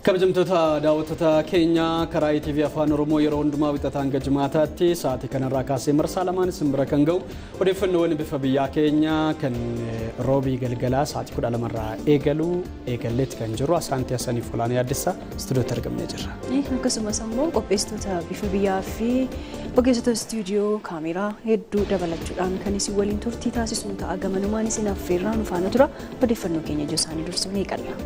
Kabajamtoota daawwattoota keenya, karaa ETV Afaan Oromoo yeroo hundumaa wixataa hanga jimaataatti sa'aatii kanarraa kaasee marsaa lamaan isin bira kan ga'u odeeffannoowwan bifa biyyaa keenya kan roobii galgalaa sa'aatii 12rraa eegalu eegalleetti kan jiru Asaantii Hasaniif Olaanaa Yaaddessaa istuudiyootti argamnee jirra. Akkasumas immoo qopheessitoota bifa biyyaa fi ogeessota istuudiyoo kaameraa hedduu dabalachuudhaan kan isin waliin turtii taasisuun ta'a. Gamanumaan isin affeerraa nu faana tura. Odeeffannoo keenya ijoo isaanii dursuun eegalla.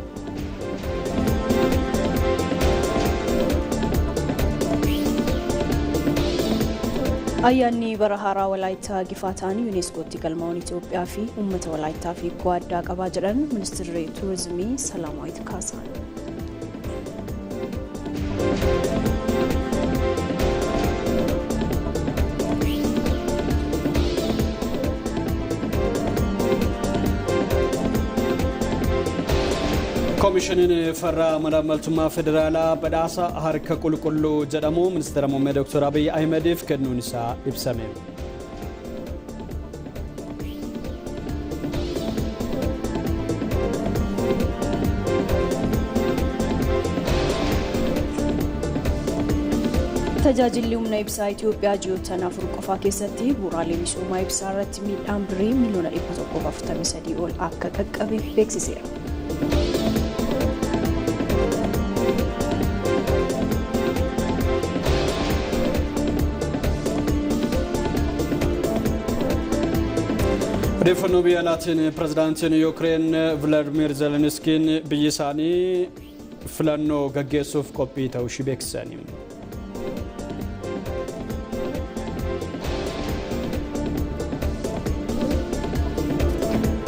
Ayyaanni bara haaraa Walaayittaa Gifaataan Yuuneeskootti galmaa'uun Itoophiyaa fi uummata Walaayittaa fi hiikoo addaa qabaa jedhan ministeerri turizimii Salaamaawit Kaasaan. Koomishiniin farra malaammaltummaa federaalaa badhaasa harka qulqulluu jedhamu ministeera muummee Dr. Abiy Ahimediif kennuun isaa ibsame. Tajaajilli humna ibsaa Itoophiyaa ji'oottan 4 qofaa keessatti bu'uuraalee misoomaa ibsaa irratti miidhaan birrii miliyoona 143 ol akka qaqqabe beeksiseera. Odeeffannoo biyya alaatiin pirezidaantiin Yuukireen Vilaadimir Zelenskiin biyyi isaanii filannoo gaggeessuuf qophii ta'uu ishee beeksisani.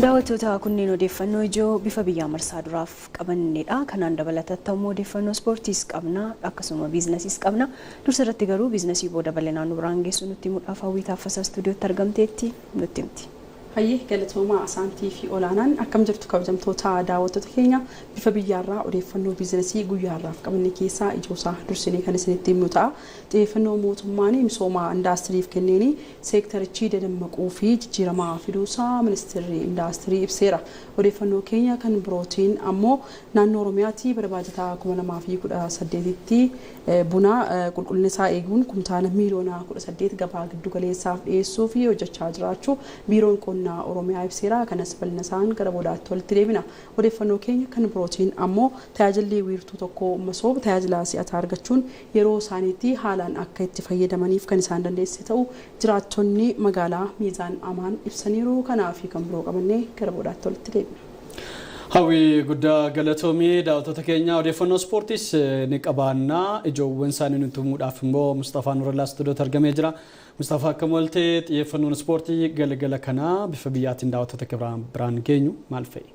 Daawwattoota, kunneen odeeffannoo ijoo bifa biyyaa marsaa duraaf qabannedha. Kanaan dabalatatti ammoo odeeffannoo ispoortiis qabna, akkasuma biizinasiis qabna. Dursa irratti garuu biizinasii booda bal'inaan nu biraan geessu nutti himuudhaaf Hawwii Taaffasaa istuudiyootti argamteetti nutti himti. Hayyee, galatoomaa Asaantii fi Olaanaan. Akkam jirtu kabajamtoota daawwattoota keenya? Bifa biyyaarraa odeeffannoo biizinasii guyyaarraaf qabanne keessaa ijoosaa dursinee kan isinitti himnu ta'a. Xiyyeeffannoo mootummaan misooma indaastiriif kenneeni seektarichi dadammaquu fi jijjiiramaa fiduusaa ministeerri indaastirii ibseera. Odeeffannoo keenya kan birootiin ammoo naannoo Oromiyaatti bara baajataa 2018tti buna qulqullina isaa eeguun kumtaala miiliyoona 18 gabaa giddu galeessaaf dhiyeessuu fi hojjechaa jiraachuu biiroon qonnaa Oromiyaa ibseera. Kanas bal'ina isaan gara boodaatti walitti deebina. Odeeffannoo keenya kan birootiin ammoo tajaajilli wiirtuu tokko masoob tajaajila si'ataa argachuun yeroo isaaniitti haalaan akka itti fayyadamaniif kan isaan dandeessise ta'u jiraattonni magaalaa Miizaan Amaan ibsaniiru. Kanaa fi kan biroo qabannee gara boodaatti walitti deebina. Hawwii, guddaa galatoomii. Daawwattoota keenya, odeeffannoo ispoortiis ni qabaanna. Ijoowwan isaanii nutti himuudhaaf immoo Mustafaa Nurallaa istuudiyootti argamee jira. Mustafaa, akkam oolte? Xiyyeeffannoon ispoortii galgala kanaa bifa biyyaatiin daawwattoota biraan geenyu maal fa'i?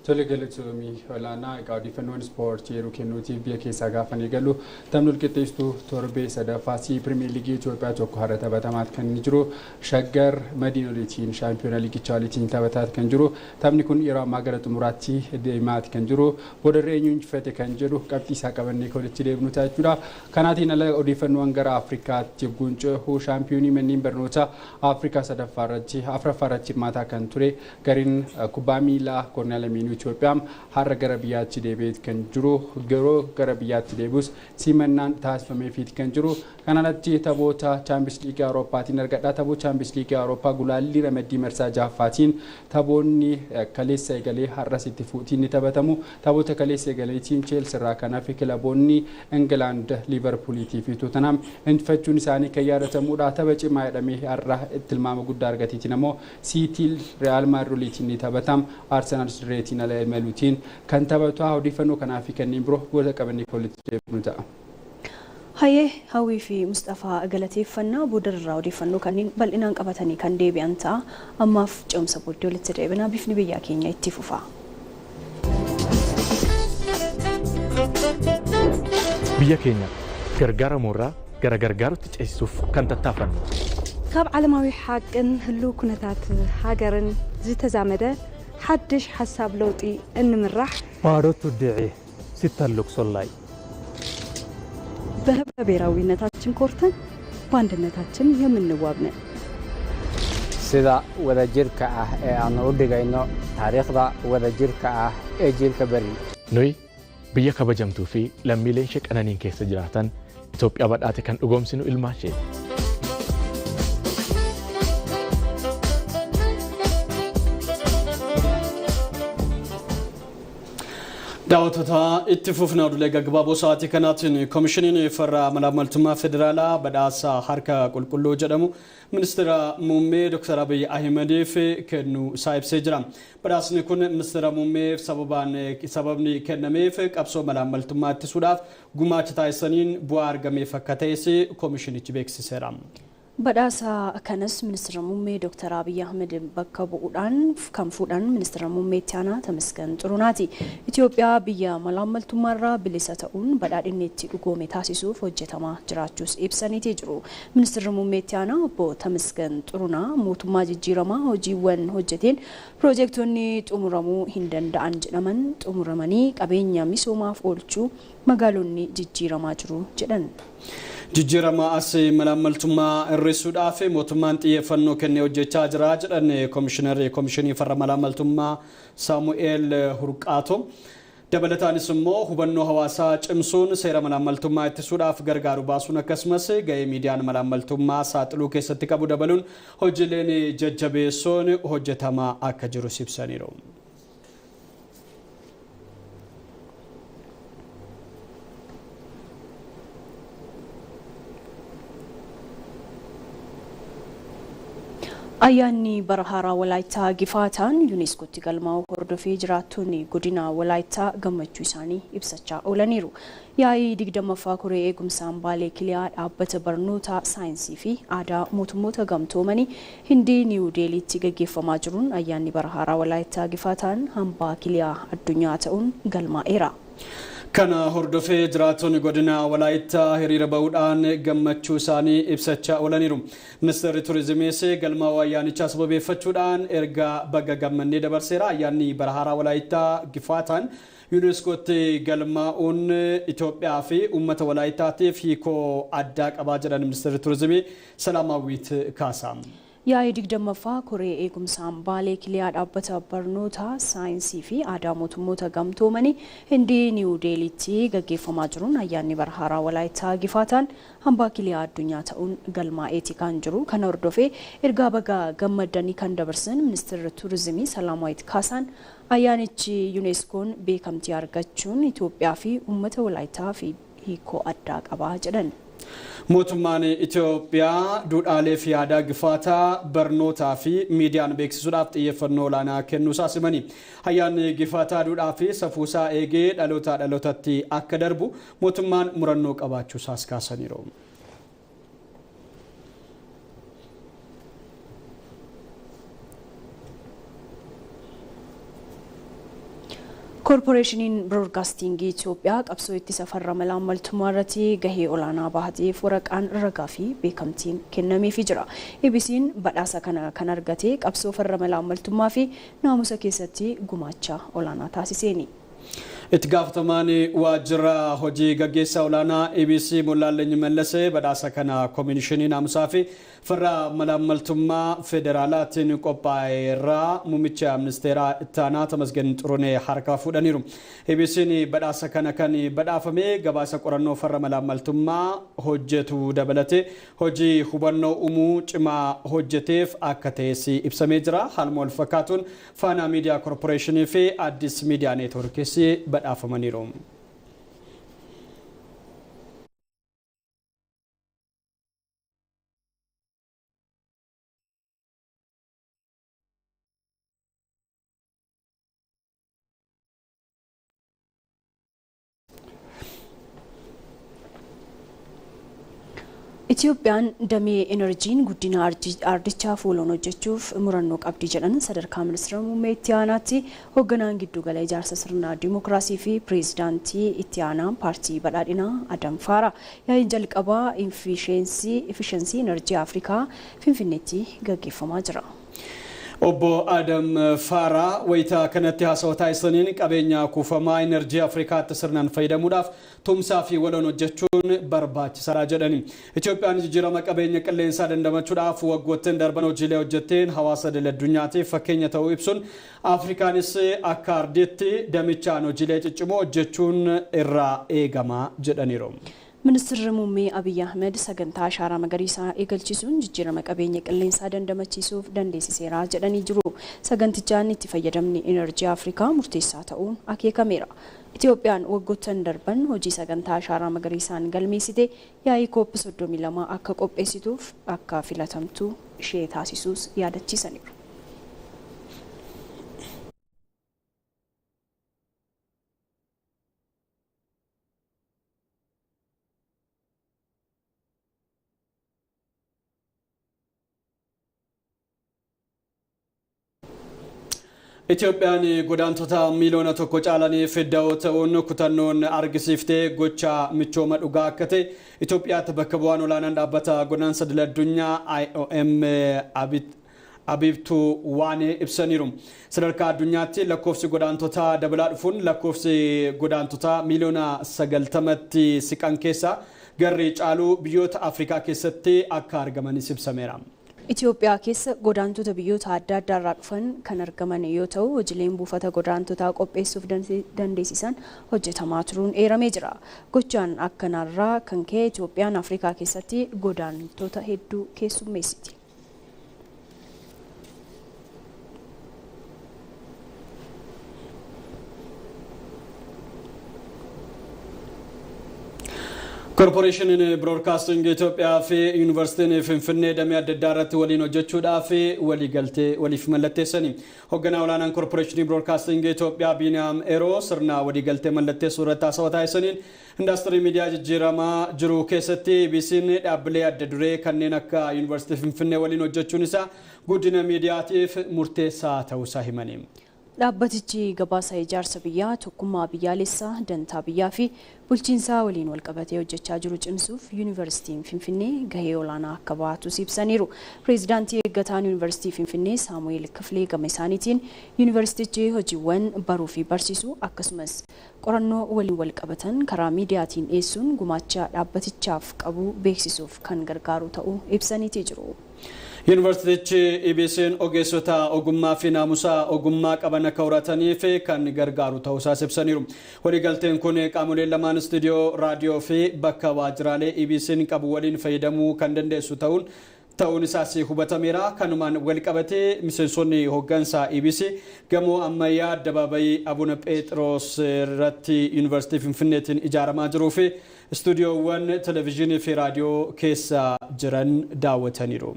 Tole, galatoomii Olaanaa. Egaa odeeffannoon ispoortii yeroo kennuutiif biyya keessaa gaafa ni galu, taphni walqixxeessituu torbee sadaffaa Pirimeer Liigii Itoophiyaa tokko har'a taphatamaat kan inni jiru. Shaggar Madiinoliitiin shaampiyoona liigichaa waliitiin taphataat kan jiru. Taphni kun yeroo ammaa gara xumuraatti deemaat kan jiru. Boodarra eenyu injifate kan jedhu qabxii isaa qabannee kan walitti deebinu ta'a jechuudha. Kanaatiin ala odeeffannoon gara Afrikaatti guuncehu, shaampiyoonii manneen barnoota Afrikaa sadaffaa irratti afuraffaa irratti hirmaataa kan ture gareen kubbaa miilaa Kornaa Lameenuu Itoophiyaa har'a gara biyyaatti deebi'eet kan jiru. Yeroo gara biyyaatti deebi'us simannaan taasifameefiit kan jiru. Kana alatti taphoota Chaampiyoons Liigii Awurooppaatiin argadha. Taphoota Chaampiyoons Liigii Awurooppaa gulaallii ramaddii marsaa ja'affaatiin taphoonni kaleessa eegalee har'as itti fuutiin ni taphatamu. Taphoota kaleessa eegaleetiin Cheelsi irraa kan hafe kilaboonni Ingilaand Liivarpuuliitii fi Tootenaam injifachuun isaanii kan yaadatamudha. Tapha cimaa jedhamee har'a tilmaama guddaa argateetiin ammoo Siitiin Re'aal Maadriidiitiin ni taphatam. Arsenaal dirreetiin ala imaluutiin kan taphatu. Odeeffannoo kanaa fi kanneen biroo booda qabannee walitti deebinu ta'a. Hayyee, Hawwii fi Mustafaa galateeffannaa. Boodarraa odeeffannoo kanneen bal'inaan qabatanii kan deebi'an ta'a. Ammaaf ce'umsa booddee walitti deebina. Bifni biyyaa keenya itti fufa. Biyya keenya gargaaramuurraa gara gargaarutti ceesisuuf kan tattaafannu. ካብ ዓለማዊ ሓቅን ህልው ኩነታት ሃገርን ዝተዛመደ ሓድሽ ሓሳብ ለውጢ እንምራሕ ባሮቱ ድዒ ሲተልቅ ሶላይ በህብረ ብሔራዊነታችን ኮርተን በአንድነታችን የምንዋብ ነን። Sida wadajirka ah ee aanu u dhigayno taariikhda wadajirka ah ee jiilka beri. Nuyi Biyya kabajamtuu fi lammiileen ishee qananiin keessa jiraatan Itoophiyaa badhaate kan dhugoomsinu ilmaan isheeti. Daawwattoota itti fufna oduulee gaggabaaboo sa'aatii kanaatiin koomishiniin farra malaamaltummaa federaalaa badhaasa harka qulqulluu jedhamu ministeera muummee Dr. Abiy Ahimadiif kennuu isaa ibsee jira. Badhaasni kun ministeera muummeef sababni kennameef qabsoo malaamaltummaa ittisuudhaaf gumaacha taasisaniin bu'aa argameef akka ta'es koomishinichi beeksiseera. Badhaasa kanas ministeera muummee Dr. Abiy Ahmed bakka bu'uudhaan kan fuudhan ministeera muummee itti aanaa Tamasgan Xurunaati. Itoophiyaa biyya malaamaltummaarraa bilisa ta'uun badhaadhinni itti dhugoome taasisuuf hojjetamaa jiraachuus ibsaniitii jiru. Ministeerri muummee itti aanaa obbo Tamasgan Xurunaa mootummaa jijjiiramaa hojiiwwan hojjeteen piroojektonni xumuramuu hin danda'an jedhaman xumuramanii qabeenya misoomaaf oolchuu magaalonni jijjiiramaa jiru jedhan. Jijjiirama as malaamaltummaa hir'isuudhaaf mootummaan xiyyeeffannoo kennee hojjechaa jira jedhan koomishinarri koomishinii farra malaamaltummaa Saamu'eel Hurqaato. Dabalataanis immoo hubannoo hawaasaa cimsuun seera malaamaltummaa ittisuudhaaf gargaaru baasuun akkasumas ga'ee miidiyaan malaamaltummaa saaxiluu keessatti qabu dabaluun hojiileen jajjabeessoon hojjetamaa akka jiru ibsaniiru. Ayyaanni bara haaraa Walaayittaa Gifaataan yuuneeskootti galmaa'uu hordofee jiraattonni godina Walaayittaa gammachuu isaanii ibsachaa oolaniiru. Yaa'ii 20ffaa koree eegumsa hambaalee kiliyaa dhaabbata barnoota saayinsii fi aadaa mootummoota gamtoomanii Hindii Niiwu Deeliitti gaggeeffamaa jiruun ayyaanni bara haaraa Walaayittaa Gifaataan hambaa kiliyaa addunyaa ta'uun galmaa'eera. Kana hordofee jiraattonni godina Walaayittaa hiriira bahuudhaan gammachuu isaanii ibsachaa oolaniiru. Ministeerri Turizimiis galmaa'uu ayyaanichaa sababeeffachuudhaan ergaa baga gammannee dabarseera. Ayyaanni bara haaraa Walaayittaa Gifaataan yuuneeskootti galmaa'uun Itoophiyaa fi uummata Walaayittaatiif hiikoo addaa qabaa jedhan ministeerri Turizimii Salaamaawwiit Kaasaa. Yaa'ii 20ffaa koree eegumsa hambaalee kiliyaa dhaabbata barnoota saayinsii fi aadaa mootummoota gamtoomanii Hindii Niiwu Deeliitti gaggeeffamaa jiruun ayyaanni bara haaraa Walaayittaa Gifaataan hambaa kiliyaa addunyaa ta'uun galmaa'eeti kan jiru. Kana hordofee ergaa baga gammadanii kan dabarsan ministeerri Turizimii Salaamaawwiit Kaasaan ayyaanichi yuuneeskoon beekamtii argachuun Itoophiyaa fi uummata Walaayittaa fi hiikoo addaa qabaa jedhan. Mootummaan Itoophiyaa duudhaalee fi aadaa Gifaataa barnootaa fi miidiyaan beeksisuudhaaf xiyyeeffannoo olaanaa kennuusaa simani. Ayyaanni Gifaataa duudhaa fi safuusaa eegee dhalootaa dhalootatti akka darbu mootummaan murannoo qabaachuusaas kaasaniiru. Koorporeeshiniin Biroodkaastingii Itoophiyaa qabsoo ittisa farra malaamaltummaa irratti gahee olaanaa bahateef waraqaan ragaa fi beekamtiin kennameefii jira. EBC'n badhaasa kana kan argate qabsoo farra malaamaltummaa fi naamusa keessatti gumaacha olaanaa taasiseeni. Itti gaafatamaan waajjira hojii gaggeessaa olaanaa EBC Mollaaleny Mallasee badhaasa kana koomishinii naamusaa fi farra malaamaltummaa federaalaatiin qophaa'e irraa muummicha ministeeraa ittaanaa Tamasgen Xurunee harkaa fuudhaniiru. EBC'n badhaasa kana kan badhaafame gabaasa qorannoo farra malaamaltummaa hojjetu dabalatee hojii hubannoo uumuu cimaa hojjeteef akka ta'es ibsamee jira. Haaluma wal fakkaatuun Faanaa Miidiyaa Koorporeeshinii fi Addis Miidiyaa Neetwoorkis badhaafamaniiru. Itoophiyaan damee enerjiin guddina ardichaa fuuloon hojjechuuf murannoo qabdi jedhan sadarkaa ministeera muummee itti aanaatti hoogganaan giddugala ijaarsa sirna dimookiraasii fi pireezidaantii itti aanaa paartii badhaadhinaa Adam Faara. Yaa'iin jalqabaa ifishensii enerjii Afrikaa Finfinneetti gaggeeffamaa jira. Obbo Adam Faara wayitaa kanatti haasawaa taasisaniin qabeenya kuufamaa enerjii Afrikaatti sirnaan fayyadamuudhaaf tumsaa fi waloon hojjechuun barbaachisaadha jedhani. Itoophiyaan jijjiirama qabeenya qilleensaa dandamachuudhaaf waggoottan darban hojiilee hojjetteen hawaasa idil addunyaatiif fakkeenya ta'uu ibsuun Afrikaanis akka ardiitti damichaan hojiilee ciccimoo hojjechuun irraa eegama jedhaniiru. Ministeerri Muummee Abiyyi Ahmed sagantaa ashaaraa magariisaa eegalchisuun jijjiirama qabeenya qilleensaa dandamachiisuuf dandeessiseera jedhanii jiru. Sagantichaan itti fayyadamni enerjii Afrikaa murteessaa ta'uun akeekameera. Itoophiyaan waggoottan darban hojii sagantaa ashaaraa magariisaan galmeessite yaa'ii COP 32 akka qopheessituuf akka filatamtu ishee taasisuus yaadachiisaniiru. Itoophiyaan godaantota miiliyoona 1 caalaniif da'oo ta'uun kutannoon argisiiftee gocha michooma dhugaa akka ta'e Itoophiyaatti bakka bu'aan olaanaan dhaabbata godaansa idil addunyaa IOM Abibtuu Waanee ibsaniiru. Sadarkaa addunyaatti lakkoofsi godaantotaa dabalaa dhufuun lakkoofsi godaantotaa miiliyoona 90tti siqan keessaa garri caaluu biyyoota Afrikaa keessatti akka argamanis ibsameera. Itoophiyaa keessa godaantota biyyoota adda addaarraa dhufan kan argaman yoo ta'u hojiileen buufata godaantotaa qopheessuuf dandeessisan hojjetamaa turuun eeramee jira. Gochaan akkanaarraa kan ka'e Itoophiyaan Afrikaa keessatti godaantota hedduu keessummeessiti. Korporeeshiniin Biroodkaastingii Itoophiyaa fi Yuunivarsiitiin Finfinnee damee adda addaa irratti waliin hojjechuudhaaf waliigaltee waliif mallatteessani. Hoogganaa olaanaan Korporeeshinii Biroodkaastingii Itoophiyaa Biiniyaam Eeroo sirna waliigaltee mallatteessuu irratti haasawaa taasisaniin indaastirii miidiyaa jijjiiramaa jiru keessatti EBC'n dhaabbilee adda duree kanneen akka Yuunivarsiitii Finfinnee waliin hojjechuun isaa guddina miidiyaatiif murteessaa ta'uusaa himani. Dhaabbatichi gabaasa ijaarsa biyyaa, tokkummaa biyyaalessaa, dantaa biyyaa fi bulchiinsaa waliin walqabatee hojjechaa jiru cimsuuf Yuunivarsiitiin Finfinnee gahee olaanaa akka ba'atus ibsaniiru. Pireezidaantii eeggataan Yuunivarsiitii Finfinnee Saamu'eel Kifilee gama isaaniitiin yuunivarsiitichi hojiiwwan baruu fi barsiisuu akkasumas qorannoo waliin walqabatan karaa miidiyaatiin dhiyeessuun gumaacha dhaabbatichaaf qabu beeksisuuf kan gargaaru ta'uu ibsaniitii jiru. Yuunivarsiitichi EBC'n ogeessota ogummaa fi naamusa ogummaa qaban akka horataniif kan gargaaru ta'uusaas ibsaniiru. Waliigalteen kun qaamoleen lamaan istuudiyoo raadiyoo fi bakka waajjiraalee EBC'n qabu waliin fayyadamuu kan dandeessu ta'uun isaas hubatameera. Kanumaan walqabatee miseensonni hooggansa EBC gamoo ammayyaa addabaabayii Abuna Pheexiroos irratti Yuunivarsiitii Finfinneetiin ijaaramaa jiruu fi istuudiyoowwan televezyiinii fi raadiyoo keessa jiran daawwataniiru.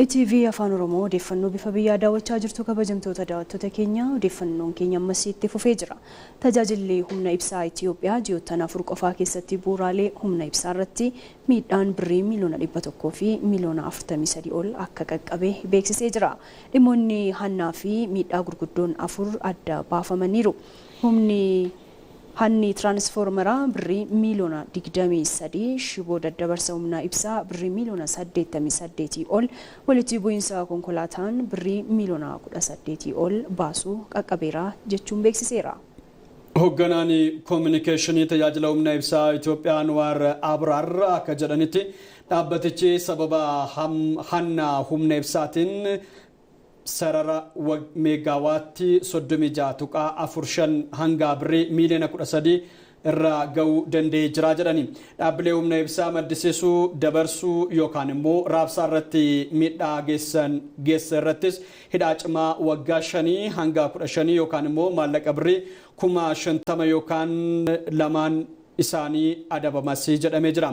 ETV Afaan Oromoo odeeffannoo bifa biyyaa daawwachaa jirtu kabajamtoota daawwattoota keenya odeeffannoon keenya ammas itti fufee jira. Tajaajilli humna ibsaa Itoophiyaa ji'oottan 4 qofaa keessatti bu'uuraalee humna ibsaa irratti miidhaan birrii miiliyoona 100 fi miiliyoona 43 ol akka qaqqabe beeksisee jira. Dhimmoonni hannaa fi miidhaa gurguddoon 4 adda baafamaniiru. Humni hanni tiraansfoormeraa birrii miiliyoona 23, shiboo daddabarsa humna ibsaa birrii miiliyoona 88 ol, walitti bu'iinsa konkolaataan birrii miiliyoona 18 ol baasuu qaqqabeera jechuun beeksiseera. Hoogganaan koominikeeshinii tajaajila humna ibsaa Itoophiyaa Anwaar Abraar akka jedhanitti dhaabbatichi sababa hanna humna ibsaatiin sarara meegaawaatti 36.45 hanga birrii miiliyoona 13 irraa ga'uu danda'ee jira jedhani. Dhaabbilee humna ibsaa maddisiisuu, dabarsuu yookaan immoo raabsaa irratti miidhaa geessa irrattis hidhaa cimaa waggaa 5 hanga 15 yookaan immoo maallaqa birrii 50,000 yookaan lamaan isaanii adabamas jedhamee jira.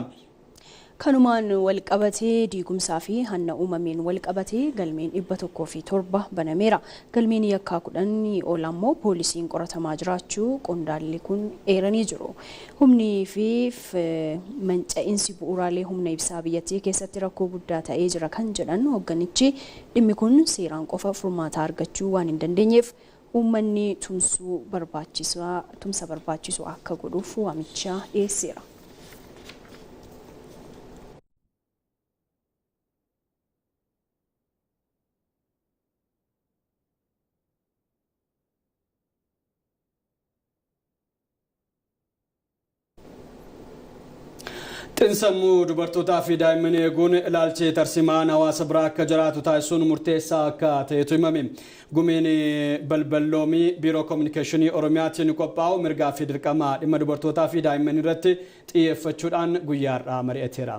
Kanumaan walqabatee diigumsaa fi hanna uumameen walqabatee galmeen 107 banameera. Galmeen yakkaa 10 ol ammoo poolisiin qoratamaa jiraachuu qondaalli kun eeranii jiru. Humnii fi manca'iinsi bu'uuraalee humna ibsaa biyyattii keessatti rakkoo guddaa ta'ee jira kan jedhan hoogganichi dhimmi kun seeraan qofa furmaata argachuu waan hin dandeenyeef uummanni tumsa barbaachisu akka godhuuf waamicha dhiyeesseera. Xiinsammuu dubartootaa fi daa'imman eeguun ilaalchi tarsimaan hawaasa biraa akka jiraatu taasisuun murteessaa akka ta'etu himame. Gumiin balballoomii biiroo koominikeeshinii Oromiyaatiin qophaa'u mirgaa fi dirqama dhimma dubartootaa fi daa'imman irratti xiyyeeffachuudhaan guyyaa har'aa mari'ateera.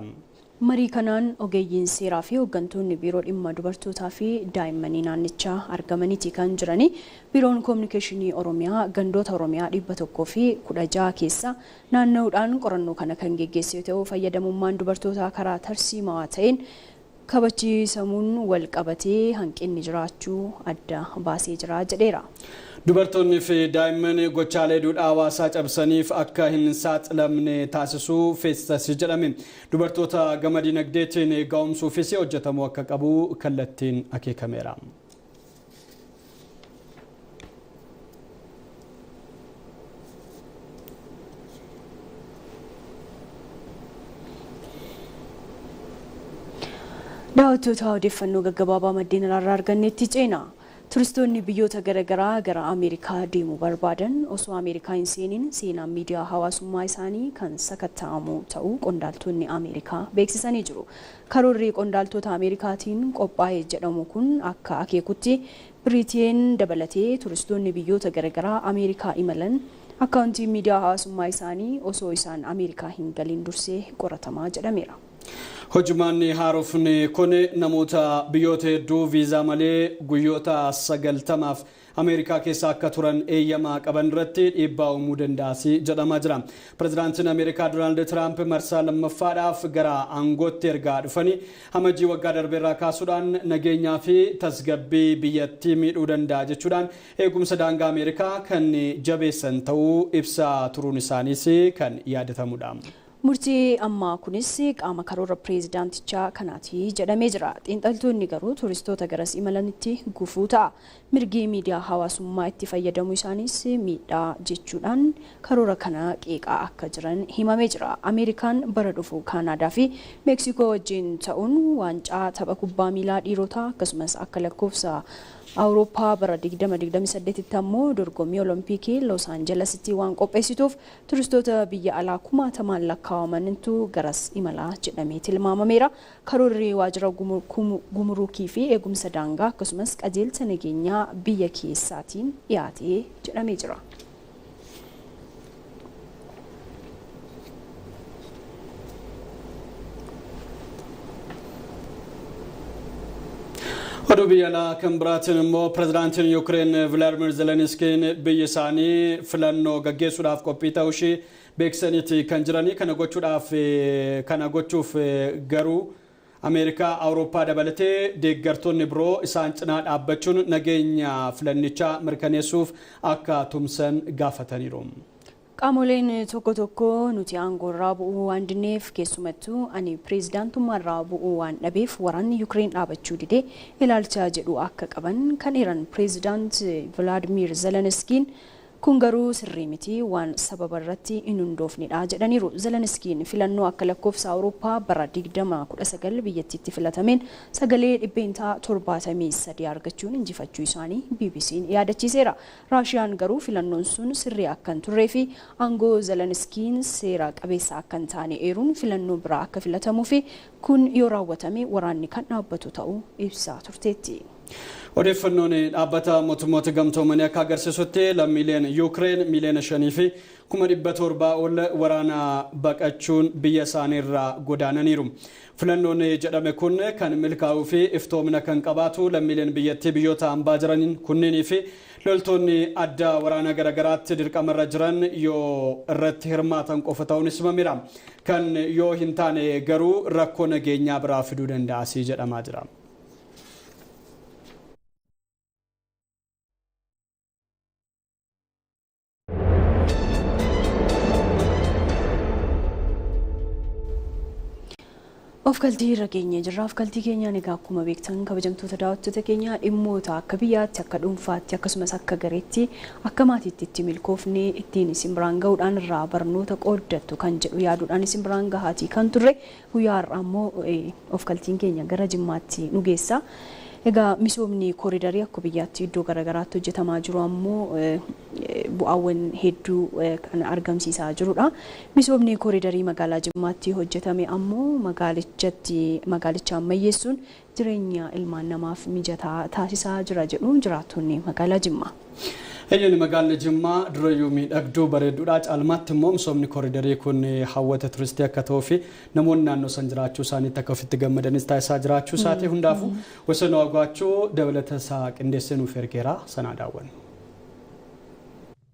Marii kanaan ogeeyyiin seeraa fi hooggantoonni biiroo dhimma dubartootaa fi daa'immanii naannichaa argamaniiti kan jirani. Biiroon koominikeeshinii Oromiyaa gandoota Oromiyaa 116 keessa naanna'uudhaan qorannoo kana kan geggeesse yoo ta'u fayyadamummaan dubartootaa karaa tarsiimawaa ta'een kabachiisamuun wal qabatee hanqinni jiraachuu adda baasee jira jedheera. Dubartoonni fi daa'imman gochaalee duudhaa hawaasaa cabsaniif akka hin saaxilamne taasisuu feesisas jedhame. Dubartoota gama dinagdeetiin ga'umsuufis hojjetamuu akka qabu kallattiin akeekameera. Daawwattoota odeeffannoo gaggabaabaa maddeen irraa argannetti ceena. Turistoonni biyyoota garaagaraa gara Ameerikaa deemuu barbaadan osoo Ameerikaa hin seeniin seenaan miidiyaa hawaasummaa isaanii kan sakatta'amu ta'uu qondaaltonni Ameerikaa beeksisanii jiru. Karoorri qondaaltota Ameerikaatiin qophaa'e jedhamu kun akka akeekutti Biriteen dabalatee turistoonni biyyoota garaagaraa Ameerikaa imalan akkaawuntii miidiyaa hawaasummaa isaanii osoo isaan Ameerikaa hin galin dursee qoratamaa jedhameera. Hojimaanni haarofni kun namoota biyyoota hedduu viizaa malee guyyoota 90f Ameerikaa keessa akka turan eeyyamaa qaban irratti dhiibbaa uumuu danda'as jedhamaa jira. Pireezidaantiin Ameerikaa Doonaald Tiraamp marsaa lammaffaadhaaf gara aangootti ergaa dhufanii amajjii waggaa darbeerraa kaasuudhaan nageenyaa fi tasgabbii biyyattii miidhuu danda'a jechuudhaan eegumsa daangaa Ameerikaa kan jabeessan ta'uu ibsaa turuun isaaniis kan yaadatamudha. Murtii ammaa kunis qaama karoora pireezidaantichaa kanaati jedhamee jira. Xiinxaltoonni garuu turistoota garas imalanitti gufuu ta'a. Mirgi miidiyaa hawaasummaa itti fayyadamuu isaanis miidhaa jechuudhaan karoora kana qeeqaa akka jiran himamee jira. Ameerikaan bara dhufu Kaanaadaa fi Meeksikoo wajjin ta'uun waancaa tapha kubbaa miilaa dhiirotaa akkasumas akka lakkoofsa Awurooppaa bara 2028 ammoo dorgommii Olompikii Los Aanjelesitti waan qopheessituuf turistoota biyya alaa kumaatamaan lakkaa'amantu garas imalaa jedhamee tilmaamameera. Karoorri waajjira gumuruukii fi eegumsa daangaa akkasumas qajeelcha nageenyaa biyya keessaatiin dhiyaatee jedhamee jira. Oduu biyya alaa kan biraatiin immoo pireezidaantiin Yuukireen Vilaadimir Zelenskiin biyyi isaanii filannoo gaggeessuudhaaf qophii ta'uu ishee beeksisaniiti kan jiranii kana gochuuf garuu Ameerikaa Awurooppaa dabalatee deeggartoonni biroo isaan cinaa dhaabbachuun nageenya filannichaa mirkaneessuuf akka tumsan gaafataniiru. Qaamoleen tokko tokko nuti aangoorraa bu'uu waan dinneef keessumattuu ani pireezidaantummaarraa bu'uu waan dhabeef waraanni Yuukireen dhaabachuu didee ilaalcha jedhu akka qaban kan eeran pireezidaant Vilaadimir Zelenskiin kun garuu sirrii miti waan sababa irratti hin hundoofnedha jedhaniiru. Zelenskiin filannoo akka lakkoofsa Awurooppaa bara 2019 biyyattiitti filatameen sagalee 73% argachuun injifachuu isaanii BBC'n yaadachiiseera. Raashiyaan garuu filannoon sun sirrii akka hin turree fi aangoo Zelenskiin seera qabeessa akka hin taane eeruun filannoo biraa akka filatamuu fi kun yoo raawwatame waraanni kan dhaabbatu ta'uu ibsaa turteetti. Odeeffannoon dhaabbata mootummoota gamtoomanii akka agarsiisutti lammiileen Yuukireen miiliyoona 5,700 ol waraana baqachuun biyya isaaniirraa godaananiiru. Filannoon jedhame kun kan milkaa'uu fi iftoomina kan qabaatu lammiileen biyyattii biyyoota hambaa jiraniin kunneenii fi Loltoonni adda waraanaa garaagaraatti dirqamarra jiran yoo irratti hirmaatan qofa ta'uunis himameera. Kan yoo hin taane garuu rakkoo nageenyaa biraa fiduu danda'asii jedhamaa jira. Of galtii irra geenyee jirra. Of galtii keenyaan egaa akkuma beektan kabajamtoota daawwattoota keenyaa dhimmoota akka biyyaatti, akka dhuunfaatti, akkasumas akka gareetti, akka maatiitti itti milkoofnee ittiin isin biraan gahuudhaan irraa barnoota qooddattu kan jedhu yaaduudhaan isin biraan gahaatii kan turre guyyaa har'aa immoo of galtiin keenya gara Jimmaatti nu geessa. Egaa misoomni kooridarii akka biyyaatti iddoo garaagaraatti hojjetamaa jiru ammoo bu'aawwan hedduu kan argamsiisaa jirudha. Misoomni kooridarii magaalaa Jimmaatti hojjetame ammoo magaalicha ammayyeessuun jireenya ilmaan namaaf mijataa taasisaa jira jedhu jiraattonni magaalaa Jimmaa. Eeyyani magaalli Jimmaa durayyuu miidhagduu bareedduudha. Caalmaatti immoo misoomni kooridarii kun hawwata turistii akka ta'uu fi namoonni naannoo san jiraachuu isaaniitti akka ofitti gammadanis taasisaa jiraachuu isaatii hundaafuu Wasanoo Agwaachoo dabalata isaa qindeessee nuuf ergeera sanaa daawwannu.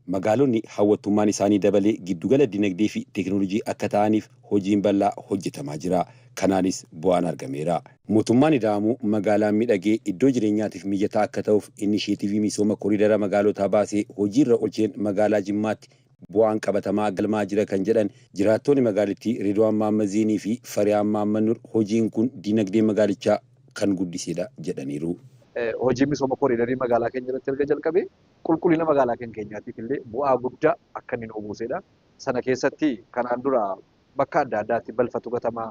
Magaalonni hawwattummaan isaanii dabalee giddugala dinagdee fi teekinooloojii akka ta'aniif hojiin bal'aa hojjetamaa jira. Kanaanis bu'aan argameera. Mootummaan Ida'amuu magaalaa miidhagee iddoo jireenyaatiif mijataa akka ta'uuf inisheetivii misooma kooriidara magaalotaa baasee hojiirra oolcheen magaalaa Jimmaatti bu'aan qabatamaa galmaa jira kan jedhan jiraattonni magaalittii Ridwaan Maammaziinii fi Fariyaan Maammanur hojiin kun dinagdee magaalichaa kan guddisedha jedhaniiru. Hojii misooma kooriidarii magaalaa keenya irratti erga jalqabee qulqullina magaalaa keenyaatiif illee bu'aa guddaa akka inni nu buusedha. Sana keessatti kanaan dura bakka adda addaatti balfatu gatamaa,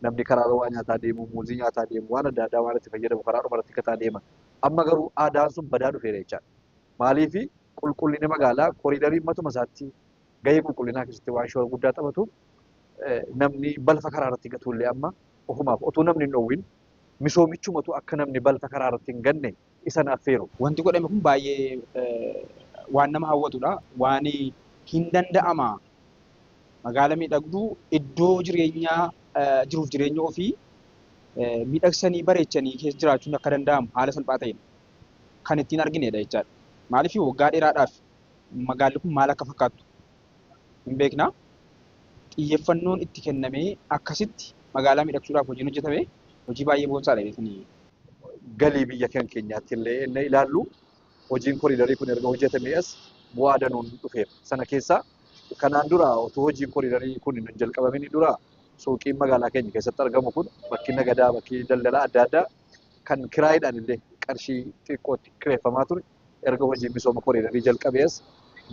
namni karaa waa nyaataa deemu, muuzii nyaataa deemu, waan adda addaa waan itti fayyadamu karaa dhumarratti gataa deema. Amma garuu aadaan sun badaa dhufeera jechaadha. Maaliif qulqullinni magaalaa kooriidarii matuma isaatti gahee qulqullinaa keessatti waan shoora guddaa taphatu namni balfa karaa irratti gatullee amma ofumaaf otoo namni hin dhoowwin misoomichumatu akka namni balfa karaa irratti hin ganne isa affeeru. Wanti godhame kun baay'ee waan nama hawwatudha. Waan hin danda'ama. Magaala miidhagduu iddoo jireenyaa jiruuf jireenya ofii miidhagsanii bareechanii keessa jiraachuun akka danda'amu haala salphaa ta'een kan ittiin arginedha jechaadha. Maaliif waggaa dheeraadhaaf magaalli kun maal akka fakkaattu hin beekna. Xiyyeeffannoon itti kennamee akkasitti magaalaa miidhagsuudhaaf hojiin hojjetame hojii baay'ee boonsaadha jechuudha. Galii biyya keenyaatti illee inni ilaallu hojiin kooriidarii kun erga hojjetamee as bu'aa danuun dhufeera. Sana keessaa kanaan dura otoo hojiin kooriidarii kun hin jalqabamin dura suuqiin magaalaa keenya keessatti argamu kun bakki nagadaa, bakki daldalaa adda addaa kan kiraayiidhaan illee qarshii xiqqootti kireeffamaa ture erga hojiin misooma kooriidarii jalqabee as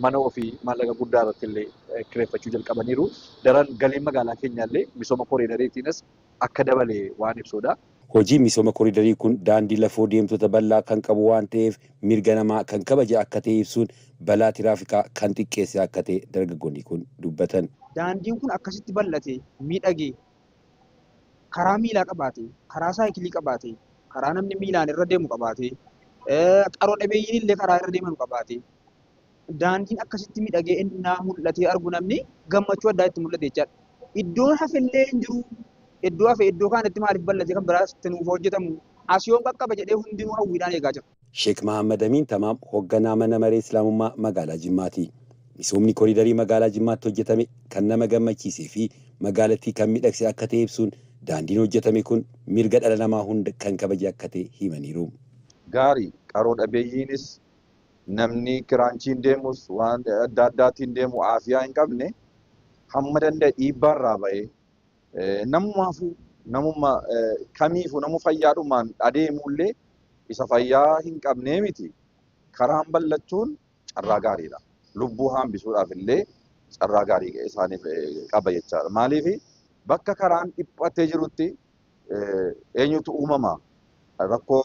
mana ofii maallaqa guddaa irratti illee kireeffachuu jalqabaniiru. Daran galiin magaalaa keenyaa illee misooma kooriidariitiinis akka dabale waan ibsudha. Hojiin misooma kooriidarii kun daandii lafoo deemtota bal'aa kan qabu waan ta'eef mirga namaa kan kabaje akka ta'e ibsuun balaa tiraafikaa kan xiqqeesse akka ta'e dargaggoonni kun dubbatan. Daandiin kun akkasitti bal'ate miidhagee karaa miilaa qabaate, karaa saayikilii qabaate, karaa namni miilaan irra deemu qabaate, qaroo dhabeeyyiin illee karaa irra deeman qabaate, daandiin akkasitti miidhagee innaa mul'atee argu namni gammachuu addaa itti mul'ate jechaadha. Iddoon hafellee hin jiru. Iddoo hafe iddoo kaanitti maaliif bal'atee kan biraas itti nuuf hojjetamu as yoon qaqqaba jedhee hundinuu hawwiidhaan eegaa jira. Sheek Mahammad Amiin Tamaam hoogganaa mana maree Islaamummaa magaalaa Jimmaati. Misoomni kooriidarii magaalaa Jimmaatti hojjetame kan nama gammachiisee fi magaalattii kan miidhagse akka ta'e ibsuun daandiin hojjetame kun mirga dhala namaa hunda kan kabaje akka ta'e himaniiru. Gaarii qaroo dhabeeyyiinis namni kiraanchiin deemus waan adda addaatiin deemu aafiyaa hin qabne hamma danda'e dhiibbaarraa ba'ee namumaafuu namuma kamiifuu namu fayyaadhumaan adeemullee isa fayyaa hin qabnee miti karaan bal'achuun carraa gaariidha. Lubbuu hambisuudhaaf illee carraa gaarii isaaniif qaba jechaadha. Maaliif bakka karaan dhiphatee jirutti eenyutu uumama? Rakkoo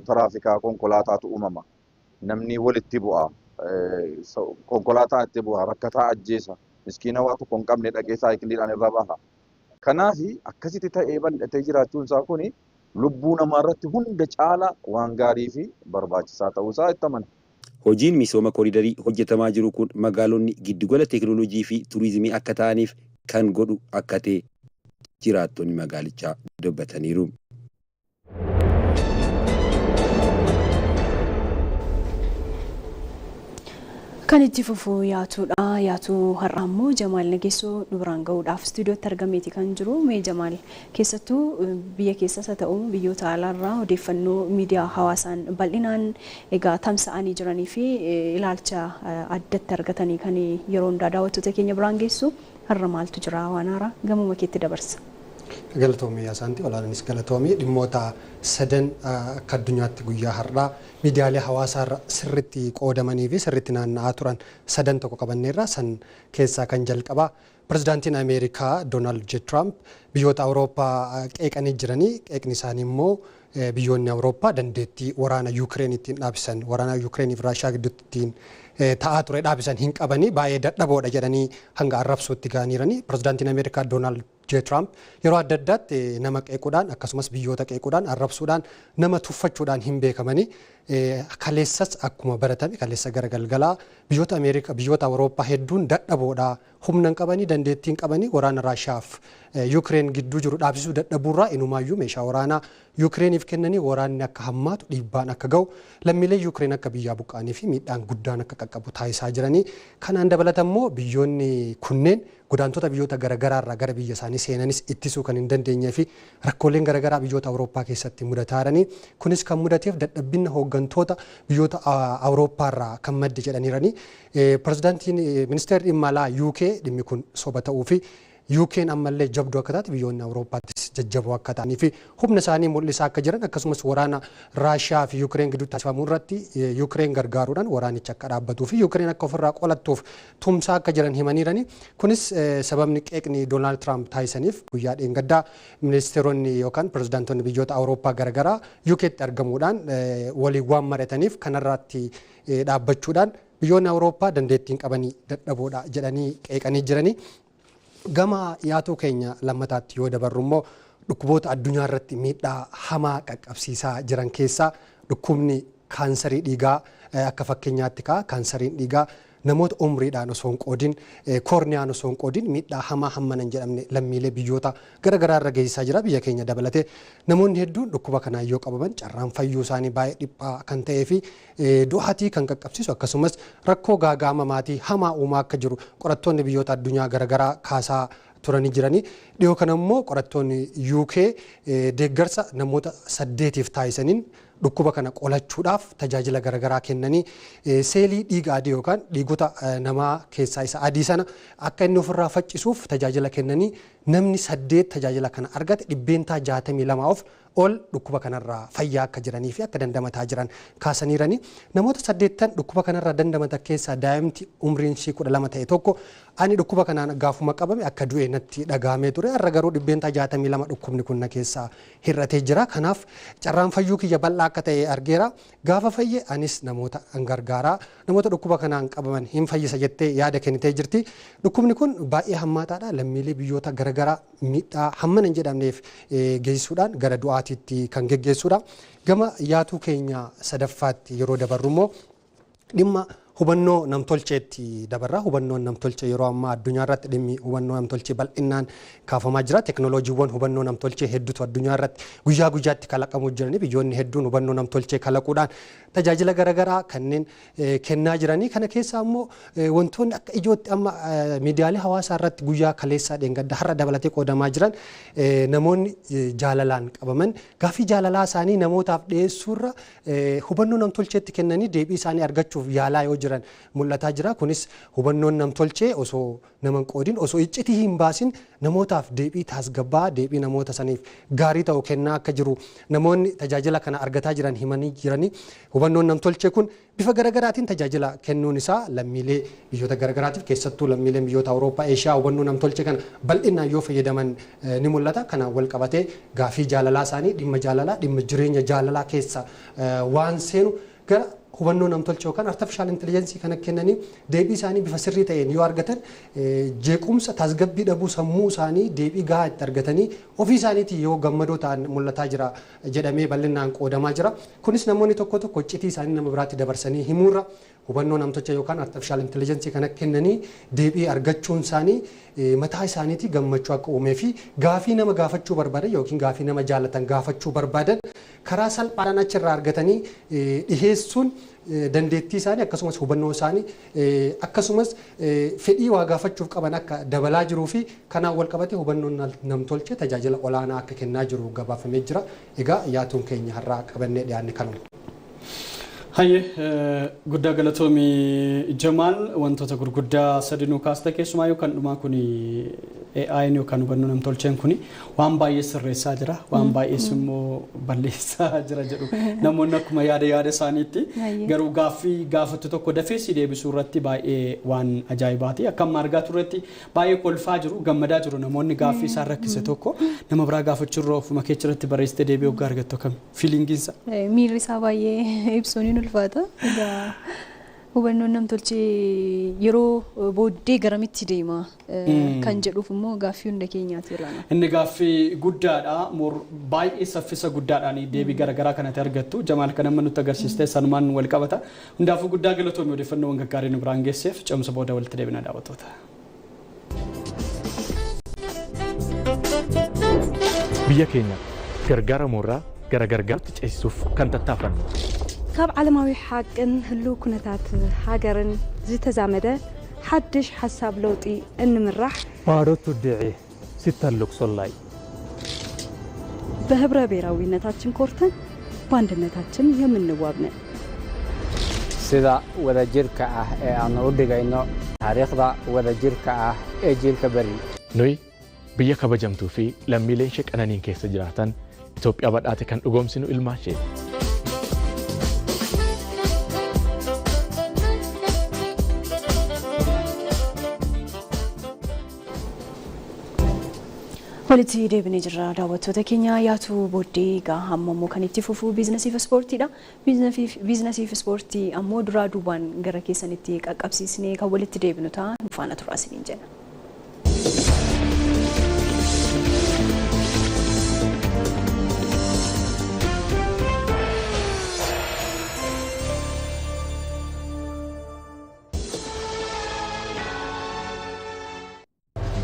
tiraafikaa konkolaataatu uumama. Namni walitti bu'a. Konkolaataa itti bu'a. Rakkataa ajjeesa. Miskiina waa tokko hin qabne dhaqee saayikiliidhaan irra baha. Kanaaf akkasitti ta'ee bal'atee jiraachuun isaa kun lubbuu namaa irratti hunda caala waan gaarii fi barbaachisaa ta'uusaa itti amana. Hojiin misooma kooriidarii hojjetamaa jiru kun magaalonni giddugala teekinooloojii fi turizimii akka ta'aniif kan godhu akka ta'e jiraattonni magaalichaa dubbataniiru. Kan itti fufuu yaatuudha. Yaatuu har'a ammoo Jamaal Nageessoo nu biraan gahuudhaaf istuudiyootti argameeti kan jiru. Mee Jamaal, keessattuu biyya keessas haa ta'u biyyoota alaarraa odeeffannoo miidiyaa hawaasaan bal'inaan egaa tamsa'anii jiranii fi ilaalcha addatti argatanii kan yeroo hundaa daawwattoota keenya biraan geessu har'a maaltu jira, waan haaraa gamuma keetti dabarsa. Galatoomii Yaasaanti, olaanaanis galatoomii. Dhimmoota sadan akka addunyaatti guyyaa har'aa miidiyaalee hawaasaarra sirriitti qoodamanii fi sirriitti naanna'aa turan sadan tokko qabanneerra. San keessaa kan jalqabaa, pirezidaantiin Ameerikaa Doonaald J. Tiraamp biyyoota Awurooppaa qeeqanii jiranii. Qeeqni isaanii immoo biyyoonni Awurooppaa dandeettii waraana Yuukireen ittiin dhaabisan, waraana Yuukireeniif Raashiyaa gidduutti ittiin ta'aa ture dhaabisan hin qabanii, baay'ee dadhaboodha jedhanii hanga arrabsootti ga'aniiranii. Pirezidaantiin Ameerikaa Doonaald J. Trump yeroo adda addaatti nama qeequudhaan, akkasumas biyyoota qeequudhaan, arrabsuudhaan, nama tuffachuudhaan hin beekamanii. Kaleessas akkuma baratame kaleessa gara galgalaa biyyoota Ameerikaa, biyyoota Awurooppaa hedduun dadhaboodha, humna hin qabanii, dandeettii hin qabanii, waraana Raashiyaaf Yuukireen gidduu jiru dhaabsisuu dadhabuurraa inumaayyuu meeshaa waraanaa Yuukireeniif kennanii waraanni akka hammaatu, dhiibbaan akka ga'u, lammiilee Yuukireen akka biyyaa buqqa'anii fi miidhaan guddaan akka qaqqabu taasisaa jiranii. Kanaan dabalata immoo biyyoonni kunneen godaantota biyyoota garaagaraa gara biyya isaanii seenanis ittisuu kan hin dandeenyee fi rakkooleen garaagaraa biyyoota Awurooppaa keessatti mudataa jiranii. Kunis kan mudateef dadhabbina hooggantoota biyyoota Awurooppaarraa kan madde jedhaniiranii. Pirezidaantiin, ministeerri dhimma alaa UK dhimmi kun soba ta'uu fi UK'n ammallee jabduu akka taate, biyyoonni Awurooppaattis jajjaboo akka ta'anii fi humna isaanii mul'isaa akka jiran, akkasumas waraana Raashiyaa fi Yuukireen gidduutti taasifamu irratti Yuukireen gargaaruudhaan waraanichi akka dhaabbatuu fi Yuukireen akka ofirraa qolattuuf tumsaa akka jiran himaniirani. Kunis sababni qeeqni Doonaald Tiraamp taasisaniif guyyaa dheengaddaa ministeeronni yookaan pirezidaantonni biyyoota Awurooppaa garaagaraa UK'tti argamuudhaan waliin waan mari'ataniif, kanarratti dhaabbachuudhaan biyyoonni Awurooppaa dandeettiin qabanii dadhaboodha jedhanii qeeqanii jiranii. Gama dhiyaatuu keenya lammataatti yoo dabarru immoo, dhukkuboota addunyaa irratti miidhaa hamaa qaqqabsiisaa jiran keessaa dhukkubni kaansarii dhiigaa akka fakkeenyaatti ka'a. Kaansariin dhiigaa namoota umriidhaan osoo hin qoodin, koorniyaan osoo hin qoodin miidhaa hamaa hammana hin jedhamne lammiilee biyyoota garaagaraa irra geessisaa jira. Biyya keenya dabalatee namoonni hedduun dhukkuba kanaan yoo qabaman carraan fayyuu isaanii baay'ee dhiphaa kan ta'ee fi du'aatii kan qaqqabsiisu, akkasumas rakkoo gaagaama maatii hamaa uumaa akka jiru qorattoonni biyyoota addunyaa garaagaraa kaasaa turanii jiranii. Dhiyoo kana immoo qorattoonni UK deeggarsa namoota 8f taasisaniin dhukkuba kana qolachuudhaaf tajaajila garaagaraa kennanii, seelii dhiiga adii yookaan dhiigota namaa keessaa isa adii sana akka inni ofirraa faccisuuf tajaajila kennanii, namni 8 tajaajila kana argate 62% of ol dhukkuba kanarraa fayyaa akka jiranii fi akka dandamataa jiran kaasaniirani. Namoota 8 dhukkuba kanarraa dandamatan keessaa daa'imti umriin ishii 12 ta'e tokko, "Ani dhukkuba kanaan gaafuma qabame akka du'e natti dhagahamee ture, har'a garuu 62% dhukkubni kun na keessaa hir'atee jira. Kanaaf carraan fayyuu kiyya bal'aa akka ta'e argeera. Gaafa fayye anis namoota an gargaaraa, namoota dhukkuba kanaan qabaman hin fayyisa," jettee yaada kennitee jirti. Dhukkubni kun baay'ee hammaataadha. Lammiilee biyyoota garaagaraa miidhaa hammana hin jedhamneef geessisuudhaan gara du'aatiitti kan geggeessudha. Gama yaatuu keenya sadaffaatti yeroo dabarru immoo dhimma hubannoo namtolcheetti dabarra. Hubannoon namtolchee yeroo ammaa addunyaa irratti dhimmi hubannoo namtolchee bal'inaan kaafamaa jira. Teknooloojiiwwan hubannoo namtolchee hedduutu addunyaa irratti guyyaa guyyaatti kalaqamuu jiranii, biyyoonni hedduun hubannoo namtolchee kalaquudhaan tajaajila garaagaraa kanneen kennaa jiranii. Kana keessaa immoo wantoonni akka ijootti amma miidiyaalee hawaasaa irratti guyyaa kaleessaa, dheengadda, har'a dabalatee qoodamaa jiran, namoonni jaalalaan qabaman gaaffii jaalalaa isaanii namootaaf dhiyeessuurra hubannoo namtolcheetti kennanii deebii isaanii argachuuf yaalaa yoo jiran mul'ataa jira. Kunis hubannoon namtolchee osoo nama hin qoodin, osoo iccitii hin baasin namootaaf deebii tasgabbaa, deebii namoota saniif gaarii ta'u kennaa akka jiru namoonni tajaajila kana argataa jiran himanii jiranii. Hubannoon namtolchee kun bifa garaagaraatiin tajaajila kennuun isaa lammiilee biyyoota garaagaraatiif, keessattuu lammiileen biyyoota Awurooppaa, Eeshiyaa hubannoo namtolchee kana bal'inaan yoo fayyadaman ni mul'ata. Kanaan wal qabatee gaafii jaalalaa isaanii, dhimma jaalalaa, dhimma jireenya jaalalaa keessa waan seenu gara hubannoo namtolchee yookaan artificial intelligence kana kennanii deebii isaanii bifa sirrii ta'een yoo argatan, jeequmsa tasgabbii dhabuu sammuu isaanii deebii gahaa itti argatanii ofii isaaniitii yoo gammadoo ta'an mul'ataa jira jedhamee bal'inaan qoodamaa jira. Kunis namoonni tokko tokko iccitii isaanii nama biraatti dabarsanii himuurra hubannoo namtolchee yookaan artificial intelligence kana kennanii deebii argachuun isaanii mataa isaaniitii gammachuu akka uumee fi gaafii nama gaafachuu barbaadan yookiin gaafii nama jaallatan gaafachuu barbaadan karaa salphaadhaan achirraa argatanii dhiheessuun dandeettii isaanii akkasumas hubannoo isaanii akkasumas fedhii waa gaafachuuf qaban akka dabalaa jiruu fi kanaan wal qabate hubannoon namtolchee tajaajila olaanaa akka kennaa jiru gabaafamee jira. Egaa yaatuun keenya har'aa qabannee dhiyaanne kanuma. Hayyee guddaa galatoomii Jamaal, wantoota gurguddaa sadinuu kaasta, keessumaa yookaan dhumaa kun AI'n yookaan hubannoo namtolcheen kun waan baay'ee sirreessaa jira, waan baay'ees immoo balleessaa jira jedhu namoonni akkuma yaada yaada isaaniitti. Garuu gaaffii gaafattu tokko dafee si deebisuu irratti baay'ee waan ajaa'ibaati. Akka amma argaa turretti baay'ee kolfaa jiru, gammadaa jiru namoonni. Gaaffii isaan rakkise tokko nama biraa gaafachuu irra ofuma keessa irratti barreessitee deebii hoggaa argattu akkami feelingiinsa? Miirri isaa baay'ee ibsuun ni ulfaata. Egaa hubannoon namtolchee yeroo booddee garamitti deema kan jedhuuf immoo gaaffii hunda keenyaati ilaana. Inni gaaffii guddaadha. Baay'ee saffisa guddaadhaan deebii garaagaraa kanatti argattu. Jamaal kan amma nutti agarsiiste sanumaan wal qabata. Hundaafuu guddaa galatoomii odeeffannoowwan gaggaarii nu biraan geesseef. Cimsa booda walitti deebina daawwattoota. Biyya keenya gargaaramuurraa gara gargaarutti ceesisuuf kan tattaafannu. ካብ ዓለማዊ ሓቅን ህልው ኩነታት ሃገርን ዝተዛመደ ሓድሽ ሓሳብ ለውጢ እንምራሕ ባሮቱ ድዒ ሲተልቅሶላይ በህብረ ብሔራዊነታችን ኮርተን በአንድነታችን የምንዋብ ነን። Sida wadajirka ah ee aanu u dhigayno taariikhda wadajirka ah ee jiilka beri. Nuyi biyya kabajamtuu fi lammiileen ishee qananiin keessa jiraatan, Itoophiyaa badhaate kan dhugoomsinu ilmaan ishee. Walitti deebinee jirra daawwattoota keenya. Yaatu booddee egaa amma immoo kan itti fufuu biizinasii fi ispoortiidha. Biizinasii fi ispoortii ammoo duraa duubaan gara keessanitti qaqqabsiisnee kan walitti deebinu ta'a, nu faana turaa isiniin jenna.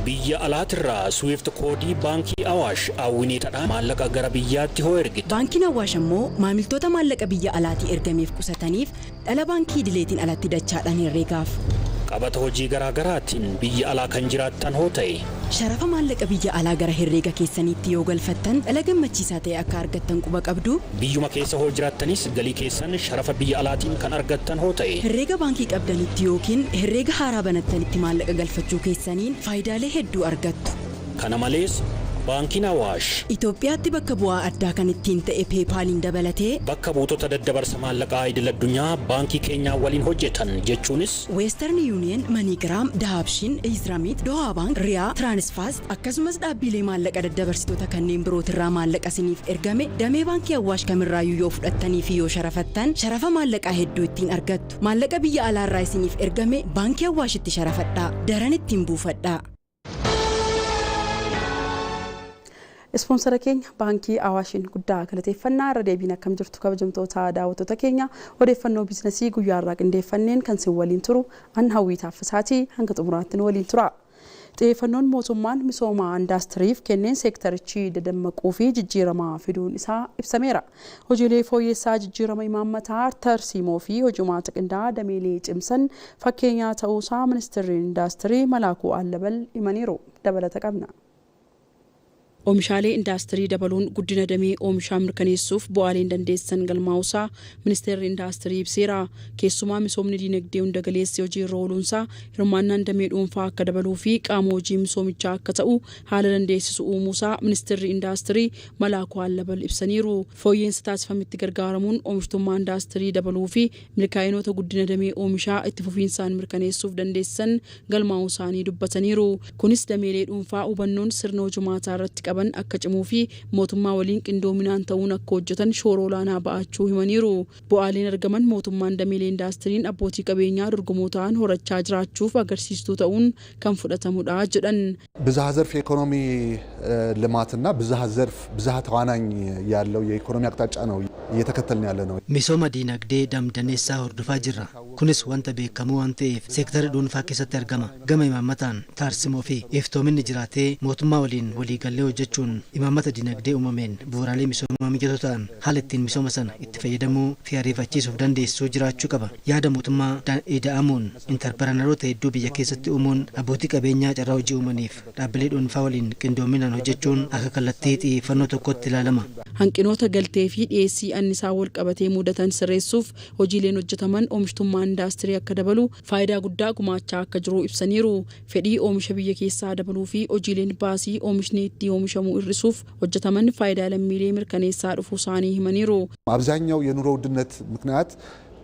Biyya alaatirraa Swift koodii baankii Awaash hawwiniitadhaan maallaqa gara biyyaatti hoo ergite. Baankiin Awaash ammoo maamiltoota maallaqa biyya alaatii ergameef qusataniif dhala baankii idileetiin alatti dachaadhaan herreegaaf. Qabata hojii garaa garaatiin biyya alaa kan jiraattan hoo ta'e. Sharafa maallaqa biyya alaa gara herreega keessaniitti yoo galfattan dhala gammachiisaa ta'e akka argattan quba qabdu. Biyyuma keessa hoo jiraattanis galii keessan sharafa biyya alaatiin kan argattan hoo ta'e. Herreega baankii qabdanitti yookiin herreega haaraa banattanitti maallaqa galfachuu keessaniin faayidaalee hedduu argattu. Kana malees Baankiin Awaash Itoophiyaatti bakka bu'aa addaa kan ittiin ta'e PayPaliin dabalatee bakka buutota daddabarsa maallaqaa idil addunyaa baankii keenyaa waliin hojjetan jechuunis Western Union, MoneyGram, Dahabshiil, EzRemit, Doha Bank, Riyaa, Transfast akkasumas dhaabbilee maallaqa daddabarsitoota kanneen birootirraa maallaqa isiniif ergame damee baankii Awaash kamirraayyuu yoo fudhattanii fi yoo sharafattan sharafa maallaqaa hedduu ittiin argattu. Maallaqa biyya alaarraa isiniif ergame baankii Awaashitti sharafadhaa, daran ittiin buufadhaa. Ispoonsara keenya baankii Awaashiin guddaa galateeffannaa. Irra deebiin akkam jirtu kabajamtoota daawwattoota keenya? Odeeffannoo biizinasii guyyaa irraa qindeeffanneen kan sin waliin turu an Hawwii Taaffisaatii, hanga xumuraatti nu waliin tura. Xiyyeeffannoon mootummaan misooma indaastiriif kenneen seektarichi dadammaquu fi jijjiirama fiduun isaa ibsameera. Hojiilee fooyyessaa jijjiirama imaammataa, tarsiimoo fi hojimaata qindaa'aa dameelee cimsan fakkeenyaa ta'uusaa ministeerri indaastirii Malaakuu Allabal himaniiru. Dabalata qabna. Oomishaalee indaastirii dabaluun guddina damee oomishaa mirkaneessuuf bu'aaleen dandeessisan galmaa'uusaa ministeerri indaastirii ibseera. Keessumaa misoomni diinagdee hunda galeessi hojii irra ooluunsaa hirmaannaan damee dhuunfaa akka dabaluu fi qaama hojii misoomichaa akka ta'u haala dandeessisu uumuusaa ministeerri indaastirii Malaakuu Allabal ibsaniiru. Fooyyeensa taasifametti gargaaramuun oomishtummaa indaastirii dabaluu fi milkaa'inoota guddina damee oomishaa itti fufiinsaan mirkaneessuuf dandeessisan galmaa'uu isaanii dubbataniiru. Kunis dameelee dhuunfaa hubannoon sirna hojimaataa irratti qaban akka cimuu fi mootummaa waliin qindoominaan ta'uun akka hojjetan shoora olaanaa ba'achuu himaniiru. Bu'aaleen argaman mootummaan dameelee indaastiriin abbootii qabeenyaa dorgomoo ta'an horachaa jiraachuuf agarsiistuu ta'uun kan fudhatamudha jedhan. ብዝሃ ዘርፍ የኢኮኖሚ ልማትና ብዝሃ ዘርፍ ብዝሃ ተዋናኝ ያለው የኢኮኖሚ አቅጣጫ ነው እየተከተልን ያለ ነው። Misooma diinagdee damdaneessaa hordofaa jirra. Kunis wanta beekamu waan ta'eef seektara dhuunfaa keessatti argama. Gama imaammataan taarsimoo fi iftoominni jiraatee mootummaa waliin waliigallee hojjechuun imaammata dinagdee uumameen bu'uuraalee misoomaa mijatoo ta'an haala ittiin misooma sana itti fayyadamuu fi ariifachiisuuf dandeessisuu jiraachuu qaba. Yaada mootummaa ida'amuun intarpiranaroota hedduu biyya keessatti uumuun abbootii qabeenyaa carraa hojii uumaniif dhaabbilee dhuunfaa waliin qindoominaan hojjechuun akka kallattii xiyyeeffannoo tokkotti ilaalama. Hanqinoota galtee fi dhiyeessii annisaa wal qabatee mudatan sirreessuuf hojiileen hojjetaman oomishtummaa indaastirii akka dabalu faayidaa guddaa gumaachaa akka jiru ibsaniiru. Fedhii oomisha biyya keessaa dabaluu fi hojiileen baasii oomishni itti oomishamu hir'isuuf hojjetaman faayidaa lammiilee mirkaneessaa dhufuu isaanii himaniiru. አብዛኛው የኑሮ ውድነት ምክንያት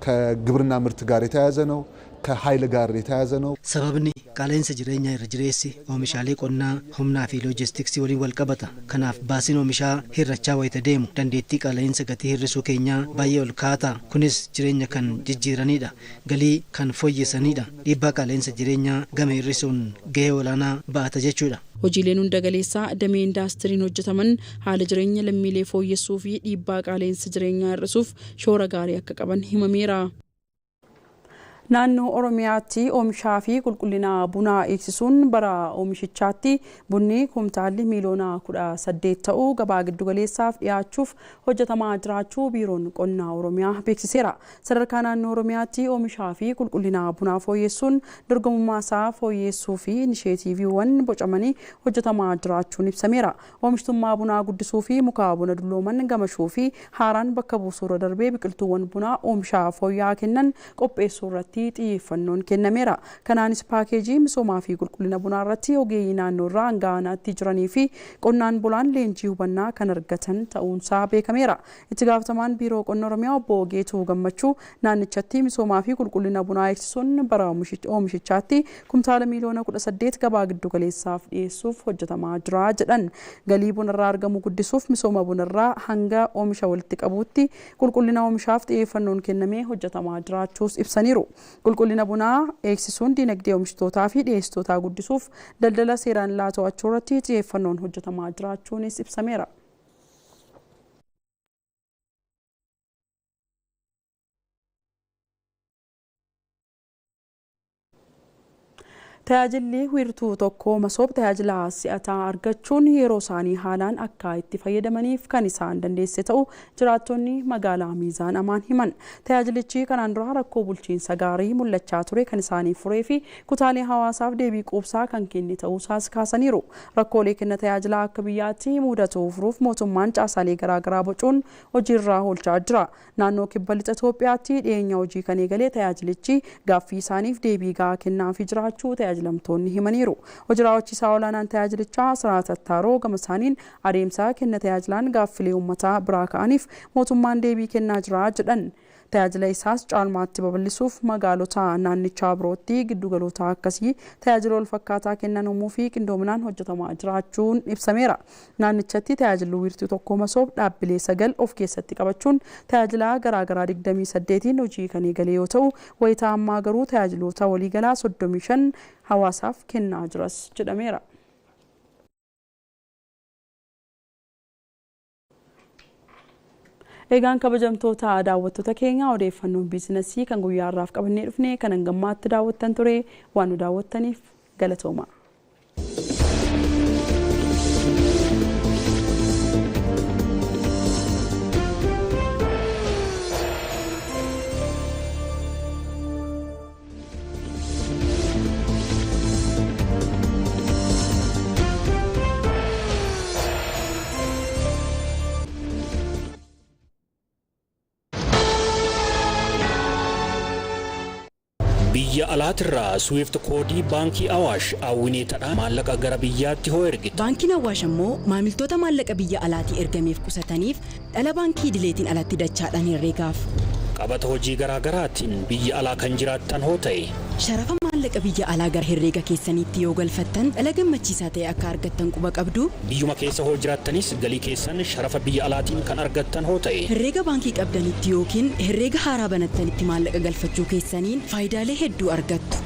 ከግብርና ምርት ጋር የተያያዘ ነው። ከኃይል ጋር የተያያዘ ነው። Sababni qaala'insa jireenyaa irra jireessi oomishaalee qonnaa humnaa fi loojistiksii waliin wal qabata. Kanaaf baasiin oomishaa hir'achaa wayita deemu dandeettii qaala'insa gatii hir'isuu keenyaa baay'ee ol kaata. Kunis jireenya kan jijjiiranidha. Galii kan fooyyessanidha. Dhiibbaa qaala'insa jireenyaa gama hir'isuun gahee olaanaa ba'ata jechuudha. Hojiileen hunda galeessaa damee indaastiriin hojjetaman haala jireenya lammiilee fooyyessuu fi dhiibbaa qaala'insa jireenyaa hir'isuuf shoora gaarii akka qaban himameera. Naannoo Oromiyaatti oomishaa fi qulqullina bunaa eegsisuun bara oomishichaatti bunni kumtaalli miiliyoona 18 ta'uu gabaa giddugaleessaaf dhiyaachuuf hojjetamaa jiraachuu biiroon qonnaa Oromiyaa beeksiseera. Sadarkaa naannoo Oromiyaatti oomishaa fi qulqullina bunaa fooyyessuun dorgomummaa isaa fooyyessuu fi inisheetiiviiwwan bocamanii hojjetamaa jiraachuun ibsameera. Oomishtummaa bunaa guddisuu fi muka buna dullooman gamashuu fi haaraan bakka buusuurra darbee biqiltuuwwan bunaa oomishaa fooyya'aa kennan qopheessuu irratti xiyyeeffannoon kennameera. Kanaanis paakeejii misoomaa fi qulqullina bunaa irratti ogeeyyii naannoo irraa hanga aanaatti jiranii fi qonnaan bulaan leenjii hubannaa kan argatan ta'uunsaa beekameera. Itti gaafatamaan biiroo qonna Oromiyaa obbo Geetuu Gammachuu naannichatti misoomaa fi qulqullina bunaa eegsisuun bara oomishichaatti kumtaala miiliyoona 18 gabaa giddugaleessaaf dhiyeessuuf hojjetamaa jira jedhan. Galii bunarraa argamu guddisuuf misooma bunarraa hanga oomisha walitti qabuutti qulqullina oomishaaf xiyyeeffannoon kennamee hojjetamaa jiraachuus ibsaniiru. Qulqullina bunaa eegsisuun dinagdee oomishtootaa fi dhiyeessitootaa guddisuuf daldala seeraan alaa to'achuu irratti xiyyeeffannoon hojjetamaa jiraachuunis ibsameera. Tajaajilli wiirtuu tokko masoob tajaajila si'ataa argachuun yeroo isaanii haalaan akka itti fayyadamaniif kan isaan dandeesse ta'u jiraattonni magaalaa Miizaan Amaan himan. Tajaajilichi kanaan dura rakkoo bulchiinsa gaarii mul'achaa ture kan isaanii furee fi kutaalee hawaasaaf deebii quubsaa kan kenne ta'uusaas kaasaniiru. Rakkoolee kenna tajaajilaa akka biyyaatti mudatu furuuf mootummaan caasaalee garaagaraa bocuun hojiirra oolchaa jira. Naannoo kibba lixa Itoophiyaatti dhiyeenya hojii kan eegalee tajaajilichi gaaffii isaaniif deebii gahaa kennaafii jiraachuu tajaajilamtoonni himaniiru. Hojii raawwachiisaa olaanaan tajaajilichaa Siraat Attaaroo gama isaaniin adeemsa kenna tajaajilaan gaaffilee uummataa biraa ka'aniif mootummaan deebii kennaa jira jedhan. Tajaajila isaas caalmaatti babal'isuuf magaalota naannichaa birootti giddugaloota akkasii tajaajila wal fakkaataa kennan uumuu fi qindoominaan hojjetamaa jiraachuun ibsameera. Naannichatti tajaajilli wiirtuu tokko masoob dhaabbilee 9 of keessatti qabachuun tajaajila garaagaraa 28 hojii kan eegale yoo ta'u wayitaa ammaa garuu tajaajiloota waliigalaa 35 hawaasaaf kennaa jiras jedhameera. Egaan kabajamtoota daawwattoota keenya odeeffannoon biizinasii kan guyyaa har'aaf qabannee dhufne kan hangammaatti daawwattan ture waan nu daawwattaniif galatooma. Biyya alaatirraa Swift koodii baankii Awaash hawwineetadhaan maallaqa gara biyyaatti hoo ergita. Baankiin Awaash ammoo maamiltoota maallaqa biyya alaatii ergameef qusataniif dhala baankii idileetiin alatti dachaadhaan herreegaaf. Qabata hojii garaagaraatiin biyya alaa kan jiraattan hoo ta'e. Sharafa maallaqa biyya alaa gara herreega keessaniitti yoo galfattan dhala gammachiisaa ta'e akka argattan quba qabdu. Biyyuma keessa hoo jiraattanis galii keessan sharafa biyya alaatiin kan argattan hoo ta'e. Herreega baankii qabdanitti yookiin herreega haaraa banattanitti maallaqa galfachuu keessaniin faayidaalee hedduu argattu.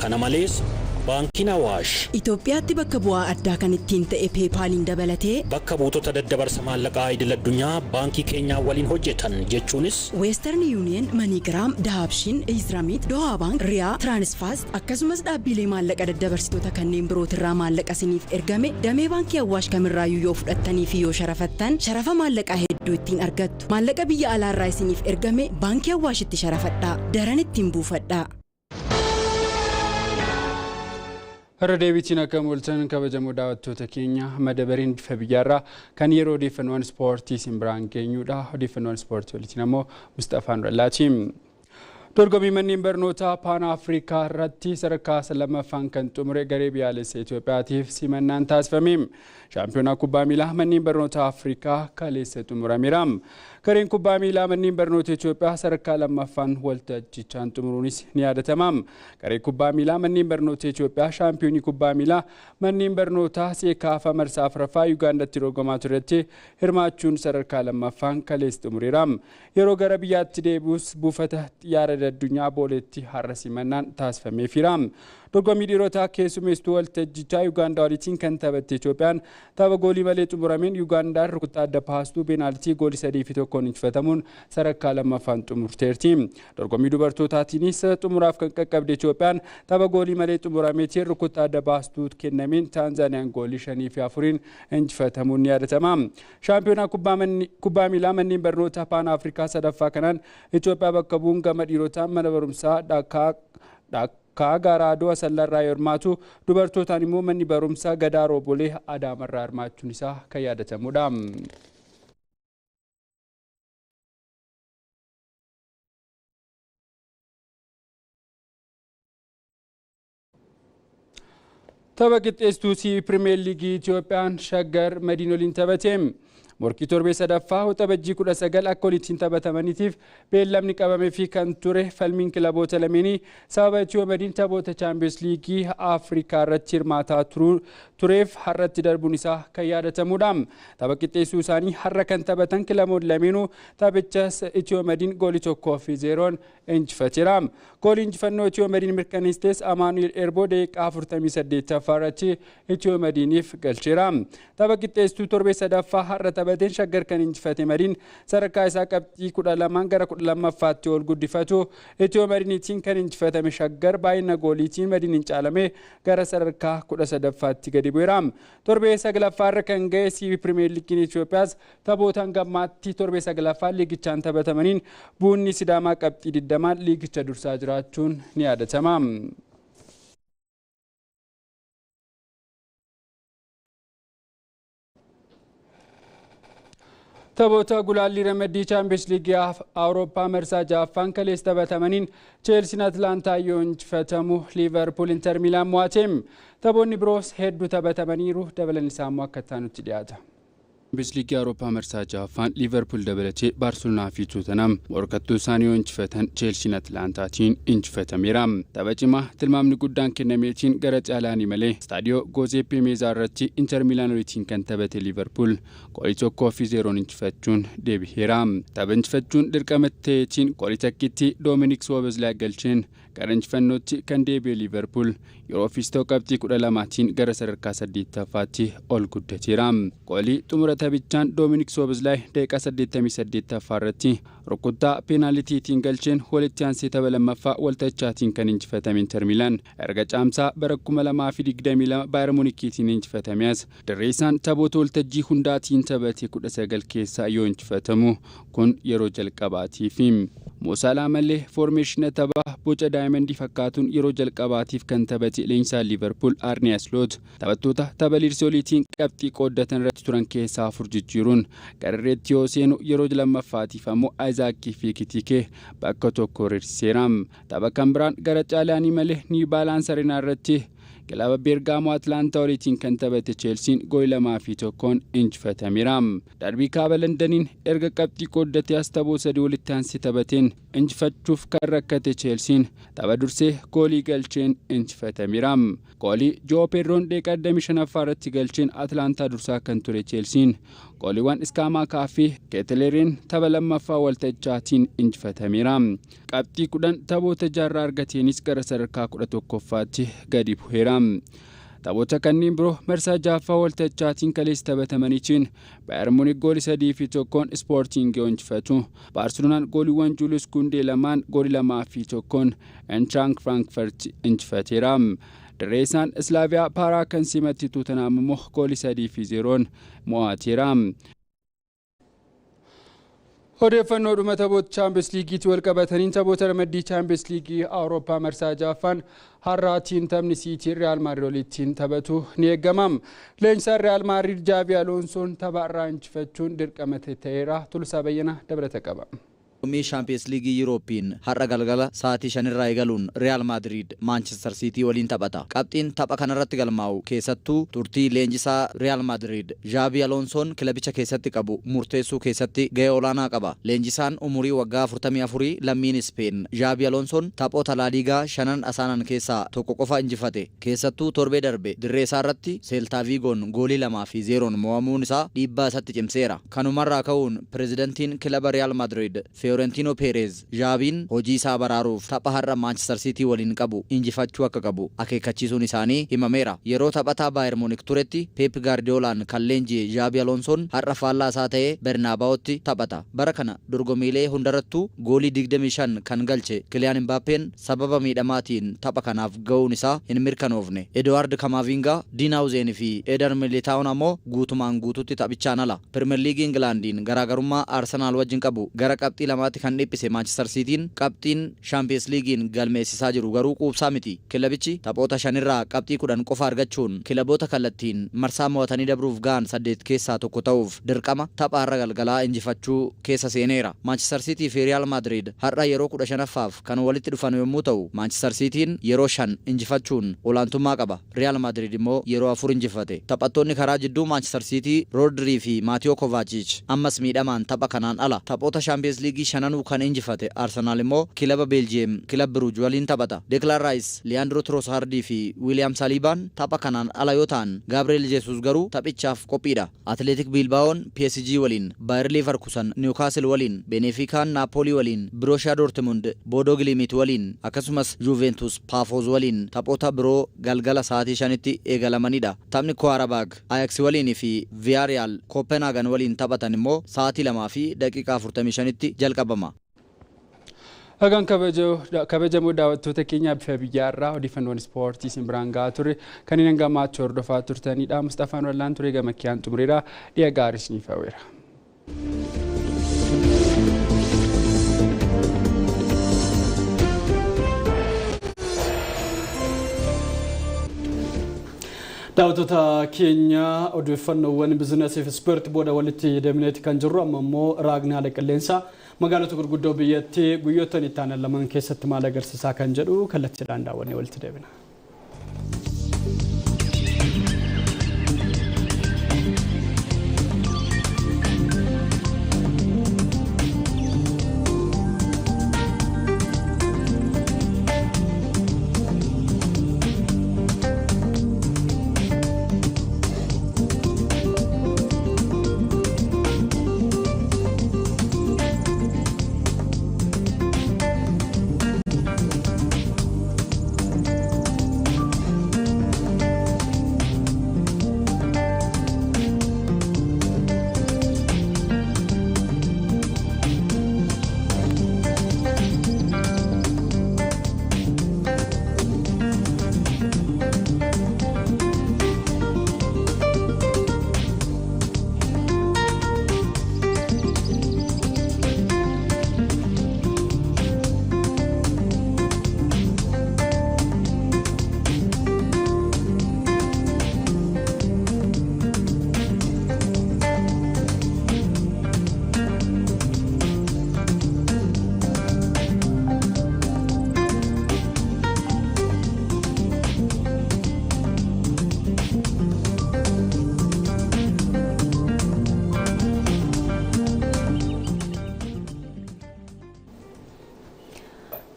Kana malees Baankiin Awaash. Itoophiyaatti bakka bu'aa addaa kan ittiin ta'e peepaaliin dabalatee bakka buutota daddabarsa maallaqaa idil addunyaa baankii keenyaa waliin hojjetan jechuunis Western Union, MoneyGram, Dahabshiin, Izramit, Doha Bank, Riyaa, Transfast akkasumas dhaabbilee maallaqa daddabarsitoota kanneen birootirraa maallaqa isiniif ergame damee baankii Awaash kamirraayyuu yoo fudhattanii fi yoo sharafattan sharafa maallaqaa hedduu ittiin argattu. Maallaqa biyya alaarraa isiniif ergame baankii Awaashitti sharafadhaa. Daran ittiin buufadhaa. Irra deebiitiin akka mooltan kabajamoo daawwattoota keenya madabariin bifa biyyaarraa kan yeroo odeeffannoon ispoortii isin biraan geenyudha. Odeeffannoon ispoortii waliin ammoo Mustafaa Nurallaati. Dorgommii manneen barnootaa Paan Afrikaa irratti sadarkaa lammaffaan kan xumure garee biyyaalessa Itoophiyaatiif simannaan taasifame. Shaampiyoonaa kubbaa miilaa manneen barnootaa Afrikaa kaleessa xumurameera. Gareen kubbaa miilaa manneen barnoota Itoophiyaa sadarkaa lammaffaan waltajjichaan xumuruunis ni yaadatama. Gareen kubbaa miilaa manneen barnoota Itoophiyaa shaampiyoonii kubbaa miilaa manneen barnootaa Seekaafa marsaa afuraffaa Yuugaandatti dorgomaa turetti hirmaachuun sadarkaa lammaffaan kaleessa xumureera. Yeroo gara biyyaatti deebi'us buufata xiyyaara addunyaa booleetti har'a simannaan taasifameefira. Dorgommii dhiirotaa keessummeesstuu waltajjichaa Yuugaandaa waliin kan taphatte Itoophiyaan tapha goolii malee xumurameen Yuugaandaan rukuttaa adda baastuu peenaaltii goolii 3-1 injifatamuun sadarkaa lammaffaan xumurteerti. Dorgommii dubartootaatiinis xumuraaf kan qaqqabde Itoophiyaan tapha goolii malee xumurameetiin rukuttaa adda baastuu kennameen Taanzaaniyaan goolii 5-4 injifatamuun ni yaadatama. Shaampiyoonaa kubbaa miilaa manneen barnootaa Paan Afrikaa sadaffaa kanaan Itoophiyaa bakka bu'uun gama dhiirotaa mana barumsaa Dhakaa Garaadoo Asallarraa yoo hirmaatu dubartootaan immoo manni barumsaa Gadaa Roobolee Adaamarraa hirmaachuun isaa kan yaadatamudha. Tapha qixxeessituu Pirimeer Liigii Itoophiyaan Shaggar Madiin waliin taphate. Morkii torbee sadaffaa Waxabajjii 19 akka walitti taphatamaniitiif beellamni qabamee fi kan ture falmiin kilaboota lameenii sababa Itiyoo Madiin taphoota Chaampiyoons Liigii Afrikaa irratti hirmaataa tureef har'atti darbuun isaa kan yaadatamudha. Tapha qixxeessuu isaanii har'a kan taphatan kilaboonni lameenuu taphicha Itiyoo Madiin goolii 1-0 injifateera. Goolii injifannoo Itiyoo Madiin mirkaneesses Amaanu'eel Erboo daqiiqaa 48ffaa irratti Itiyoo Madiiniif galcheera. Tapha qixxeessuu torbee sadaffaa har'a taphateen Shaggar kan injifate Madiin sadarkaa isaa qabxii 12 gara 12ffaatti ol guddifatu. Itiyoo Madiiniitiin kan injifatame Shaggar baay'ina gooliitiin Madiin hin caalame gara sadarkaa 13ffaatti gadi bu'eera. Torbee saglaffaa irra kan ga'e CB Pirimeer Liigiin Itoophiyaas taphoota hangammaatti torbee saglaffaa liigichaan taphatamaniin Buunni Sidaamaa qabxii 20 liigicha dursaa jiraachuun ni yaadatama. Taphoota gulaallii ramaddii Chaampiyoons Liigii Awurooppaa marsaa ja'affaan kaleessa taphatamaniin Cheelsiin Atlaantaa yoo injifatamu Liiverpuul Inter Miilaan mo'ate. Taphoonni biroos hedduu taphatamaniiru dabalan isaa immoo akka itti dhiyaata. Chaampiyoons Liigii Awurooppaa marsaa ja'affaan Liiverpuul dabalatee Baarseloonaa fi Tootenham morkattuu isaanii yoo injifatan Cheelsiin Atlaantaatiin injifatameera. Tapha cimaa tilmaamni guddaan kennameetiin gara caalaanii malee istaadiyoo Goozeppee Meezaa irratti Inter Miilaan waliin kan taphate Liiverpuul goolii 1-0 injifachuun deebi'eera. Tapha injifachuun dirqama ta'eetiin goolii takkitti Doominik Soobozlaa galcheen gara injifannootti kan deebi'e Liiverpuul yeroo ofiis ta'u qabxii 12tiin gara sadarkaa 8ffaatti ol guddateera. Goolii xumura taphichaan Doominik Soobozlaay daqiiqaa 88ffaa irratti rukuttaa peenaalitiitiin galcheen walitti aansee tapha lammaffaa waltachaatiin kan injifatame Inter Miilaan erga caamsaa bara 2022 Baayern Muunikiitiin injifatame as dirree isaan taphoota waltajjii hundaatiin taphate 19 keessaa yoo injifatamu kun yeroo jalqabaatiifi. Moosaalaa malee foormeeshina taphaa boca daayimandii fakkaatuun yeroo jalqabaatiif kan taphate leenjisaa Liiverpuul Arne Slot taphattoota tapha Liirsoliitiin qabxii qooddatan irratti turan keessaa afur jijjiiruun garreetti yoo seenu yeroo lammaffaatiif ammoo Ayizaakii fi Kitikee bakka tokko hiriirseera. Tapha kan biraan gara caalaanii malee Niiw Baalaans Areenaa irratti kilaba Beergaamoo Atlaantaa waliin kan taphate Cheelsiin goolii 2-1 injifatameera. Darbii kaaba Londaniin erga qabxii qooddatee as taphoota sadii walitti aansee taphateen injifachuuf kan rakkate Cheelsiin tapha dursee goolii galcheen injifatameera. Goolii Joo Pedroon daqiiqaa 25ffaa irratti galcheen Atlaantaa dursaa kan ture Cheelsiin gooliiwwan Iskaamaakaa fi Keeteleriin tapha lammaffaa waltajjaatiin injifatameera. Qabxii 10 taphoota jaarraa argateenis gara sadarkaa 11ffaatti gadi bu'eera. injifateera. Taphoota kanneen biroo marsaa 6ffaa waltachaatiin kaleessa taphatamaniitiin Baayern Muunik goolii 3-1 Ispoortiingii injifatu. Baarseloonaan gooliiwwan Julius Kundee lamaan goolii 2-1 Eintracht Frankfurt injifateera. Dirree isaan Islaaviyaa Paaraa kan simatti Tottenham immoo goolii 3-0 mo'ateera. Odeeffannoodhuma taphoota Chaampiyoons Liigiitti wal qabataniin taphoota ramaddii Chaampiyoons Liigii Awurooppaa marsaa 6ffaan har'aatiin taphni Siitiin Riyaal Maadriid waliin taphatu ni eegama. Leenjisaan Riyaal Maadriid Jaavi Aloonsoon tapha irraa injifachuun dirqama ta'eera. Tulusaa Bayyanaa dabalata qaba. Dorgommii Shaampiyoons Liigii Yuurooppiin har'a galgala sa'aatii 5 irraa eegaluun Riyaal Maadriid Maanchister Siitii waliin taphata. Qabxiin tapha kanarratti galmaa'u keessattuu turtii leenjisaa Riyaal Maadriid Jaabi Aloonsoon kilabicha keessatti qabu murteessuu keessatti gahee olaanaa qaba. Leenjisaan umurii waggaa 44 lammiin Ispeen Jaabi Aloonsoon taphoota Laaliigaa 5 asaanan keessaa tokko qofa injifate. Keessattuu torbee darbe dirree isaa irratti Seeltaa Viigoon goolii 2-0 mo'amuun isaa dhiibbaa isatti cimseera. Kanumarraa ka'uun pirezidantiin kilaba Riyaal Maadriid Fiorentino Perez Jaabiin hojii isaa baraaruuf tapha har'a Manchester City waliin qabu injifachuu akka qabu akeekkachiisuun isaanii himameera. Yeroo taphataa Bayern Munich turetti Pep Guardiolaan kan leenji'e Jaabi Alonsoon har'a faallaa isaa ta'ee Bernaabaawotti taphata. Bara kana dorgommiilee hundarrattuu goolii 25 kan galche Kylian Mbappeen sababa miidhamaatiin tapha kanaaf ga'uun isaa hin mirkanoofne. Eduard Camavinga, Dean Huijsen fi Eder Militao ammoo guutumaan guututti taphichaan ala. Premier League Englandiin garaagarummaa Arsenal wajjin qabu gara qabxii 2 kan dhiphise Manchester Cityin qabxiin Champions Leaguein galmeessisaa jiru garuu quubsaa miti. Kilabichi taphoota 5 irraa qabxii 10 qofa argachuun kilaboota kallattiin marsaa mo'atanii dabruuf ga'an 8 keessaa tokko ta'uuf dirqama tapha har'a galgalaa injifachuu keessa seeneera. Manchester City fi Real Madrid har'a yeroo 15ffaaf kan walitti dhufan yommuu ta'u Manchester Cityin yeroo 5 injifachuun olaantummaa qaba. Real Madrid immoo yeroo 4 injifate. Taphattoonni karaa jidduu Manchester City Rodri fi Mateo Kovacic ammas miidhamaan tapha kanaan ala. Taphoota Champions League shananuu kan injifate Arsenal immoo kilaba Belgium kilab Bruges waliin taphata. Declan Rice, Leandro Trossard fi William Saliban tapha kanaan ala yoo ta'an Gabriel Jesus garuu taphichaaf qophiidha. Athletic Bilbaoon PSG waliin, Bayer Leverkusen Newcastle waliin, Benfica Napoli waliin, Borussia Dortmund Bodo Glimt waliin akkasumas Juventus Pafos waliin taphoota biroo galgala sa'aatii 5tti eegalamanidha. Taphni Qarabag Ajax waliin fi Villarreal Copenhagen waliin taphatan immoo sa'aatii 2:45tti jalqabama. Hagan kabajamoo daawwattoota keenya bifa biyyaarraa odeeffannoon ispoortii isin biraan gahaa ture kanneen hanga ammaatti hordofaa turtanidha. Mustafaan Wallaan ture gama kiyyaan xumureera. Dhiya gaarii isiniif hawweera. Daawwattoota keenya odeeffannoowwan biizinasii fi ispoortii booda walitti deemneeti kan jirru amma immoo raagni haala qilleensaa magaalota gurguddoo biyyattii guyyoota itti aanan lamaan keessatti maal agarsiisaa kan jedhu kallattiidhaan daawwannee walitti deebina.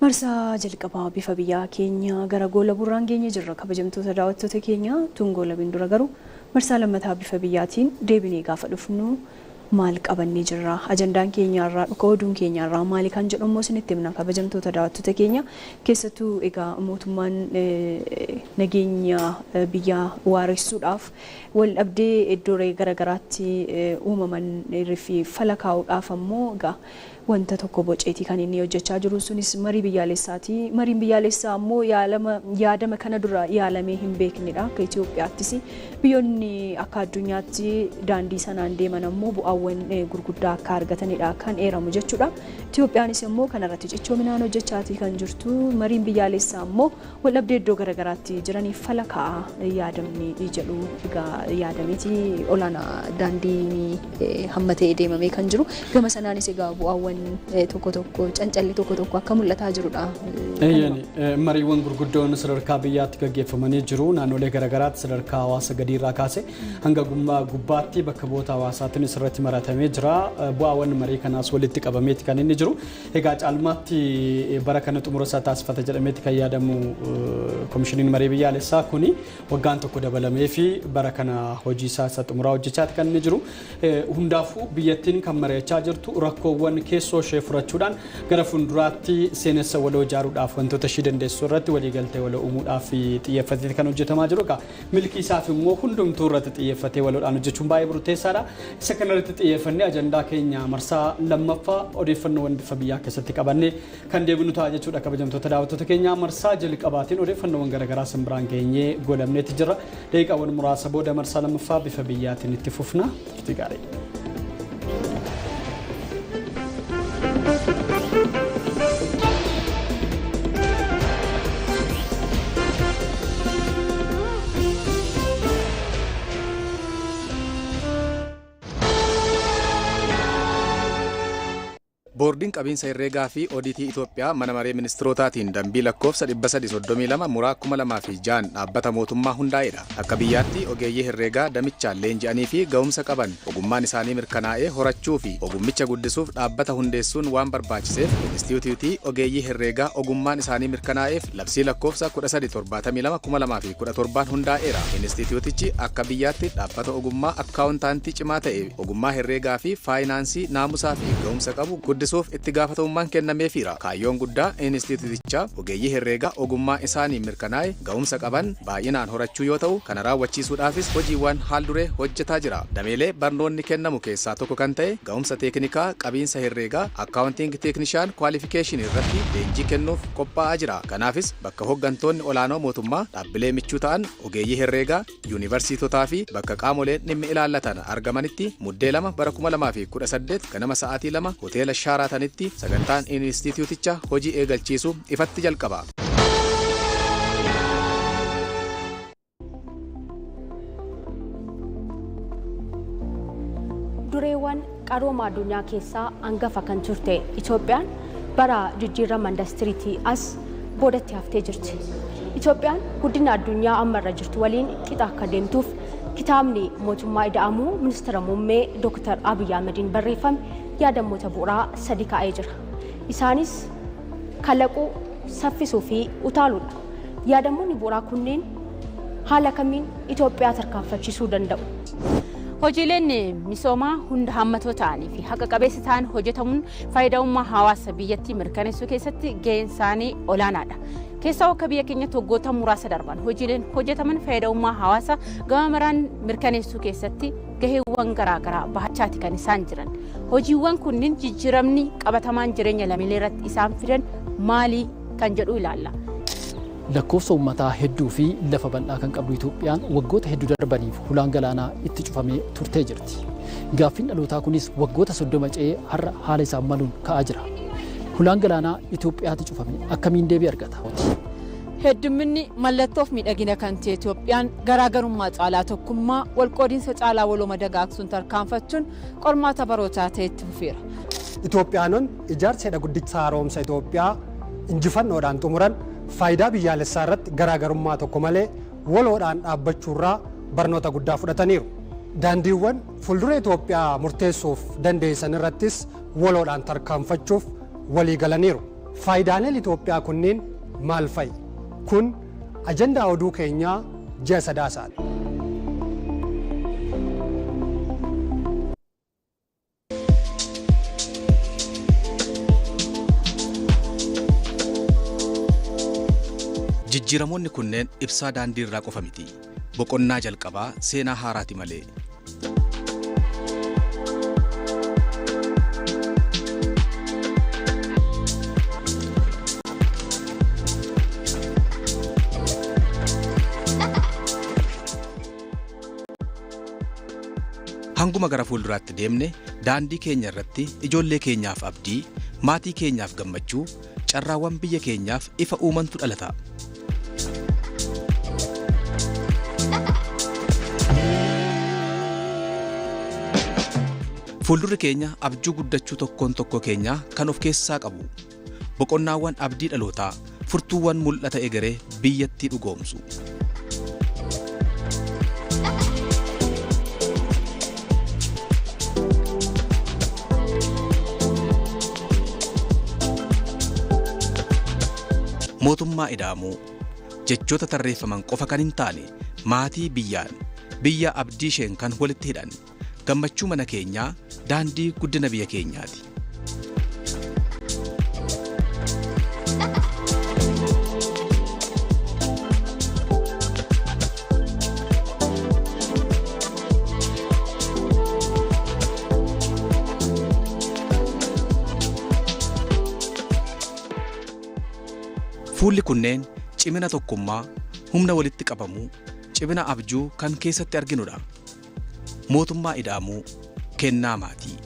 Marsaa jalqabaa bifa biyyaa keenya gara goola burraan geenye jirra. Kabajamtoota daawwattoota keenya tun goola bindura garuu marsaa lammataa bifa biyyaatiin deebinee gaafa dhufnu maal qabannee jirra? Ajandaan keenyaarraa dhuka oduun keenyaarraa maali kan jedhu immoo isinitti himna. Kabajamtoota daawwattoota keenya keessattuu egaa mootummaan Nageenya biyyaa waaressuudhaaf wal dhabdee iddoolee garaagaraatti uumaman fi fala kaa'uudhaaf ammoo egaa wanta tokko boceetii kan inni hojjechaa jiru sunis marii biyyaalessaati. Mariin biyyaalessaa ammoo yaadama kana dura yaalamee hin beeknedha. Akka Itoophiyaattis biyyoonni akka addunyaatti daandii sanaan deeman ammoo bu'aawwan gurguddaa akka argatanidha kan eeramu jechuudha. Itoophiyaanis immoo kanarratti cichoominaan hojjechaatii kan jirtu. Mariin biyyaalessaa ammoo waldhabdee iddoo garaagaraatti jiraniif fala kaa'a yaadamni jedhu egaa yaadameeti olaanaa daandii hamma ta'e deemamee kan jiru. Gama sanaanis egaa bu'aawwan tokko tokko cancalli tokko tokko akka mul'ataa jirudha. Mariiwwan gurguddoon sadarkaa biyyaatti gaggeeffamanii jiru. Naannolee garaagaraatti sadarkaa hawaasa gadiirraa kaase hanga gubbaatti bakka bu'oota hawaasaatiin sirriitti maratamee jira. Bu'aawwan marii kanaas walitti qabameeti kan inni jiru. Egaa caalmaatti bara kana xumura isaa taasifata jedhameeti kan yaadamu komishiniin marii biyyaalessaa kuni waggaan tokko dabalamee fi bara kana hojii isaa isa xumuraa hojjechaati kan inni jiru. Hundaafuu biyyattiin kan mari'achaa jirtu rakkoowwan keessoo ishee furachuudhaan gara fuulduraatti seenessa waloo ijaaruudhaaf wantoota ishee dandeessu irratti waliigaltee waloo uumuudhaaf xiyyeeffatee kan hojjetamaa jiru. Egaa milkii isaaf immoo hundumtuu irratti xiyyeeffatee waloodhaan hojjechuun baay'ee murteessaadha. Isa kanarratti xiyyeeffannee ajandaa keenya marsaa lammaffaa odeeffannoowwan bifa biyyaa keessatti qabannee kan deebinu ta'a jechuudha. Kabajamtoota daawwattoota keenyaa marsaa jalqabaatiin odeeffannoowwan garaagaraa simbiraan geenyee golamneeti jira. Daqiiqaawwan muraasa booda marsaa lammaffaa bifa biyyaatiin itti fufna. Turtii gaarii. Boordiin qabiinsa herreegaa fi Oodiitii Itoophiyaa mana maree ministirootaatiin dambii lakkoofsa 332 muraa 2006 dhaabbata mootummaa hundaa'edha. Akka biyyaatti ogeeyyii herreegaa damichaan leenji'anii fi ga'umsa qaban ogummaan isaanii mirkanaa'ee horachuu fi ogummicha guddisuuf dhaabbata hundeessuun waan barbaachiseef Inistituutii ogeeyyii herreegaa ogummaan isaanii mirkanaa'eef labsii lakkoofsa 1372 2017 hundaa'eera. Inistituutichi akka biyyaatti dhaabbata ogummaa akkaawuntaantii cimaa ta'e ogummaa herreegaa fi faayinaansii naamusaa fi ga'umsa qabu guddisuuf itti gaafatamummaan kennameefiira. Kaayyoon guddaa inistituutichaa ogeeyyii herreegaa ogummaa isaanii mirkanaa'e ga'umsa qaban baay'inaan horachuu yoo ta'u kana raawwachiisuudhaafis hojiiwwan haal duree hojjetaa jira. Dameelee barnoonni kennamu keessaa tokko kan ta'e ga'umsa teeknikaa qabiinsa herreegaa akkaawuntiing teeknishaan kwaalifikeeshinii irratti leenjii kennuuf qophaa'aa jira. Kanaafis bakka hooggantoonni olaanoo mootummaa dhaabbilee michuu ta'an ogeeyyii herreegaa yuunivarsiitotaa fi bakka qaamoleen dhimmi ilaallatan argamanitti muddee 2 bara 2018 ganama sa'aatii 2 hoteela Shaaraatanitti sagantaan inistituuticha hojii eegalchiisu ifatti jalqaba. Dureewwan qarooma addunyaa keessaa hangafa kan turte Itoophiyaan bara jijjiirama indastiriitii as boodatti haftee jirti. Itoophiyaan guddina addunyaa ammarra jirtu waliin qixa akka deemtuuf kitaabni mootummaa ida'amuu ministeera muummee Dr. Abiy Ahmediin barreeffame yaadamoota bu'uuraa sadi kaa'ee jira. Isaanis kalaquu, saffisuu fi utaaluudha. Yaadamoonni bu'uuraa kunneen haala kamiin Itoophiyaa tarkaanfachiisuu danda'u? Hojiileen misoomaa hunda hammatoo ta'anii fi haqa qabeessa ta'an hojjetamuun fayyadamummaa hawaasa biyyattii mirkaneessuu keessatti gaheen isaanii olaanaadha. Keessaa akka biyya keenyatti waggoota muraasa darban hojiileen hojjetaman fayyadamummaa hawaasa gama maraan mirkaneessuu keessatti gaheewwan garaagaraa bahachaati kan isaan jiran. Hojiiwwan kunniin jijjiiramni qabatamaan jireenya lammiilee irratti isaan fidan maali kan jedhu ilaalla. Lakkoofsa uummataa hedduu fi lafa bal'aa kan qabdu Itoophiyaan waggoota hedduu darbaniif hulaan galaanaa itti cufamee turtee jirti. Gaaffiin dhalootaa kunis waggoota 30 ce'ee har'a haala isaan maluun ka'aa jira. Hulaan galaanaa Itoophiyaatti cufame akkamiin deebii argata? Heddumminni mallattoof miidhagina kan ta'e Itoophiyaan garaagarummaa caalaa tokkummaa walqoodiinsa caalaa walooma dagaagsuun tarkaanfachuun qormaata barootaa ta'e itti fufeera. Itoophiyaanonni ijaarsa hidha guddicha haaromsa Itoophiyaa injifannoodhaan xumuran faayidaa biyyaalessaa irratti garaagarummaa tokko malee waloodhaan dhaabbachuurraa barnoota guddaa fudhataniiru. Daandiiwwan fuuldura Itoophiyaa murteessuuf dandeessan irrattis waloodhaan tarkaanfachuuf walii galaniiru. Faayidaaleen Itoophiyaa kunneen maal fa'i? Kun ajandaa oduu keenyaa ji'a sadaasaati. Jijjiirama Jijjiiramoonni kunneen ibsaa daandii irraa qofa miti. Boqonnaa jalqabaa seenaa haaraati malee. Hanguma gara fuulduraatti deemne daandii keenya irratti ijoollee keenyaaf abdii, maatii keenyaaf gammachuu, carraawwan biyya keenyaaf ifa uumantu dhalata. Fuuldurri keenya abjuu guddachuu tokkoon tokko keenyaa kan of keessaa qabu. Boqonnaawwan abdii dhalootaa, furtuuwwan mul'ata egeree biyyattii dhugoomsu. Mootummaa ida'amuu jechoota tarreeffaman qofa kan hin taane maatii biyyaan biyya abdii isheen kan walitti hidhan gammachuu mana keenyaa daandii guddina biyya keenyaati. Fuulli kunneen cimina tokkummaa, humna walitti qabamuu, cimina abjuu kan keessatti arginudha. Mootummaa ida'amuu, kennaa maatii.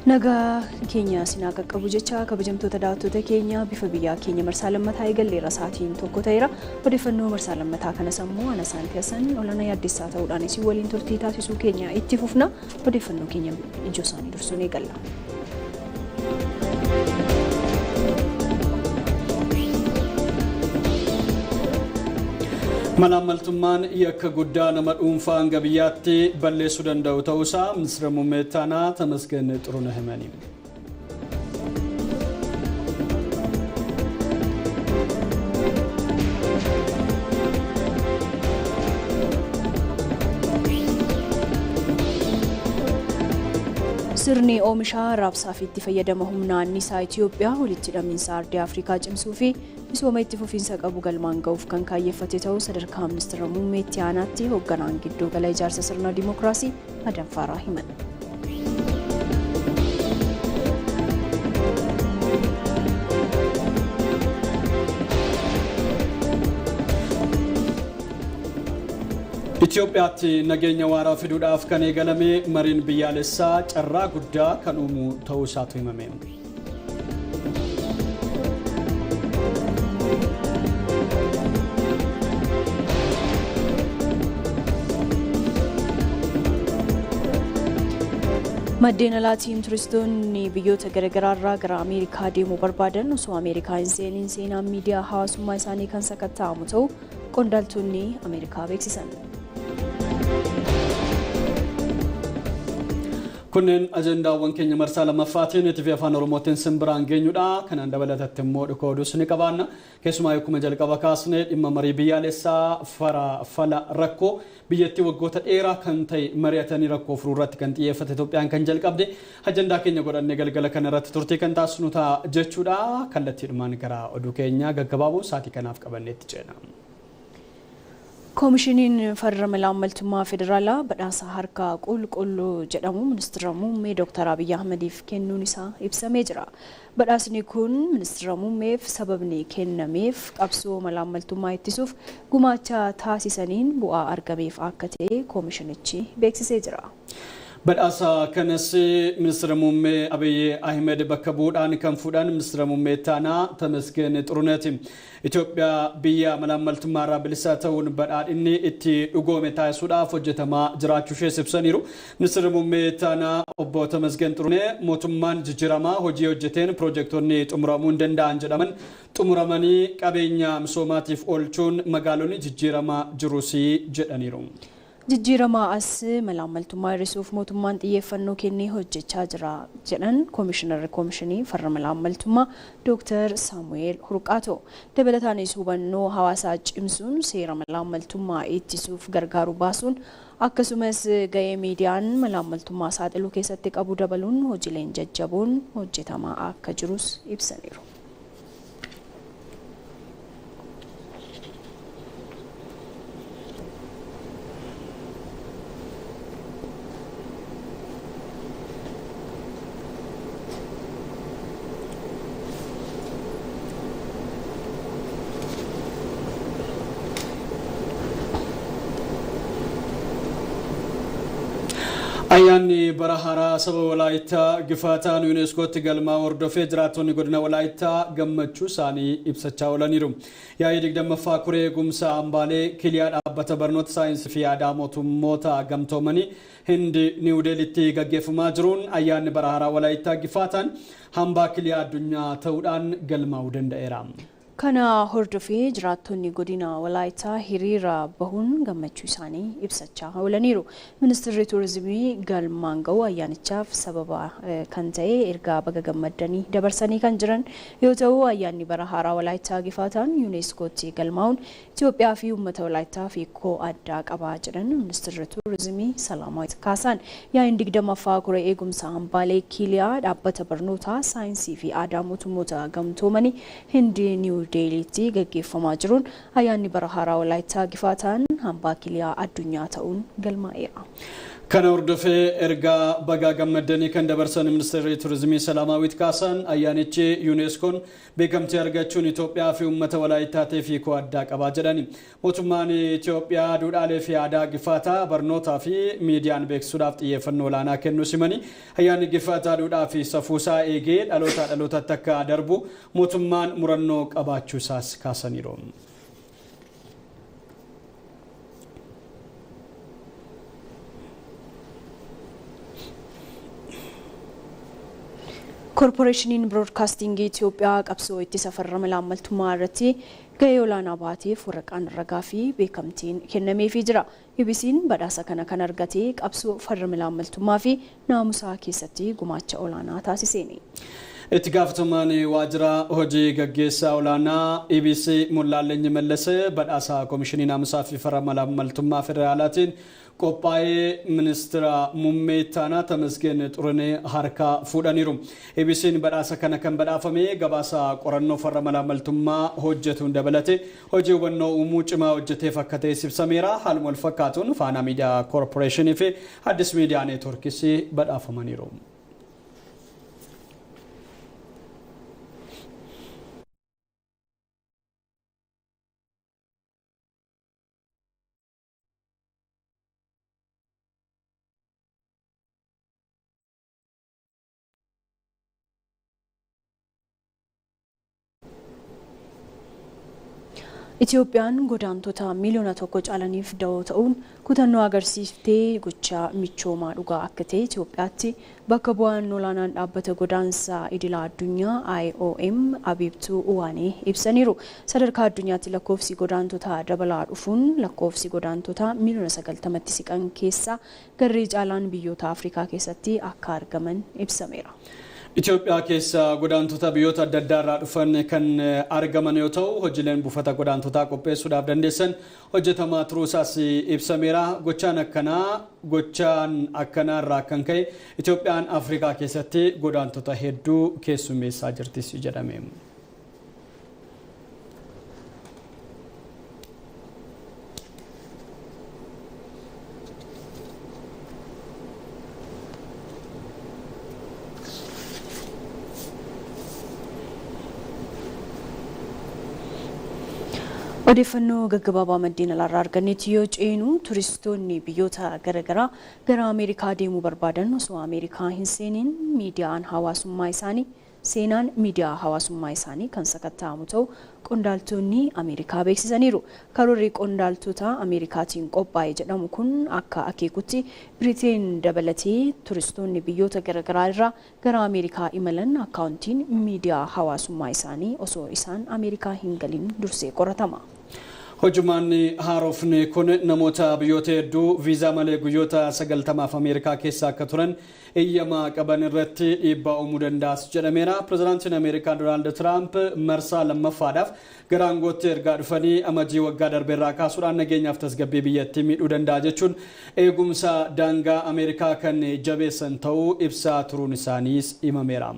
Nagaa keenya sinaa qaqqabu jecha kabajamtoota daawwattoota keenya bifa biyyaa keenya marsaa lammataa eegalleerra sa'aatiin tokko ta'eera. Odeeffannoo marsaa lammataa kanas ammoo ana Saantii Hasan Olaanaa Yaaddessaa ta'uudhaan isin waliin turtii taasisuu keenya itti fufna. Odeeffannoo keenya ijoo isaanii dursuun eegalla. Malaammaltummaan yakka guddaa nama dhuunfaa hanga biyyaatti balleessuu danda'u ta'uusaa ministeera muummee ittaanaa Tamasgen Xuruneh himani. Sirni oomisha raabsaa fi itti fayyadama humna anniisaa Itoophiyaa walitti hidhamiinsa ardii Afrikaa cimsuu fi misooma itti fufiinsa qabu galmaan ga'uuf kan kaayyeffate ta'uu sadarkaa ministeera muummee itti aanaatti hoogganaan gidduu gala ijaarsa sirna dimookiraasii Adam Faaraa himan. Itoophiyaatti nageenya waaraa fiduudhaaf kan eegalame mariin biyyaalessaa carraa guddaa kan uumu ta'uu isaatu himame. Maddeen alaatiin turistoonni biyyoota garaagaraa irraa gara Ameerikaa deemuu barbaadan osoo Ameerikaa hin seeniin seenaan miidiyaa hawaasummaa isaanii kan sakatta'amu ta'uu qondaaltonni Ameerikaa beeksisan. Kunneen ajendaawwan keenya marsaa lammaffaatiin ETV Afaan Oromootiin simbiraan geenyudha. Kanaan dabalatatti immoo dhukoo oduus ni qabaanna. Keessumaa akkuma jalqaba kaasne dhimma marii biyyaalessaa fala rakkoo biyyattii waggoota dheeraa kan ta'e mari'atanii rakkoo furuu irratti kan xiyyeeffate Itoophiyaan kan jalqabde ajendaa keenya godhannee galgala kana irratti turtii kan taasisnu ta'a jechuudha. Kallattiidhumaan gara oduu keenya gaggabaaboo sa'aatii kanaaf qabanneetti ceena. Koomishiniin farra malaammaltummaa federaalaa badhaasa harka qulqulluu jedhamu ministeera muummee Dr. Abiyyi Ahmediif kennuun isaa ibsamee jira. Badhaasni kun ministeera muummeef sababni kennameef qabsoo malaammaltummaa ittisuuf gumaacha taasisaniin bu'aa argameef akka ta'e koomishinichi beeksisee jira. Badhaasa kanas ministeera muummee Abiyyi Ahmed bakka bu'uudhaan kan fuudhan ministeera muummee ittaanaa Tamasgen Xuruneeti. Itoophiyaa biyya malaammaltummaa irraa bilisa ta'uun badhaadhinni itti dhugoome taasisuudhaaf hojjetamaa jiraachuu ishees ibsaniiru. Ministeerri muummee ittaanaa obbo Tamasgen Xurunee mootummaan jijjiiramaa hojii hojjeteen piroojektonni xumuramuu hin danda'an jedhaman xumuramanii qabeenya misoomaatiif oolchuun magaalonni jijjiiramaa jirus jedhaniiru. Jijjiiramaa as malaammaltummaa hir'isuuf mootummaan xiyyeeffannoo kennee hojjechaa jira jedhan koomishinarri koomishinii farra malaammaltummaa Dr. Saamu'eel Hurqaato. Dabalataanis hubannoo hawaasaa cimsuun seera malaammaltummaa ittisuuf gargaaru baasuun akkasumas ga'ee miidiyaan malaammaltummaa saaxiluu keessatti qabu dabaluun hojiileen jajjaboon hojjetamaa akka jirus ibsaniiru. Ayyaanni bara haaraa saba Walaayittaa Gifaataan yuuneeskootti galmaa hordofee jiraattonni godina Walaayittaa gammachuu isaanii ibsachaa oolaniiru. Yaa'ii 20ffaa koree eegumsa hambaalee kiliyaa dhaabbata barnoota saayinsii fi aadaa mootummoota gamtoomanii Hindi Niwudeelitti gaggeeffamaa jiruun ayyaanni bara haaraa Walaayittaa Gifaataan hambaa kiliyaa addunyaa ta'uudhaan galmaa'uu danda'eera. Kana hordofee jiraattonni godina Walaayittaa hiriira bahuun gammachuu isaanii ibsachaa oolaniiru. Ministeerri Turizimii galmaan ga'u ayyaanichaaf sababa kan ta'e ergaa baga gammaddanii dabarsanii kan jiran yoo ta'u ayyaanni bara haaraa Walaayittaa Gifaataan yuuneeskootti galmaa'uun Itoophiyaa fi uummata Walaayittaaf hiikoo addaa qaba jedhan ministeerri Turizimii Salaamaawit Kaasaan. Yaa'iin 20ffaa koree eegumsa hambaalee Kiliyaa dhaabbata barnootaa saayinsii fi aadaa mootummoota gamtoomanii Hindi Niw Deeliitti gaggeeffamaa jiruun ayyaanni bara haaraa Walaayittaa Gifaataan hambaa kiliyaa addunyaa ta'uun galmaa'eera. Kana hordofee ergaa bagaa gammaddanii kan dabarsan ministeerri turizimii Salaamaawwit Kaasaan ayyaanichi yuuneskoon beekamtii argachuun Itoophiyaa fi uummata Walaayittaatiif hiikoo addaa qabaa jedhani. Mootummaan Itoophiyaa duudhaalee fi aadaa Gifaataa barnootaa fi miidiyaan beeksisuudhaaf xiyyeeffannoo olaanaa kennuu simanii ayyaanni Gifaataa duudhaa fi safuusaa eegee dhalootaa dhalootatti akka darbu mootummaan murannoo qabaachuu isaas kaasaniiru. Koorporeeshiniin Biroodkaastingii Itoophiyaa qabsoo ittisa farra malaammaltummaa irratti gahee olaanaa baateef waraqaan ragaa fi beekamtiin kennameefii jira. EBC'n badhaasa kana kan argate qabsoo farra malaammaltummaa fi naamusaa keessatti gumaacha olaanaa taasiseeni. Itti gaafatamaan waajjira hojii gaggeessaa olaanaa EBC Mullaallenyi Mallase badhaasa Komishinii Naamusaa fi Farra Malaammaltummaa Federaalaatiin qophaa'ee ministeera muummee ittaanaa Tamasgeen Xurunee harkaa fuudhaniiru. EBC'n badhaasa kana kan badhaafame gabaasa qorannoo farra malaammaltummaa hojjetuun dabalate hojii hubannoo uumuu cimaa hojjeteef akka ta'e ibsameera. Haaluma wal fakkaatuun Faanaa Miidiyaa Koorporeeshinii fi Addis Miidiyaa Neetwoorkis badhaafamaniiru. Itoophiyaan godaantota miiliyoona 1 caalaniif da'oo ta'uun kutannoo agarsiiftee gochaa michoomaa dhugaa akka ta'e Itoophiyaatti bakka bu'aan olaanaan dhaabbata godaansaa idila addunyaa IOM Abiibtuu Uwaanee ibsaniiru. Sadarkaa addunyaatti lakkoofsi godaantotaa dabalaa dhufuun lakkoofsi godaantota miiliyoona 90tti siqan keessaa garri caalaan biyyoota Afrikaa keessatti akka argaman ibsameera. Itoophiyaa keessa godaantota biyyoota adda addaa irraa dhufan kan argaman yoo ta'u hojiileen buufata godaantotaa qopheessuudhaaf dandeessan hojjetamaa turuu isaas ibsameera. Gochaan akkanaa irraa kan ka'e Itoophiyaan Afrikaa keessatti godaantota hedduu keessummeessaa jirtis jedhame. Odeeffannoo gaggabaabaa maddeen alaarraa argannetti yoo ceenu turistoonni biyyoota garaagaraa gara Ameerikaa deemuu barbaadan osoo Ameerikaa hin seeniin miidiyaan hawaasummaa isaanii seenaan miidiyaa hawaasummaa isaanii kan sakatta'amu ta'u qondaaltonni Ameerikaa beeksisaniiru. Karoorri qondaaltota Ameerikaatiin qophaa'e jedhamu kun akka akeekutti Biriteen dabalatee turistoonni biyyoota garaagaraa irraa gara Ameerikaa imalan akkaawuntiin miidiyaa hawaasummaa isaanii osoo isaan Ameerikaa hin galin dursee qoratama. Hojumaan haarofni kun namoota biyyoota hedduu viizaa malee guyyoota 90 Ameerikaa keessa akka turan eeyyama qaban irratti dhiibbaa uumuu danda'as jedhameera. Pireezidaantiin Ameerikaa Doonaald Tiraamp marsaa lammaffaadhaaf gara aangootti ergaa dhufanii amajjii waggaa darbeerraa kaasuudhaan nageenyaaf tasgabbii biyyattii miidhuu danda'a jechuun eegumsa daangaa Ameerikaa kan jabeessan ta'uu ibsaa turuun isaaniis himameera.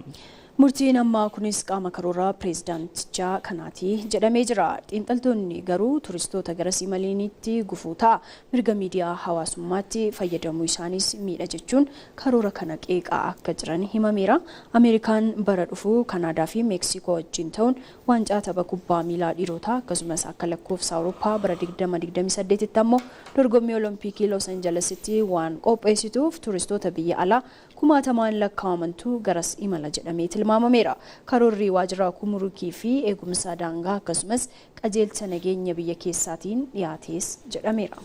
Murtiin ammaa kunis qaama karooraa pireezidaantichaa kanaati jedhamee jira. Xiinxaltoonni garuu turistoota gara imaliinitti gufuu ta'a. Mirga miidiyaa hawaasummaatti fayyadamuu isaanis miidha jechuun karoora kana qeeqaa akka jiran himameera. Ameerikaan bara dhufu Kanaadaa fi Meeksikoo wajjin ta'uun waancaa tapha kubbaa miilaa dhiirotaa akkasumas akka lakkoofsa Awurooppaa bara 2028tti ammoo dorgommii Olompikii Los Angelesitti waan qopheessituuf turistoota biyya alaa kumaatamaan lakkaa'amantu garas imala jedhamee tilmaamameera. Karoorri waajjira gumrukii fi eegumsa daangaa akkasumas qajeelcha nageenya biyya keessaatiin dhiyaates jedhameera.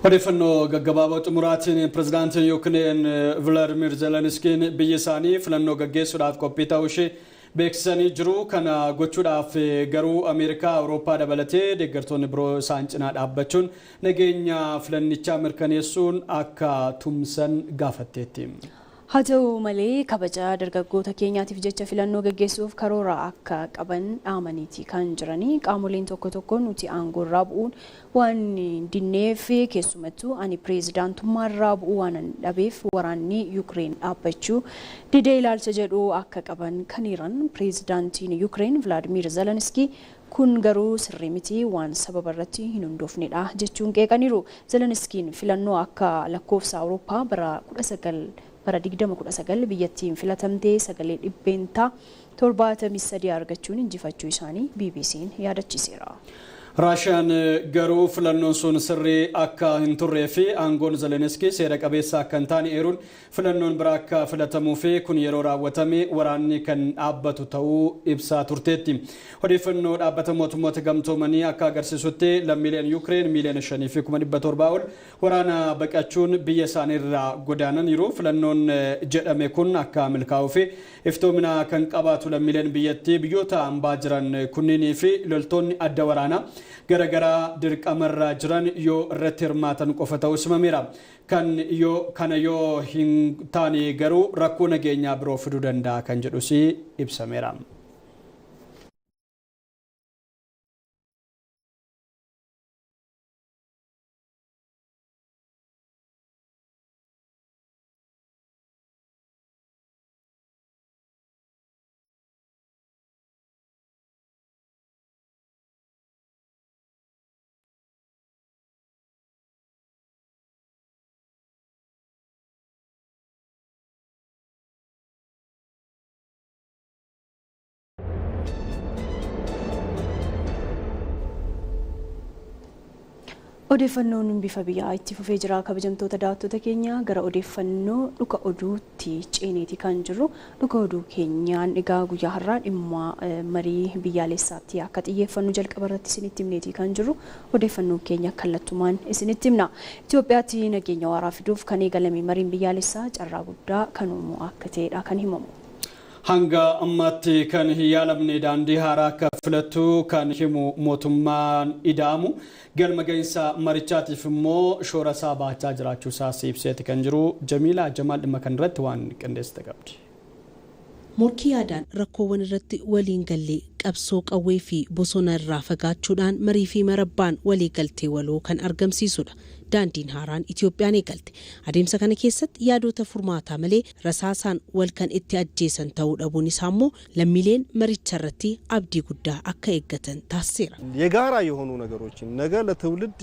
Odeeffannoo gaggabaaboo xumuraatiin pireezidaantiin Yuukireen Vilaadimir Zelenskiin biyyi isaanii filannoo gaggeessuudhaaf qophii ta'uu ishee beeksisanii jiru. Kana gochuudhaaf garuu Ameerikaa, Awurooppaa dabalatee deeggartoonni biroo isaan cinaa dhaabbachuun nageenya filannichaa mirkaneessuun akka tumsan gaafatteetti. Haa ta'u malee kabaja dargaggoota keenyaatiif jecha filannoo gaggeessuuf karoora akka qaban dhaamaniiti kan jiranii qaamoleen tokko tokko nuti aangoo irraa bu'uun waan dinneef keessumattuu ani pireezidaantummaa irraa bu'uu waan dhabeef waraanni Yuukireen dhaabbachuu didee ilaalcha jedhu akka qaban kan hiran pireezidaantiin Yuukireen Vilaadimiir Zelenskii kun garuu sirrii miti waan sababa irratti hin hundoofnedha jechuun qeeqaniiru. Zelenskiin filannoo akka lakkoofsa Awurooppaa bara 2019 biyyattiin filatamtee sagalee 73% argachuun injifachuu isaanii BBC'n yaadachiiseera. Raashiyaan garuu filannoon sun sirrii akka hin turree fi aangoon Zelenskii seera qabeessa akka hin taane eeruun filannoon biraa akka filatamuu fi kun yeroo raawwatame waraanni kan dhaabbatu ta'uu ibsaa turteetti. Odeeffannoo dhaabbata mootummoota gamtoomanii akka agarsiisutti lammiileen Yuukireen miiliyoona 5,700 ol waraana baqachuun biyya isaaniirraa godaananiiru. Filannoon jedhame kun akka milkaa'uu fi iftoomina kan qabaatu lammiileen biyyattii biyyoota hambaa jiran kunniinii fi loltoonni adda waraanaa garagaraa dirqamarraa jiran yoo irratti hirmaatan qofa ta'uu simameera. Kan yoo kana yoo hin taane garuu rakkoo nageenyaa biroo fiduu danda'a kan jedhus ibsameera. Odeeffannoon bifa biyyaa itti fufee jira. Kabajamtoota daawwattoota keenya gara odeeffannoo dhuka oduutti ceeneeti kan jirru. Dhuka oduu keenyaan egaa guyyaa har'aa dhimma marii biyyaalessaatti akka xiyyeeffannu jalqaba irratti isinitti himneeti kan jirru. Odeeffannoo keenya kallattumaan isinitti himna. Itoophiyaatti nageenya waaraa fiduuf kan eegalame mariin biyyaalessaa carraa guddaa kan uumu akka ta'edha kan himamu. Hanga ammaatti kan hin yaalamne daandii haaraa akka filattu kan himu mootummaan ida'amu galma gahinsa marichaatiif immoo shoora isaa baachaa jiraachuu isaas ibseeti kan jiru. Jamiilaa Jamaal dhimma kan irratti waan qindeessite qabdi. Morkii yaadaan rakkoowwan irratti waliin gallee qabsoo qawwee fi bosona irraa fagaachuudhaan marii fi marabbaan walii galtee waloo kan argamsiisudha. Daandiin haaraan Itoophiyaan eegalte. Adeemsa kana keessatti yaadota furmaataa malee rasaasaan wal kan itti ajjeesan ta'uu dhabuun isaa immoo lammiileen maricha irratti abdii guddaa akka eeggatan taasiseera. የጋራ የሆኑ ነገሮችን ነገ ለትውልድ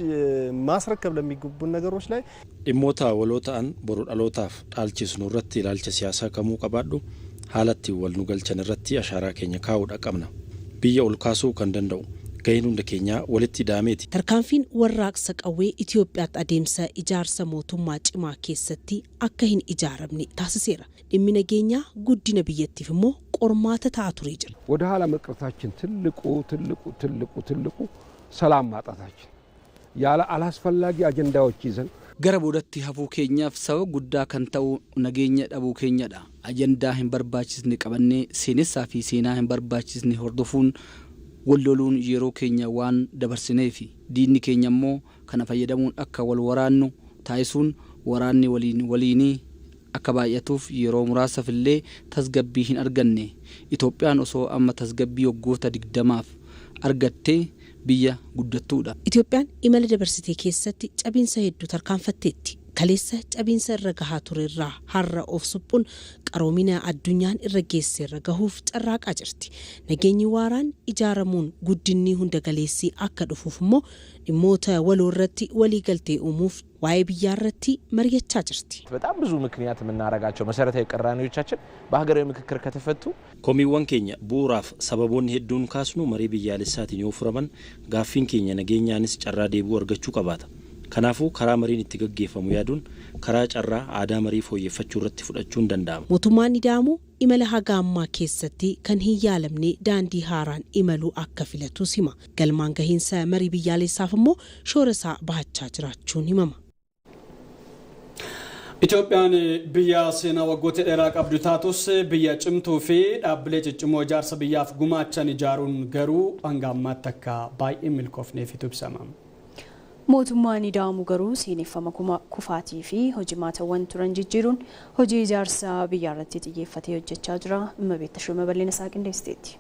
ማስረከብ ለሚገቡን ነገሮች ላይ dhimmoota waloo ta'an boru dhalootaaf dhaalchisnu irratti ilaalcha siyaasaa kamuu qabaadhu haala ittiin wal nu galchan irratti ashaaraa keenya kaa'uudha qabna. Biyya ol kaasuu kan danda'u gaheen hunda keenyaa walitti hidhameeti. Tarkaanfiin warraaqsa qawwee Itoophiyaatti adeemsa ijaarsa mootummaa cimaa keessatti akka hin ijaaramne taasiseera. Dhimmi nageenyaa guddina biyyattiif immoo qormaata ta'aa turee jira. ወደ ኋላ መቅረታችን ትልቁ ትልቁ ትልቁ ትልቁ ሰላም ማጣታችን ያለ አላስፈላጊ አጀንዳዎች ይዘን Gara boodatti hafuu keenyaaf sababa guddaa kan ta'u nageenya dhabuu keenyadha. Ajandaa hin barbaachisne qabannee seenessaa fi seenaa hin barbaachisne hordofuun wal loluun yeroo keenya waan dabarsineefi diinni keenya immoo kana fayyadamuun akka wal waraannu taasisuun waraanni waliin waliinii akka baay'atuuf yeroo muraasaaf illee tasgabbii hin arganne. Itoophiyaan osoo amma tasgabbii waggoota 20 argattee biyya guddattuudha. Itoophiyaan imala dabarsitee keessatti cabiinsa hedduu tarkaanfatteetti. Kaleessa cabiinsa irra gahaa ture irraa har'a of suphuun qaroomina addunyaan irra geesse irra gahuuf carraaqaa jirti. Nageenyi waaraan ijaaramuun guddinni hunda galeessi akka dhufuuf immoo dhimmoota waloo irratti walii galtee uumuuf waa'ee biyyaa irratti mari'achaa jirti. በጣም ብዙ ምክንያት የምናደርጋቸው መሰረታዊ ቅራኔዎቻችን በሀገራዊ ምክክር ከተፈቱ Komiiwwan keenya bu'uuraaf sababoonni hedduun kaasnu marii biyyaalessaatiin yoo furaman gaaffiin keenya nageenyaanis carraa deebi'uu argachuu qabaata. Kanaafuu karaa mariin itti gaggeeffamu yaaduun karaa carraa aadaa marii fooyyeffachuu irratti fudhachuun danda'ama. Mootummaan ida'amu imala haga ammaa keessatti kan hin yaalamne daandii haaraan imaluu akka filatus hima. Galmaan gahiinsa marii biyyaalessaaf immoo shoora isaa bahachaa jiraachuun himama. Itoophiyaan biyya seenaa waggoota dheeraa qabdu taatus biyya cimtuu fi dhaabbilee ciccimoo ijaarsa biyyaaf gumaachan ijaaruun garuu hanga ammaatti akka baay'ee milkoofneefitu ibsama. Mootummaan ida'amu garuu seeneffama kufaatii fi hojimaatawwan turan jijjiiruun hojii ijaarsaa biyyaa irratti xiyyeeffatee hojjechaa jira. Immabeet Tashoomaa bal'ina isaa qindeessiteetti.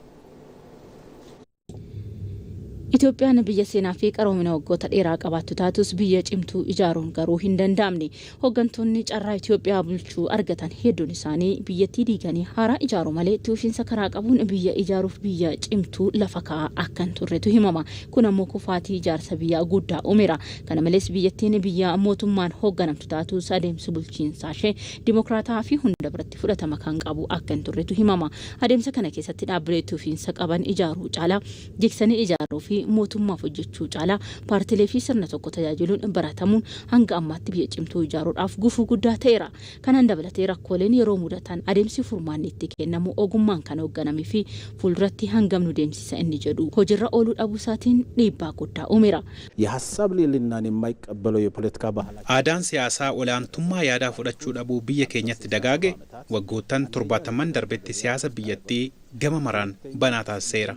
Itoophiyaan biyya seenaa fi qaroomina waggoota dheeraa qabaattu taatus biyya cimtuu ijaaruun garuu hin danda'amne. Hooggantoonni carraa Itoophiyaa bulchuu argatan hedduun isaanii biyyattii diiganii haaraa ijaaruu malee tuufiinsa karaa qabuun biyya ijaaruuf biyya cimtuu lafa kaa'aa akka hin turretu himama. Kun ammoo kufaatii ijaarsa biyyaa guddaa uumeera. Kana malees biyyattiin biyya mootummaan hoogganamtu taatus adeemsi bulchiinsaa ishee dimokiraataa fi hunda biratti fudhatama kan qabu akka hin turretu himama. Adeemsa kana keessatti dhaabbilee tuufiinsa qaban ijaaruu caalaa jigsanii ijaaruu fi mootummaaf hojjechuu caalaa paartilee fi sirna tokko tajaajiluun baratamuun hanga ammaatti biyya cimtuu ijaaruudhaaf gufuu guddaa ta'eera. Kanaan dabalatee rakkooleen yeroo mudatan adeemsi furmaanni itti kennamu ogummaan kan hoogganamee fi fuulduratti hangam nu deemsisa inni jedhu hojiirra ooluu dhabuu isaatiin dhiibbaa guddaa uumeera. የሀሳብ ልዕልናን የማይቀበለው የፖለቲካ ባህል Aadaan siyaasaa olaantummaa yaadaa fudhachuu dhabuu biyya keenyatti dagaage waggoottan 70 darbetti siyaasa biyyattii gama maraan banaa taasiseera.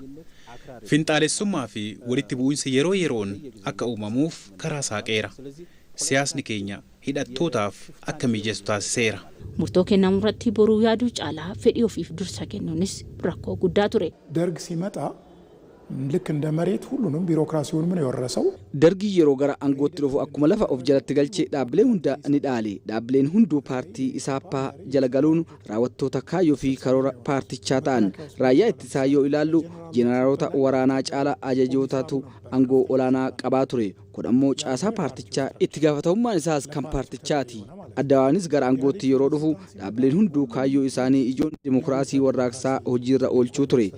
Finxaalessummaa fi walitti bu'insi yeroo yeroon akka uumamuuf karaa saaqeera. Siyaasni keenya hidhattootaaf akka mijeessu taasiseera. Murtoo kennamu irratti boruu yaaduu caalaa fedhii ofiif dursa kennuunis rakkoo guddaa ture. ደርግ ሲመጣ ልክ እንደ መሬት ሁሉንም ቢሮክራሲውን ምን የወረሰው Dargii yeroo gara aangootti dhufu akkuma lafa of jalatti galchee dhaabbilee hunda ni dhaale. Dhaabbileen hunduu paartii isaappaa jala galuun raawwattoota kaayyoo fi karoora paartichaa ta'an. Raayyaa ittisaa yoo ilaallu jeneraalota waraanaa caalaa ajajootatu aangoo olaanaa qabaa ture. Kun ammoo caasaa paartichaa itti gaafatamummaan isaas kan paartichaati. Addawaanis gara aangootti yeroo dhufu dhaabbileen hunduu kaayyoo isaanii ijoon dimokiraasii warraaqsaa hojiirra oolchuu ture.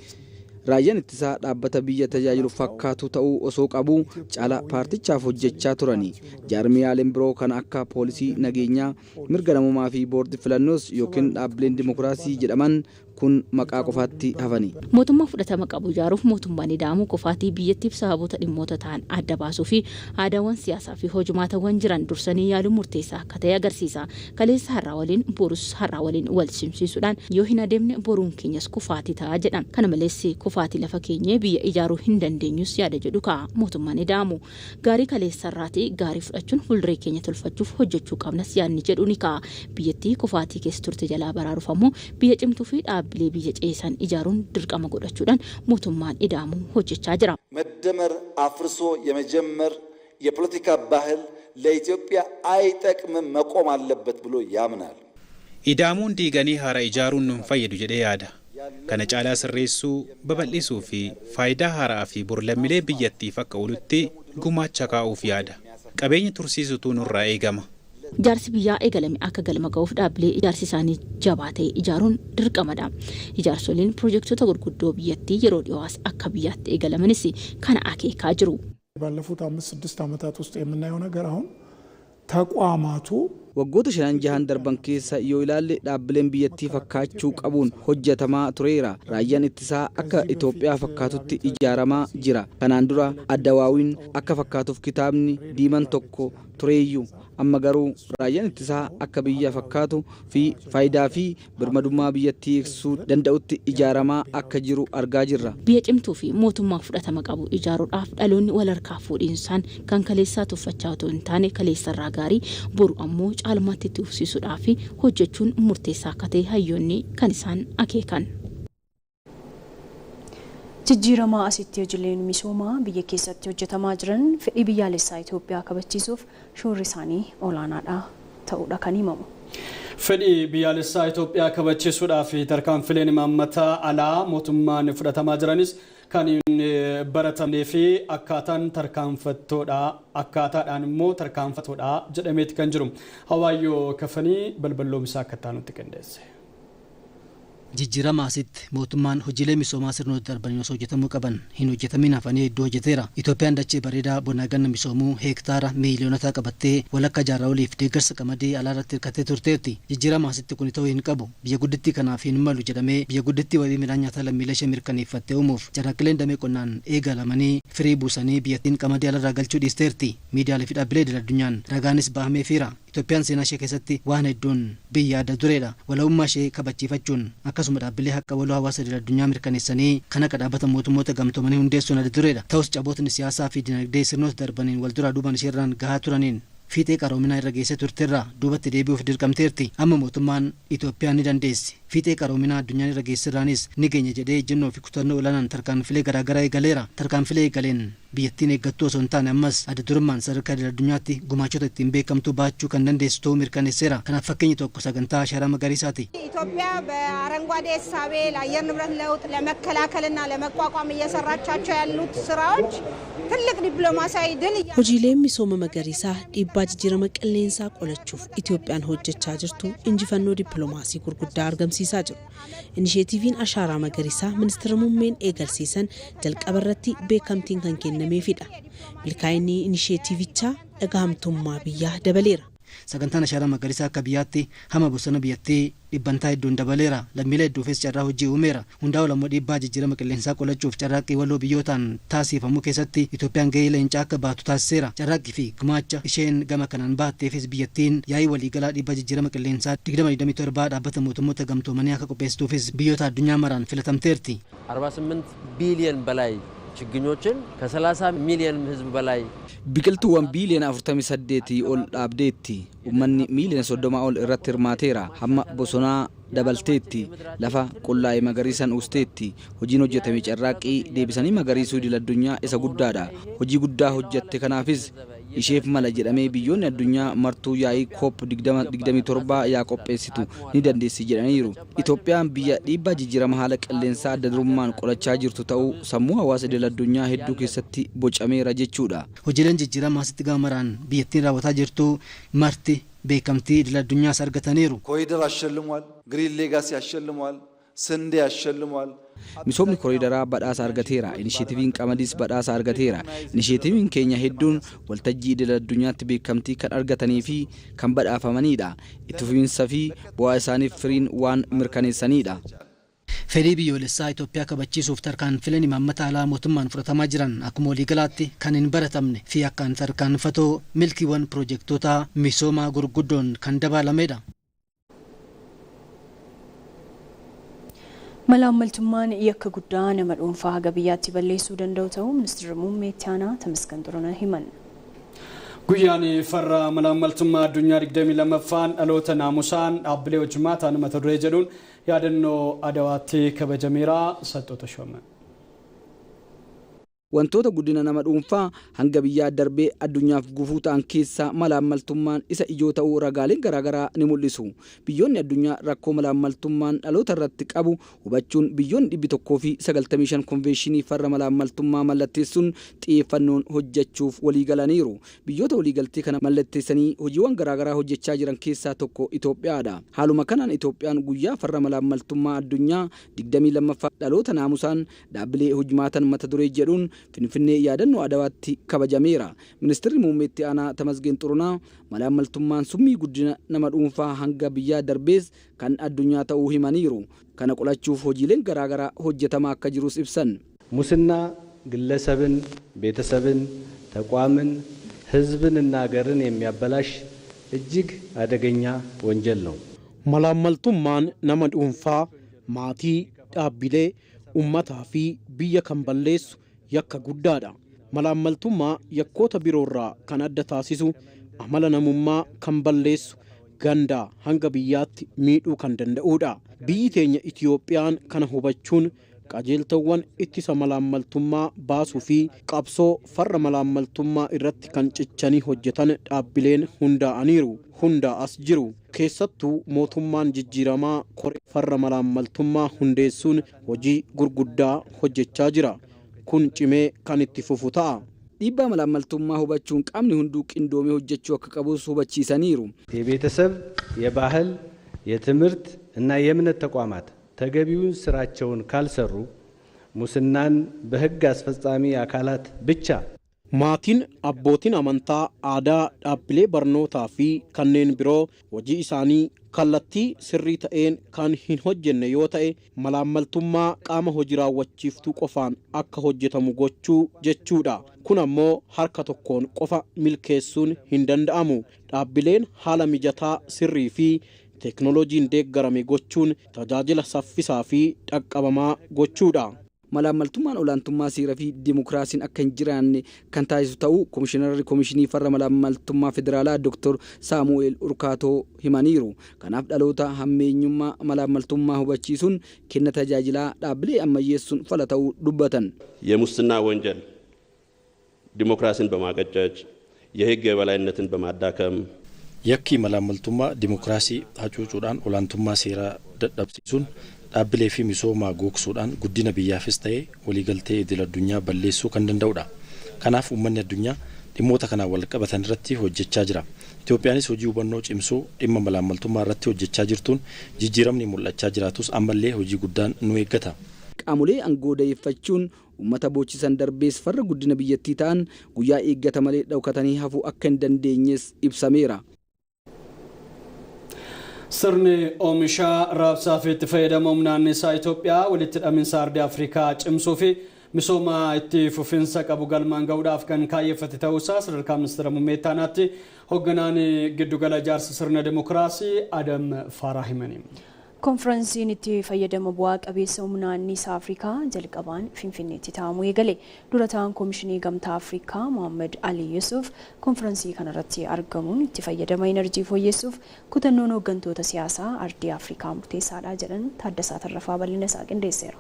Raayyaan ittisaa dhaabbata biyya tajaajilu fakkaatu ta'uu osoo qabu caalaa paartichaaf hojjechaa turani. Jaarmiyaaleen biroo kan akka poolisii nageenyaa, mirga namummaa fi boordii filannoos yookiin dhaabbileen dimokiraasii jedhaman kun maqaa qofaatti hafani. Mootummaa fudhatama qabu ijaaruuf mootummaan ida'amuu qofaatii biyyattiif sababoota dhimmoota ta'an adda baasuu fi aadaawwan siyaasaa fi hojimaatawwan jiran dursanii yaaluun murteessaa akka ta'e agarsiisa. Kaleessa har'aa waliin borus har'aa waliin wal simsiisuudhaan yoo hin adeemne boruun keenyas kufaatii ta'a jedhan. Kana malees kufaatii lafa keenyee biyya ijaaruu hin dandeenyus yaada jedhu ka'a mootummaan ida'amu. Gaarii kaleessa irraatii gaarii fudhachuun fuulduree keenya tolfachuuf hojjechuu qabnas yaadni jedhu ni ka'a. Biyyattii kufaatii keessa turte jalaa baraaruuf ammoo biyya cimtuu fi dhaabbilee biyya ceesan ijaaruun dirqama godhachuudhaan mootummaan ida'amu hojjechaa jira. መደመር አፍርሶ የመጀመር የፖለቲካ ባህል ለኢትዮጵያ አይጠቅምም፣ መቆም አለበት ብሎ ያምናል። Ida'amuun diiganii haaraa ijaaruun nu hin fayyadu jedhee yaada. Kana caalaa sirreessuu, babal'isuu fi faayidaa haaraa fi bor lammiilee biyyattiif akka oolutti gumaacha kaa'uuf yaada. Qabeenya tursiisutu nurraa eegama. Ijaarsi biyyaa eegalame akka galma ga'uuf dhaabbilee ijaarsi isaanii jabaa ta'e ijaaruun dirqamadha. Ijaarsoliin pirojektoota gurguddoo biyyattii yeroo dhiyoos akka biyyaatti eegalamanis kana akeekaa jiru. ባለፉት 5 6 ዓመታት ውስጥ የምናየው ነገር አሁን ተቋማቱ Waggoota 5 6 darban keessa yoo ilaalle dhaabbileen biyyattii fakkaachuu qabuun hojjetamaa tureera. Raayyaan ittisaa akka Itoophiyaa fakkaatutti ijaaramaa jira. Kanaan dura addawaawiin akka fakkaatuuf kitaabni diimaan tokko tureeyyuu. Amma garuu raayyaan ittisaa akka biyya fakkaatu fi faayidaa fi birmadummaa biyyattii eegsisuu danda'utti ijaaramaa akka jiru argaa jirra. Biyya cimtuu fi mootummaa fudhatama qabu ijaaruudhaaf dhaloonni wal harkaa fuudhiinsaan kan kaleessaa tuffachaa otoo hin taane kaleessarraa gaarii boru ammoo caalmaatti itti fufsiisuudhaaf hojjechuun murteessaa akka ta'e hayyoonni kan isaan akeekan. Jijjiirama asitti hojiileen misoomaa biyya keessatti hojjetamaa jiran fedhii biyyaalessaa Itoophiyaa kabachiisuuf shoorri isaanii olaanaadha ta'uudha kan himamu. Fedhii biyyaalessaa Itoophiyaa kabachiisuudhaaf tarkaanfileen imaammata alaa mootummaan fudhatamaa jiranis kan hin baratamnee fi akkaataan tarkaanfattoodha akkaataadhaan immoo tarkaanfattoodha jedhameeti kan jiru. Hawaayyoo kafanii balballoomsaa akka taanutti qindeesse. Jijjiirama asitti mootummaan hojiilee misoomaa sirnoota darbanii osoo hojjetamuu qaban hin hojjetamin hafanii hedduu hojjeteera. Itoophiyaan dachee bareedaa bonaa ganna misoomuu heektaara miiliyoonota qabattee walakkaa jaarraa oliif deeggarsa qamadii alaarratti hirkattee turteerti. Jijjiirama asitti kun ta'uu hin qabu. Biyya guddittii kanaaf hin malu jedhamee biyya guddittii wabii midhaan nyaataa lammiilee ishee mirkaneeffattee uumuuf carraaqqileen damee qonnaan eegalamanii firii buusanii biyyattiin qamadii alaarraa galchuu dhiisteerti. Miidiyaalee fi dhaabbilee idil addunyaan ragaanis bahameefiira. Itoophiyaan seenaa ishee keessatti waan hedduun biyya adda dureedha. Walabummaa ishee kabachiifachuun akkasuma dhaabbilee haqa waloo hawaasa idil addunyaa mirkaneessanii kan akka dhaabbata mootummoota gamtoomanii hundeessuun adda dureedha. Ta'us cabootni siyaasaa fi dinagdee sirnoota darbaniin wal duraa duubaan isheerraan gahaa turaniin fiixee qaroominaa irra geessee turterraa duubatti deebi'uuf dirqamteerti. Amma mootummaan Itoophiyaan ni dandeessi. Fiixee qaroominaa addunyaan irra geessirraanis ni geenya jedhee ejjennoo fi kutannoo olaanaan tarkaanfilee garaagaraa eegaleera. Tarkaanfilee eegaleen biyyattiin eeggattuu osoo hin taane ammas adda durummaan sadarkaa idil addunyaatti gumaachota ittiin beekamtuu baachuu kan dandeessu ta'uu mirkaneesseera. Kanaaf fakkeenyi tokko sagantaa ashaaraa magariisaati. ኢትዮጵያ በአረንጓዴ እሳቤ ለአየር ንብረት ለውጥ ለመከላከልና ለመቋቋም እየሰራቻቸው ያሉት ስራዎች ትልቅ ዲፕሎማሲያዊ ድል Hojiileen misooma magariisaa dhiibbaa jijjiirama qilleensaa qolachuuf Itoophiyaan hojjechaa jirtu injifannoo dippiloomaasii gurguddaa argamsiisaa jiru. Inisheetiiviin ashaaraa magariisaa ministeera muummeen eegalsiisan jalqaba irratti beekamtiin kan kennameefidha. Milkaa'inni inisheetiivichaa dhagahamtummaa biyyaa dabaleera. Sagantaan ashaaraa magariisaa akka biyyaatti hama bosona biyyattii dhibbantaa hedduun dabaleera. Lammiilee hedduufis carraa hojii uumeera. Hundaa ol ammoo dhiibbaa jijjiirama qilleensaa qolachuuf carraaqqii waloo biyyootaan taasifamuu keessatti Itoophiyaan gahee leencaa akka baatu taasiseera. Carraaqqii fi gumaacha isheen gama kanaan baatteefis biyyattiin yaa'ii waliigalaa dhiibbaa jijjiirama qilleensaa 2027 dhaabbata mootummoota gamtoomanii akka qopheessituufis biyyoota addunyaa maraan filatamteerti. 48 ቢሊዮን በላይ ችግኞችን ከ30 ሚሊዮን ሕዝብ በላይ Biqiltuuwwan biiliyoona 48 ol dhaabdeetti. Uummanni miiliyoona 30 ol irratti hirmaateera. Hamma bosonaa dabalteetti. Lafa qullaa'e magariisaan uwwisteetti. Hojiin hojjetame carraaqqii deebisanii magariisuu idil addunyaa isa guddaadha. Hojii guddaa hojjette kanaafis isheef mala jedhamee biyyoonni addunyaa martuu yaa'ii COP 2027 yaa qopheessitu ni dandeessi jedhaniiru. Itoophiyaan biyya dhiibbaa jijjiirama haala qilleensaa adda durummaan qolachaa jirtu ta'uu sammuu hawaasa idil addunyaa hedduu keessatti bocameera jechuudha. Hojiileen jijjiirama asitti gama maraan biyyattiin raawwataa jirtu marti beekamtii idil addunyaas argataniiru. ኮሪደር አሸልሟል። ግሪን ሌጋሲ አሸልሟል። ስንዴ አሸልሟል። Misoomni koriidaraa badhaasa argateera. Inisheetiiviin qamadiis badhaasa argateera. Inisheetiiviin keenya hedduun waltajjii idil addunyaatti beekamtii kan argatanii fi kan badhaafamanidha. Itti fufiinsa fi bu'aa isaaniif firiin waan mirkaneessanidha. Fedhii biyyoolessaa Itoophiyaa kabachiisuuf tarkaanfileen imaammata alaa mootummaan fudhatamaa jiran akkuma waliigalaatti kan hin baratamne fi akkaan tarkaanfatoo milkiiwwan piroojektota misoomaa gurguddoon kan dabalamedha. Malaammaltummaan yakka guddaa nama dhuunfaa haga biyyaatti balleessuu danda'u ta'uu ministeerri muummee itti aanaa Tamasgan Xurunaa himan. Guyyaan farra malaammaltummaa addunyaa 22ffaan dhaloota naamusaan dhaabbilee hojimaataan mata duree jedhuun yaadannoo Adawaatti kabajameera. Saxxoota Shooma. Wantoota guddina nama dhuunfaa hanga biyyaa darbee addunyaaf gufuu ta'an keessaa malaammaltummaan isa ijoo ta'uu ragaaleen garaagaraa ni mul'isu. Biyyoonni addunyaa rakkoo malaammaltummaan dhaloota irratti qabu hubachuun biyyoonni 195 konveeshinii farra malaammaltummaa mallatteessuun xiyyeeffannoon hojjechuuf waliigalaniiru. Biyyoota waliigaltee kana mallatteessanii hojiiwwan garaagaraa hojjechaa jiran keessaa tokko Itoophiyaadha. Haaluma kanaan Itoophiyaan guyyaa farra malaammaltummaa addunyaa 22ffaa dhaloota naamusaan dhaabbilee hojimaatan mata duree jedhuun Finfinnee yaadannoo Adawaatti kabajameera. Ministeerri muummee itti aanaa Tamasgeen Xurunaa malaammaltummaan summii guddina nama dhuunfaa hanga biyyaa darbees kan addunyaa ta'uu himaniiru. Kana qolachuuf hojiileen garaagaraa hojjetamaa akka jirus ibsan. ሙስና ግለሰብን፣ ቤተሰብን፣ ተቋምን፣ ህዝብንና ሀገርን የሚያበላሽ እጅግ አደገኛ ወንጀል ነው። Malaammaltummaan nama dhuunfaa, maatii, dhaabbilee, uummataa fi biyya kan balleessu yakka guddaadha. Malaammaltummaa yakkoota biroorraa kan adda taasisu amala namummaa kan balleessu gandaa hanga biyyaatti miidhuu kan danda'udha. Biyyi teenya Itiyoophiyaan kana hubachuun qajeeltawwan ittisa malaammaltummaa baasuu fi qabsoo farra malaammaltummaa irratti kan cichanii hojjetan dhaabbileen hundaa'aniiru. Hundaa'as jiru. Keessattuu mootummaan jijjiiramaa koree farra malaammaltummaa hundeessuun hojii gurguddaa hojjechaa jira. Kun cimee kan itti fufu ta'a. Dhiibbaa malaammaltummaa hubachuun qaamni hunduu qindoomee hojjechuu akka qabus hubachiisaniiru. የቤተሰብ፣ የባህል፣ የትምህርት እና የእምነት ተቋማት ተገቢውን ስራቸውን ካልሰሩ ሙስናን በህግ አስፈጻሚ አካላት ብቻ Maatiin, abbootiin amantaa, aadaa, dhaabbilee barnootaa fi kanneen biroo hojii isaanii kallattii sirrii ta'een kan hin hojjenne yoo ta'e malaammaltummaa qaama hojii raawwachiiftuu qofaan akka hojjetamu gochuu jechuudha. Kun ammoo harka tokkoon qofa milkeessuun hin danda'amu. Dhaabbileen haala mijataa sirrii fi teeknooloojiin deeggarame gochuun tajaajila saffisaa fi dhaqqabamaa gochuudha. Malaammaltummaan olaantummaa seeraa fi dimokiraasiin akka hin jiraanne kan taasisu ta'uu Komishinarri Komishinii Farra Malaammaltummaa Federaalaa Dr. Saamu'eel Urkaatoo himaniiru. Kanaaf dhaloota hammeenyummaa malaammaltummaa hubachiisuun kenna tajaajilaa dhaabbilee ammayyeessuun fala ta'uu dubbatan. የሙስና ወንጀል ዲሞክራሲን በማቀጨጭ የሕግ የበላይነትን በማዳከም Yakki malaammaltummaa dimokiraasii hacuucuudhaan olaantummaa seeraa dadhabsiisuun dhaabbilee fi misoomaa gogsuudhaan guddina biyyaafis ta'ee waliigaltee idil addunyaa balleessuu kan danda'udha. Kanaaf uummanni addunyaa dhimmoota kanaan wal qabatan irratti hojjechaa jira. Itoophiyaanis hojii hubannoo cimsuu dhimma malaammaltummaa irratti hojjechaa jirtuun jijjiiramni mul'achaa jiraatus ammallee hojii guddaan nu eeggata. Qaamolee aangoo da'eeffachuun uummata boochisan darbees farra guddina biyyattii ta'an guyyaa eeggata malee dhokatanii hafuu akka hin dandeenyes ibsameera. Sirni oomisha raabsaa fi itti fayyadama humna anniisaa Itoophiyaa walitti hidhaminsa ardii Afrikaa cimsuu fi misooma itti fufinsa qabu galmaan gahuudhaaf kan kaayyeffate ta'uusaa sadarkaa ministeera muummee itti hoogganaan giddugala ijaarsa sirna dimokiraasii Adam Faaraah himani. Konfiraansiin itti fayyadama bu'aa qabeessa humna anniisaa Afrikaa jalqabaan Finfinneetti taa'amuu eegale. Dura ta'an Koomishinii Gamtaa Afrikaa Mohaammed Ali Yusuf konfiraansii kanarratti argamuun itti fayyadama enerjii fooyyessuuf kutannoon hooggantoota siyaasaa ardii Afrikaa murteessaadha jedhan. Taaddasaa Tarrafaa bal'ina isaa qindeesseera.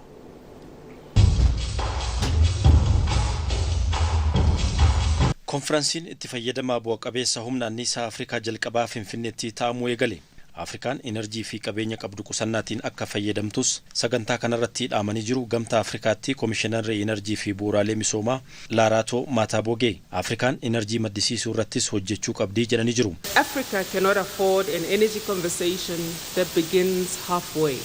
Konfiraansiin itti fayyadama bu'a qabeessa humna anniisaa Afrikaa jalqabaa Finfinneetti taa'amuu eegale. Afrikaan enerjii fi qabeenya qabdu qusannaatiin akka fayyadamtus sagantaa kanarratti dhaamanii jiru. Gamtaa Afrikaatti Komishinarri Enerjii fi Bu'uuraalee Misoomaa Laaraatoo Maataabogee Afrikaan enerjii maddisiisuu irrattis hojjechuu qabdii jedhanii jiru. Africa cannot afford an energy conversation that begins halfway.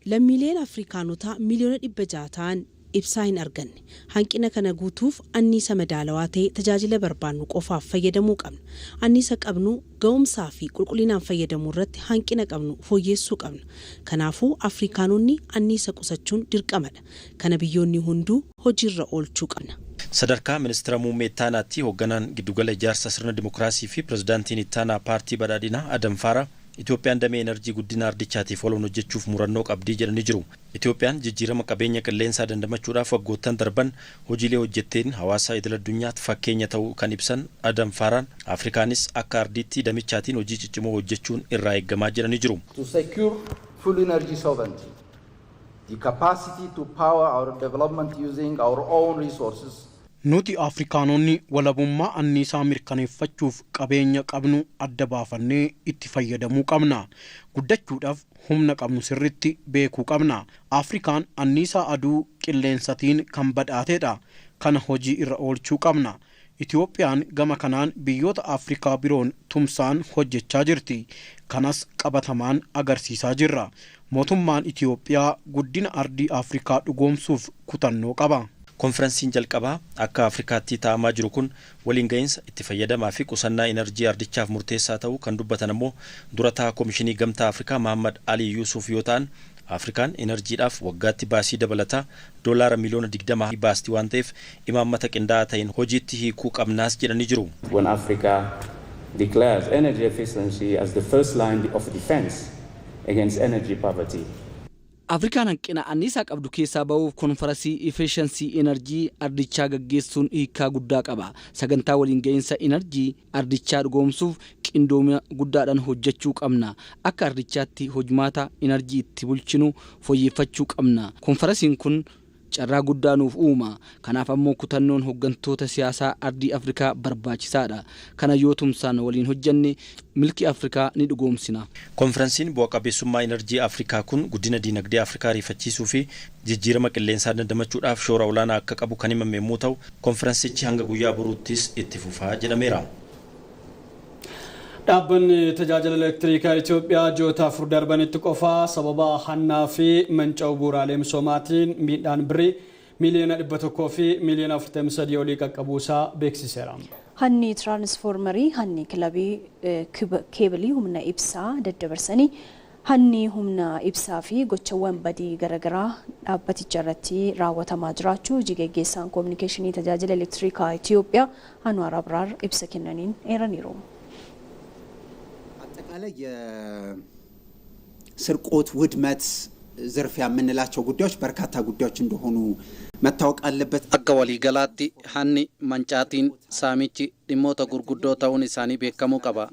Lammiileen Afrikaanotaa miliyoona 600 ta'an ibsaa hin arganne. Hanqina kana guutuuf anniisa madaalawaa ta'e tajaajila barbaannu qofaaf fayyadamuu qabna. Anniisa qabnu ga'umsaa fi qulqullinaan fayyadamuu irratti hanqina qabnu fooyyessuu qabna. Kanaafuu Afrikaanonni anniisa qusachuun dirqamadha. Kana biyyoonni hunduu hojiirra oolchuu qabna. Sadarkaa ministeera muummee ittaanaatti hoogganaan giddugala ijaarsa sirna dimokiraasii fi pirezidaantiin ittaanaa paartii badhaadhinaa Adam Faaraah Itoophiyaan damee enerjii guddina ardichaatiif ooluun hojjechuuf murannoo qabdii jedhanii jiru. Itoophiyaan jijjiirama qabeenya qilleensaa dandamachuudhaaf waggoottan darban hojiilee hojjetteen hawaasa idil addunyaatti fakkeenya ta'uu kan ibsan Adam Faaraan Afrikaanis akka ardiitti damichaatiin hojii ciccimoo hojjechuun irraa eeggamaa jedhanii jiru. To secure full energy sovereignty, the capacity to power our development using our own resources. Nuti Afrikaanonni walabummaa anniisaa mirkaneeffachuuf qabeenya qabnu adda baafannee itti fayyadamuu qabna. Guddachuudhaaf humna qabnu sirritti beekuu qabna. Afrikaan anniisaa aduu qilleensatiin kan badhaatedha. Kana hojii irra oolchuu qabna. Itoophiyaan gama kanaan biyyoota Afrikaa biroon tumsaan hojjechaa jirti. Kanas qabatamaan agarsiisaa jirra. Mootummaan Itoophiyaa guddina ardii Afrikaa dhugoomsuuf kutannoo qaba. Konfiraansiin jalqabaa akka Afrikaatti taa'amaa jiru kun waliin gahinsa itti fayyadamaa fi qusannaa enerjii ardichaaf murteessaa ta'uu kan dubbatan ammoo durataa Koomishinii Gamtaa Afrikaa Mahammad Ali Yuusuf yoo ta'an, Afrikaan enerjiidhaaf waggaatti baasii dabalataa doolaara miliyoona 20 baasti waan ta'eef imaammata qindaa'aa ta'een hojiitti hiikuu qabnaas jedhanii jiru. When Africa declares energy efficiency as the first line of defense against energy poverty. Afrikaan hanqina anniisaa qabdu keessaa bahuuf konferansii efficiency enerjii ardichaa gaggeessuun hiikaa guddaa qaba. Sagantaa waliin gahinsa enerjii ardichaa dhugoomsuuf qindoomina guddaadhaan hojjechuu qabna. Akka ardichaatti hojmaata enerjii itti bulchinu fooyyeffachuu qabna. Konferansiin kun carraa guddaa nuuf uuma. Kanaaf ammoo kutannoon hooggantoota siyaasaa ardii Afrikaa barbaachisaadha. Kana yoo tumsaan waliin hojjanne milki Afrikaa ni dhugoomsina. Konferansiin bu'a qabeessummaa enerjii Afrikaa kun guddina diinagdee Afrikaa ariifachiisuu fi jijjiirama qilleensaa dandamachuudhaaf shoora olaanaa akka qabu kan himame yommuu ta'u, konferansichi hanga guyyaa boruuttis itti fufaa jedhameera. Dhaabbanni tajaajila elektirikaa Itoophiyaa ji'oota 4 darbanitti qofaa sababa hannaa fi manca'uu bu'uuraalee misoomaatiin miidhaan birrii miiliyoona 100 fi miiliyoona 43 olii qaqqabuusaa beeksiseera. Hanni tiraansfoormarii, hanni kilabii keebilii humna ibsaa daddabarsanii, hanni humna ibsaa fi gochawwan badii garaagaraa dhaabbaticha irratti raawwatamaa jiraachuu hojii geggeessaan koominikeeshinii tajaajila elektirikaa Itoophiyaa Anwaar Abraar ibsa kennaniin eeraniiru. አጠቃላይ የስርቆት፣ ውድመት፣ ዝርፊያ የምንላቸው ጉዳዮች በርካታ ጉዳዮች እንደሆኑ መታወቅ አለበት። Akka waliigalaatti hanni, mancaatiin, saamichi dhimmoota gurguddoo ta'uun isaanii beekamuu qaba.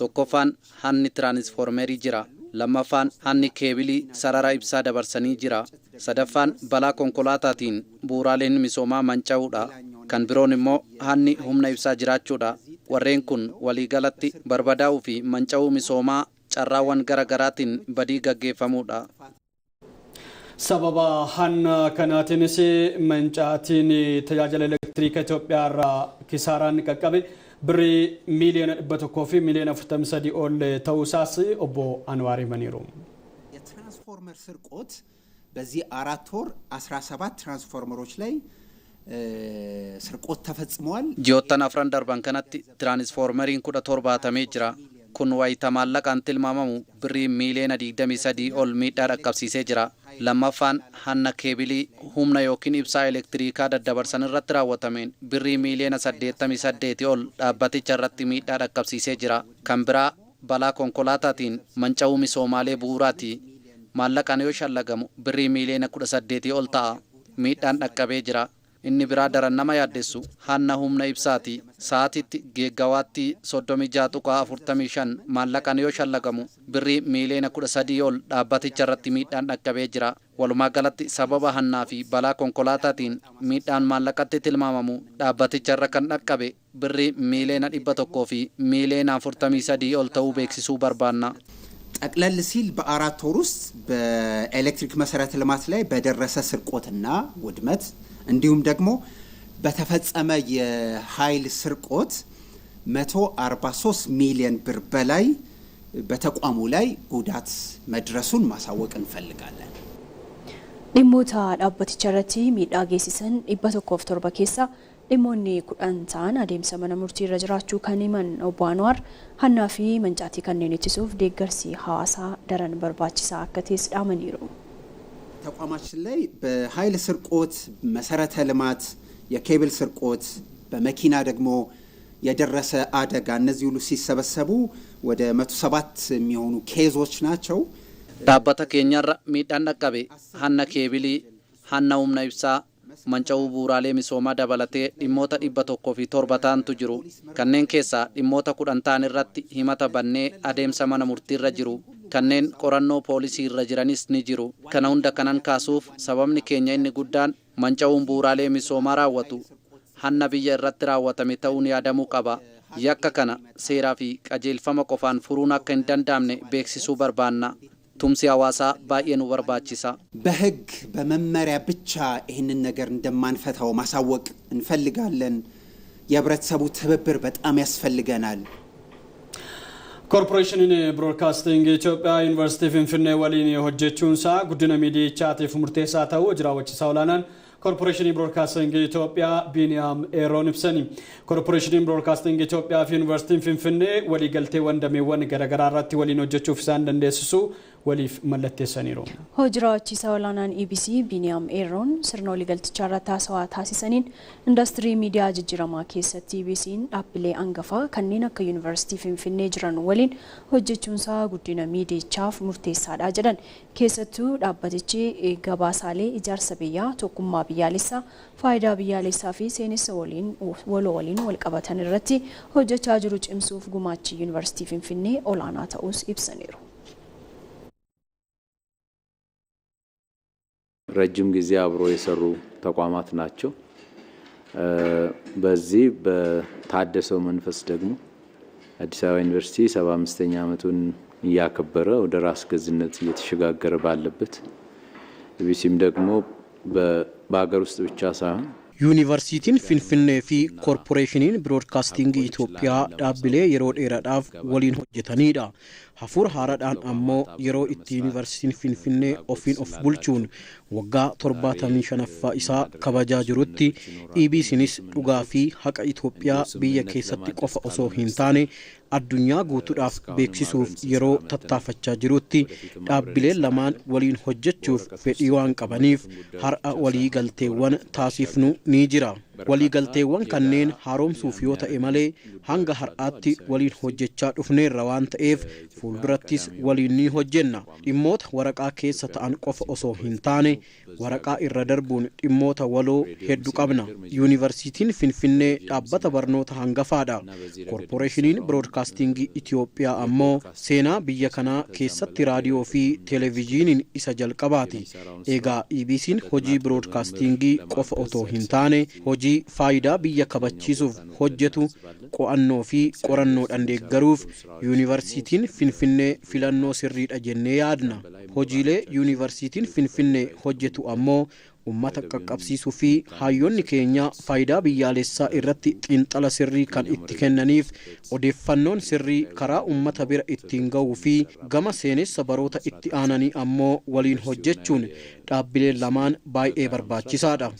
Tokkoffaan hanni tiraansfoormerii jira. Lammaffaan hanni keebilii sarara ibsaa dabarsanii jira. Sadaffaan balaa konkolaataatiin bu'uuraaleen misoomaa manca'uudha. Kan biroon immoo hanni humna ibsaa jiraachuudha. Warreen kun waliigalatti barbadaa'uu fi manca'uu misoomaa carraawwan gara garaatiin badii gaggeeffamuudha. Sababa hanna kanaatiinis mancaatiin tajaajila elektiriika Itoophiyaa irraa kisaaraan qaqqabe birrii miiliyoona 100 fi miiliyoona 43 ol ta'uusaas obbo Anwaar himaniiru. የትራንስፎርመር ስርቆት በዚህ 4 ወር 17 ትራንስፎርመሮች ላይ ስርቆት ተፈጽመዋል። Ji'oottan afran darban kanatti tiraansfoormeriin 17 hatamee jira. Kun wayita maallaqaan tilmaamamu birrii miiliyoona 23 ol miidhaa dhaqqabsiisee jira. Lammaffaan hanna keebilii humna yookiin ibsaa elektiriikaa daddabarsan irratti raawwatameen birrii miiliyoona 88 ol dhaabbaticha irratti miidhaa dhaqqabsiisee jira. Kan biraa balaa konkolaataatiin manca'uu misoomaalee bu'uuraati. Maallaqaan yoo shallagamu birrii miiliyoona 18 ol ta'a. Miidhaan dhaqqabee jira. Inni biraa daran nama yaaddessu hanna humna ibsaati. Sa'aatitti geeggawaatti 36.45 maallaqaan yoo shallagamu birrii miiliyoona 13 ol dhaabbaticha irratti miidhaan dhaqqabee jira. Walumaa galatti sababa hannaa fi balaa konkolaataatiin miidhaan maallaqatti tilmaamamu dhaabbaticha irra kan dhaqqabe birrii miiliyoona 100 fi miiliyoona 43 ol ta'uu beeksisuu barbaanna. ጠቅለል ሲል በ4 ወር ውስጥ በኤሌክትሪክ መሰረተ ልማት ላይ በደረሰ ስርቆትና ውድመት እንዲሁም ደግሞ በተፈጸመ የኃይል ስርቆት 143 ሚሊዮን ብር በላይ በተቋሙ ላይ ጉዳት መድረሱን ማሳወቅ እንፈልጋለን። Dhimmoota dhaabbaticha irratti miidhaa geessisan 107 keessaa dhimmoonni 10 ta'an adeemsa mana murtii irra jiraachuu kan himan obbo Anwaar, hannaa fi mancaatii kanneen ittisuuf deeggarsi hawaasaa daran barbaachisaa akka ta'es dhaamaniiru. ተቋማችን ላይ በኃይል ስርቆት፣ መሰረተ ልማት፣ የኬብል ስርቆት፣ በመኪና ደግሞ የደረሰ አደጋ እነዚህ ሁሉ ሲሰበሰቡ ወደ 107 የሚሆኑ ኬዞች ናቸው። Dhaabbata keenyarra miidhaan dhaqqabe hanna keebilii, hanna humna ibsaa, manca'uu bu'uuraalee misoomaa dabalatee dhimmoota 107 ta'antu jiru. Kanneen keessaa dhimmoota 10 ta'an irratti himata bannee adeemsa mana murtiirra jiru. Kanneen qorannoo poolisii irra jiranis ni jiru. Kana hunda kanan kaasuuf sababni keenya inni guddaan manca'uun bu'uuraalee misoomaa raawwatu hanna biyya irratti raawwatame ta'uun yaadamuu qaba. Yakka kana seeraa fi qajeelfama qofaan furuun akka hin danda'amne beeksisuu barbaanna. Tumsi hawaasaa baay'ee nu barbaachisa. በሕግ በመመሪያ ብቻ ይህንን ነገር እንደማንፈታው ማሳወቅ እንፈልጋለን። የህብረተሰቡ ትብብር በጣም ያስፈልገናል። Koorporeeshiniin Biroodkaastingii Itoophiyaa Yuunivarsiitii Finfinnee waliin hojjechuunsaa guddina miidiyichaatiif murteessaa ta'uu hojii raawwachiisaa olaanaan Koorporeeshinii Biroodkaastingii Itoophiyaa Biiniyaam Eeroon ibsani. Koorporeeshiniin Biroodkaastingii Itoophiyaa fi Yuunivarsiitiin Finfinnee waliigalteewwan dameewwan garaagaraa irratti waliin hojjechuuf isaan dandeessisu waliif mallatteessaniiru. Hojii raawwachiisaa olaanaan EBC Biiniyaam Eeroon sirna waliigaltichaa irratti haasawaa taasisaniin, indastirii miidiyaa jijjiiramaa keessatti EBC'n dhaabbilee hangafaa kanneen akka Yuunivarsiitii Finfinnee jiran waliin hojjechuunsaa guddina miidiyichaaf murteessaadha jedhan. Keessattuu dhaabbatichi gabaasaalee ijaarsa biyyaa, tokkummaa biyyaalessaa, faayidaa biyyaalessaa fi seenessa waliin waloo waliin walqabatan irratti hojjechaa jiru cimsuuf gumaachi Yuunivarsiitii Finfinnee olaanaa ta'us ibsaniiru. ረጅም ጊዜ አብሮ የሰሩ ተቋማት ናቸው። በዚህ በታደሰው መንፈስ ደግሞ አዲስ አበባ ዩኒቨርሲቲ 75ኛ ዓመቱን እያከበረ ወደ ራስ ገዝነት እየተሸጋገረ ባለበት፣ ኢቢሲም ደግሞ በሀገር ውስጥ ብቻ ሳይሆን Yuunivarsiitiin Finfinnee fi Koorporeeshiniin Biroodkaastingii Itoophiyaa dhaabbilee yeroo dheeraadhaaf waliin hojjetanidha. Hafuura haaraadhaan ammoo yeroo itti Yuunivarsiitiin Finfinnee ofiin of bulchuun waggaa 75ffaa isaa kabajaa jirutti, EBCnis dhugaa fi haqa Itoophiyaa biyya keessatti qofa osoo hin taane addunyaa guutuudhaaf beeksisuuf yeroo tattaafachaa jirutti, dhaabbileen lamaan waliin hojjechuuf fedhii waan qabaniif har'a walii galteewwan taasifnu ni jira. Waliigalteewwan kanneen haaromsuuf yoo ta'e malee hanga har'aatti waliin hojjechaa dhufneerra waan ta'eef fuuldurattis waliin ni hojjenna. Dhimmoota waraqaa keessa ta'an qofa osoo hin taane waraqaa irra darbuun dhimmoota waloo hedduu qabna. Yuunivarsiitiin Finfinnee dhaabbata barnoota hangafaadha. Koorporeeshiniin Biroodkaastingii Itoophiyaa ammoo seenaa biyya kanaa keessatti raadiyoo fi televezyiiniin isa jalqabaati. Egaa EBC'n hojii biroodkaastingii qofa otoo hin taane hojii faayidaa biyya kabachiisuuf hojjetu qo'annoo fi qorannoodhaan deeggaruuf Yuunivarsiitiin Finfinnee filannoo sirriidha jennee yaadna. Hojiilee Yuunivarsiitiin Finfinnee hojjetu ammoo ummata qaqqabsiisuu fi hayyoonni keenya faayidaa biyyaalessaa irratti xiinxala sirrii kan itti kennaniif, odeeffannoon sirrii karaa ummata bira ittiin ga'uu fi gama seenessa baroota itti aananii ammoo waliin hojjechuun dhaabbileen lamaan baay'ee barbaachisaadha.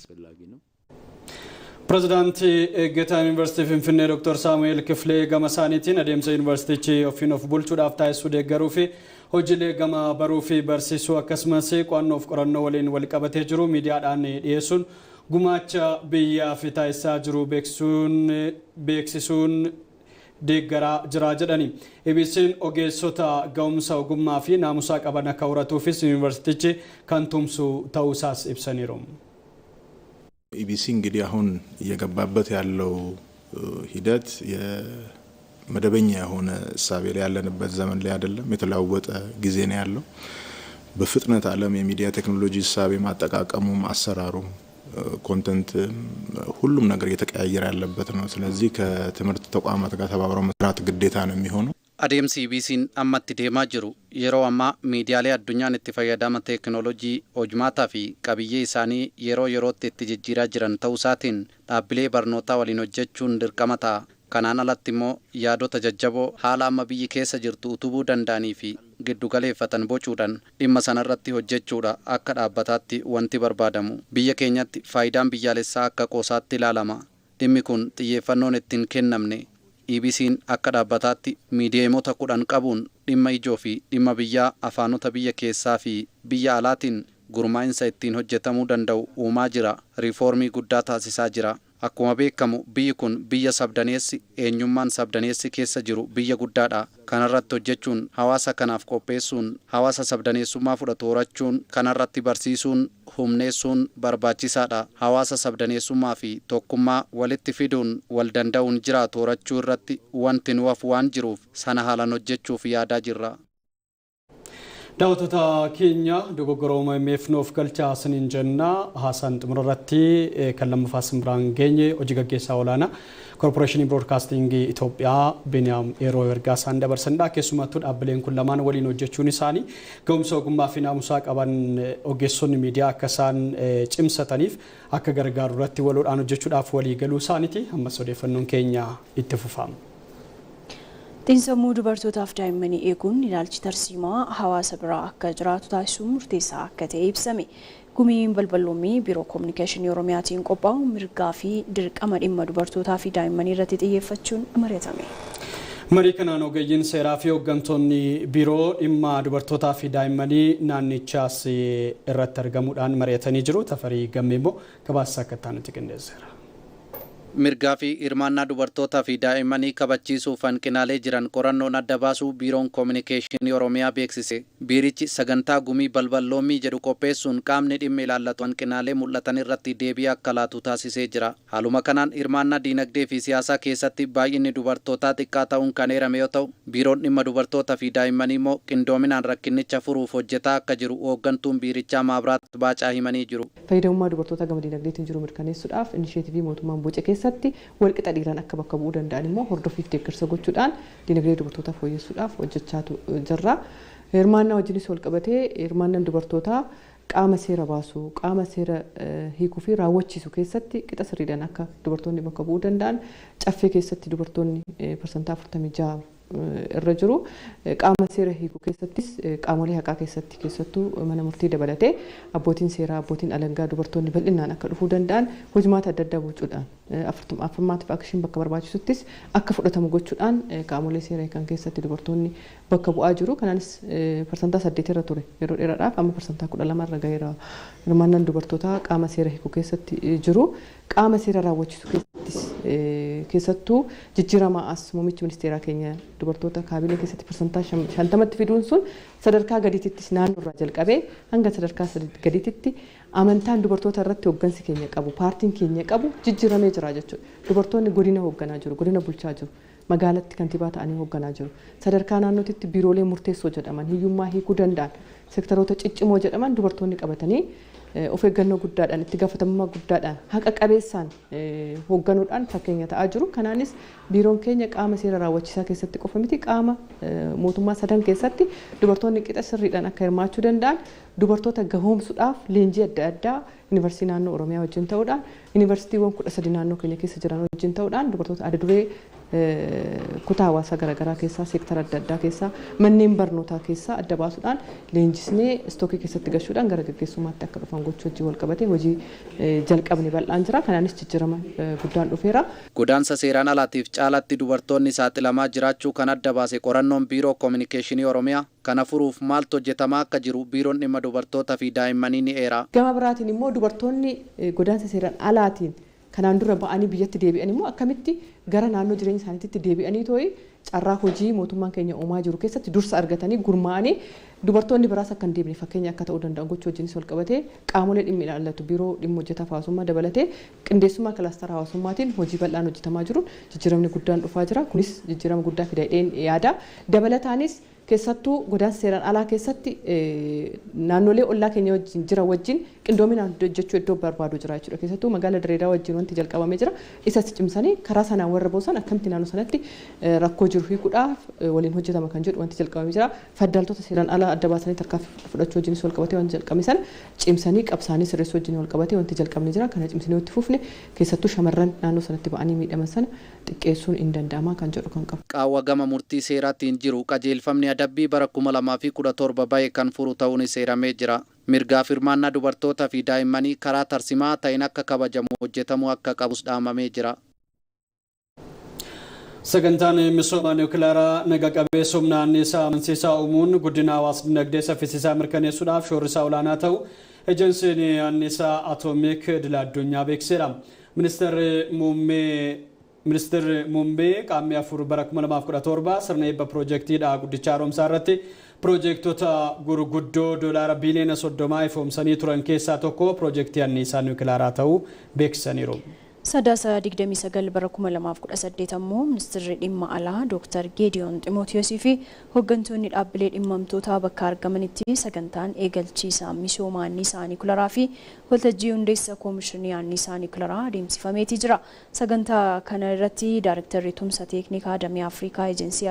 Pireezidaantii eeggataa Yuunivarsiitii Finfinnee Dr. Saamu'eel Kifilee gama isaaniitiin adeemsa yuunivarsiitichi ofiin of bulchuudhaaf taasisuu deeggaruu fi hojiilee gama baruu fi barsiisuu akkasumas qo'annoof qorannoo waliin wal qabatee jiru miidiyaadhaan dhiyeessuun gumaacha biyyaaf taasisaa jiru beeksisuun deeggaraa jira jedhani. EBC'n ogeessota ga'umsa ogummaa fi naamusaa qaban akka horatuufis yuunivarsiitichi kan tumsu ta'uu isaas ibsaniiru. ኢቢሲ እንግዲህ አሁን እየገባበት ያለው ሂደት መደበኛ የሆነ እሳቤ ላይ ያለንበት ዘመን ላይ አይደለም። የተለዋወጠ ጊዜ ነው ያለው። በፍጥነት ዓለም የሚዲያ ቴክኖሎጂ እሳቤ ማጠቃቀሙም፣ አሰራሩም፣ content ሁሉም ነገር እየተቀያየረ ያለበት ነው። ስለዚህ ከትምህርት ተቋማት ጋር ተባብረው መስራት ግዴታ ነው የሚሆነው። Adeemsi EBC'n ammatti deemaa jiru yeroo ammaa miidiyaalee addunyaan itti fayyadama teekinooloojii, hojmaataa fi qabiyyee isaanii yeroo yerootti itti jijjiiraa jiran ta'uu isaatiin dhaabbilee barnootaa waliin hojjechuun dirqama ta'a. Kanaan alatti immoo yaadota jajjaboo haala amma biyyi keessa jirtu utubuu danda'anii fi giddugaleeffatan bocuudhaan dhimma sanarratti hojjechuudha akka dhaabbataatti wanti barbaadamu. Biyya keenyatti faayidaan biyyaalessaa akka qoosaatti ilaalama. Dhimmi kun xiyyeeffannoon ittiin kennamne. EBC'n akka dhaabbataatti miidiyeemota 10 qabuun dhimma ijoo fi dhimma biyyaa afaanota biyya keessaa fi biyya alaatiin gurmaa'insa ittiin hojjetamuu danda'u uumaa jira. Riifoormii guddaa taasisaa jira. Akkuma beekamu biyyi kun biyya sabdaneessi, eenyummaan sabdaneessi keessa jiru biyya guddaadha. Kanarratti hojjechuun, hawaasa kanaaf qopheessuun, hawaasa sabdaneessummaa fudhatu horachuun, kanarratti barsiisuun, humneessuun barbaachisaadha. Hawaasa sabdaneessummaa fi tokkummaa walitti fiduun wal danda'uun jiraatu horachuu irratti wanti nu hafu waan jiruuf sana haalaan hojjechuuf yaadaa jirra. Daawwattoota keenya, dogoggora uumameef nuuf galchaa isiniin jenna. Haasaan xumura irratti kan lammaffaa isin biraan geenye hojii gaggeessaa olaanaa Koorporeeshinii Biroodkaastingii Itoophiyaa Biniyaam yeroo ergaa isaan dabarsanidha. Keessumattuu dhaabbileen kun lamaan waliin hojjechuun isaanii ga'umsa ogummaa fi naamusaa qaban ogeessonni miidiyaa akka isaan cimsataniif akka gargaaru irratti waloodhaan hojjechuudhaaf walii galuu isaaniiti. Ammas odeeffannoon keenya itti fufaama. Xiinsammuu dubartootaaf daa'immanii eeguun ilaalchi tarsiimaa hawaasa biraa akka jiraatu taasisuun murteessaa akka ta'e ibsame. Gumiin balballoomii Biiroo Koominikeeshinii Oromiyaatiin qophaa'u mirgaa fi dirqama dhimma dubartootaa fi daa'immanii irratti xiyyeeffachuun mari'atame. Marii kanaan ogeeyyiin seeraa fi hooggantoonni biiroo dhimma dubartootaa fi daa'immanii naannichaas irratti argamuudhaan mari'atanii jiru. Tafarii Gammee immoo gabaasa akka itti qindeesseera. Mirgaa fi hirmaannaa dubartootaa fi daa'immanii kabachiisuuf hanqinaalee jiran qorannoon adda baasuu Biiroon Koominikeeshinii Oromiyaa beeksise. Biirichi sagantaa gumii balballoommii jedhu qopheessuun qaamni dhimmi ilaallatu hanqinaalee mul'atan irratti deebii akka laatu taasisee jira. Haaluma kanaan hirmaannaa diinagdee fi siyaasaa keessatti baay'inni dubartootaa xiqqaa ta'uun kan eerame yoo ta'u, biiroon dhimma dubartootaa fi daa'immanii immoo qindoominaan rakkinicha furuuf hojjetaa akka jiru hooggantuun biirichaa Maabraat Baacaa himanii jiru. Fayyadamummaa dubartoota gama diinagdeetiin jiru mirkaneessuudhaaf inisheetivii mootummaan boce keessatti walqixa dhiiraan akka bakka bu'uu danda'an immoo hordofiif deeggarsa gochuudhaan diinagdee dubartootaa fooyyessuudhaaf hojjechaa jirra. Hirmaannaa wajjinis wal qabatee hirmaannaan dubartootaa Qaama seera baasuu, qaama seera hiikuu fi raawwachiisu keessatti qixa sirriidhaan akka dubartoonni bakka bu'uu danda'an, caffee keessatti dubartoonni 46% irra jiru. Qaama seera hiikuu keessattis, qaamolee haqaa keessatti, keessattuu mana murtii dabalatee, abbootiin seeraa, abbootiin alangaa dubartoonni bal'inaan akka dhufuu danda'an hojimaata adda addaa bocuudhaan, affirmative action bakka barbaachisuttis akka fudhatamu gochuudhaan qaamolee seera hiikan keessatti dubartoonni bakka bu'aa jiru. Kanaanis 8% irra ture yeroo dheeraadhaaf, amma 12% irra gaheera hirmaannaan dubartootaa qaama seera hiikuu keessatti jiru. Qaama seera raawwachiisu keessattis, keessattuu jijjiirama as muummichi ministeeraa keenya dubartoota kaabinee keessatti 50%tti fiduun sun, sadarkaa gadiitittis, naannoo irraa jalqabee hanga sadarkaa gadiititti amantaan dubartoota irratti hooggansi keenya qabu, paartiin keenya qabu jijjiiramee jira jechuudha. Dubartoonni godina hoogganaa jiru, godina bulchaa jiru. Magaalatti kantiibaa ta'anii hoogganaa jiru. Sadarkaa naannootitti biiroolee murteessoo jedhaman, hiyyummaa hiikuu danda'an, seektaroota ciccimoo jedhaman dubartoonni qabatanii of eeggannoo guddaadhaan, itti gaafatamummaa guddaadhaan, haqa qabeessaan hoogganuudhaan fakkeenya ta'aa jiru. Kanaanis biiroon keenya qaama seera raawwachiisaa keessatti qofa miti, qaama mootummaa sadan keessatti dubartoonni qixa sirriidhaan akka hirmaachuu danda'an dubartoota gahoomsuudhaaf leenjii adda addaa yuunivarsiitii naannoo Oromiyaa wajjin ta'uudhaan, yuunivarsiitiiwwan 13 naannoo keenya keessa jiran wajjin ta'uudhaan, dubartoota adda duree kutaa hawaasaa garaagaraa keessaa, seektara adda addaa keessaa, manneen barnootaa keessaa adda baasuudhaan leenjisnee istookii keessatti gashuudhaan gara gaggeessummaatti akka dhufan gochuu hojii wal qabatee hojii jalqabne bal'aan jira. Kanaanis jijjiirama guddaan dhufeera. Godaansa seeraan alaatiif caalatti dubartoonni saaxilamaa jiraachuu kan adda baase qorannoon Biiroo Koominikeeshinii Oromiyaa, kana furuuf maaltu hojjetamaa akka jiru Biiroon Dhimma Dubartootaa fi Daa'immanii ni eera. Gama biraatiin immoo dubartoonni godaansa seeraan alaatiin kanaan dura ba'anii biyyatti deebi'an immoo akkamitti gara naannoo jireenya isaaniitti deebi'anii too'i carraa hojii mootummaan keenya uumaa jiru keessatti dursa argatanii gurmaa'anii dubartoonni biraas akka hin deebine fakkeenya akka ta'uu danda'an gochuu wajjinis wal qabatee, qaamolee dhimmi ilaallatu, biiroo dhimma hojjetaa hawaasummaa dabalatee, qindeessummaa kilaastara hawaasummaatiin hojii bal'aan hojjetamaa jiru jijjiiramni guddaan dhufaa jira. Kunis jijjiirama guddaa fida jedheen yaada. Dabalataanis keessattuu godaansa seeraan alaa keessatti naannolee ollaa keenya wajjin jira wajjin qindoominaan hojjechuu iddoo barbaadu jira jechuudha. Keessattuu magaalaa Direedaa wajjin wanti jalqabamee jira. Isas cimsanii karaa sanaan warra boosan akkamitti naannoo sanatti rakkoo jiru hiikuudhaaf waliin hojjetama kan jedhu wanti jalqabamee jira. Faddaaltota seeraan alaa adda baasanii tarkaanfii fudhachuu wajjinis wal qabatee wanti jalqabame sana cimsanii qabsaanii sirreessuu wajjin wal qabatee wanti jalqabne jira. Kana cimsanii itti fufne keessattuu shamarran naannoo sanatti ba'anii miidhaman sana xiqqeessuun hin danda'ama kan jedhu kan qabu. Qaawwa gama murtii seeraatiin jiru qajeelfamni adabbii bara 2017 bahe kan furu ta'uun seeramee jira. Mirgaa hirmaannaa dubartootaa fi daa'immanii karaa tarsimaa ta'een akka kabajamu hojjetamuu akka qabus dhaamamee jira. Sagantaan misooma niwukilaraa naga qabeessa humna anniisaa amansiisaa uumuun guddina hawaas dinagdee saffisiisaa mirkaneessuudhaaf shoorri isaa olaanaa ta'u Ejensiin Anniisaa Atoomiik Idil Addunyaa beeksiseera. Ministeerri Muummee Qaammee 4 bara 2017 sirna eebba piroojeektii guddicha haaromsaa irratti piroojeektota gurguddoo doolaara biiliyoona 30 ifoomsanii turan keessaa tokko piroojeektii anniisaa niwukilaraa ta'uu beeksisaniiru. Sadaasa 29 bara 2018 ammoo ministeerri dhimma alaa Dr. Geediyoon Ximootiyosii fi hooggantoonni dhaabbilee dhimmamtootaa bakka argamanitti sagantaan eegalchiisa misooma anniisaa niwukilaraa fi waltajjii hundeessa koomishinii anniisaa niwukilaraa adeemsifameeti jira. Sagantaa kana irratti Daarektarri tumsa teeknikaa damee Afrikaa Ejensii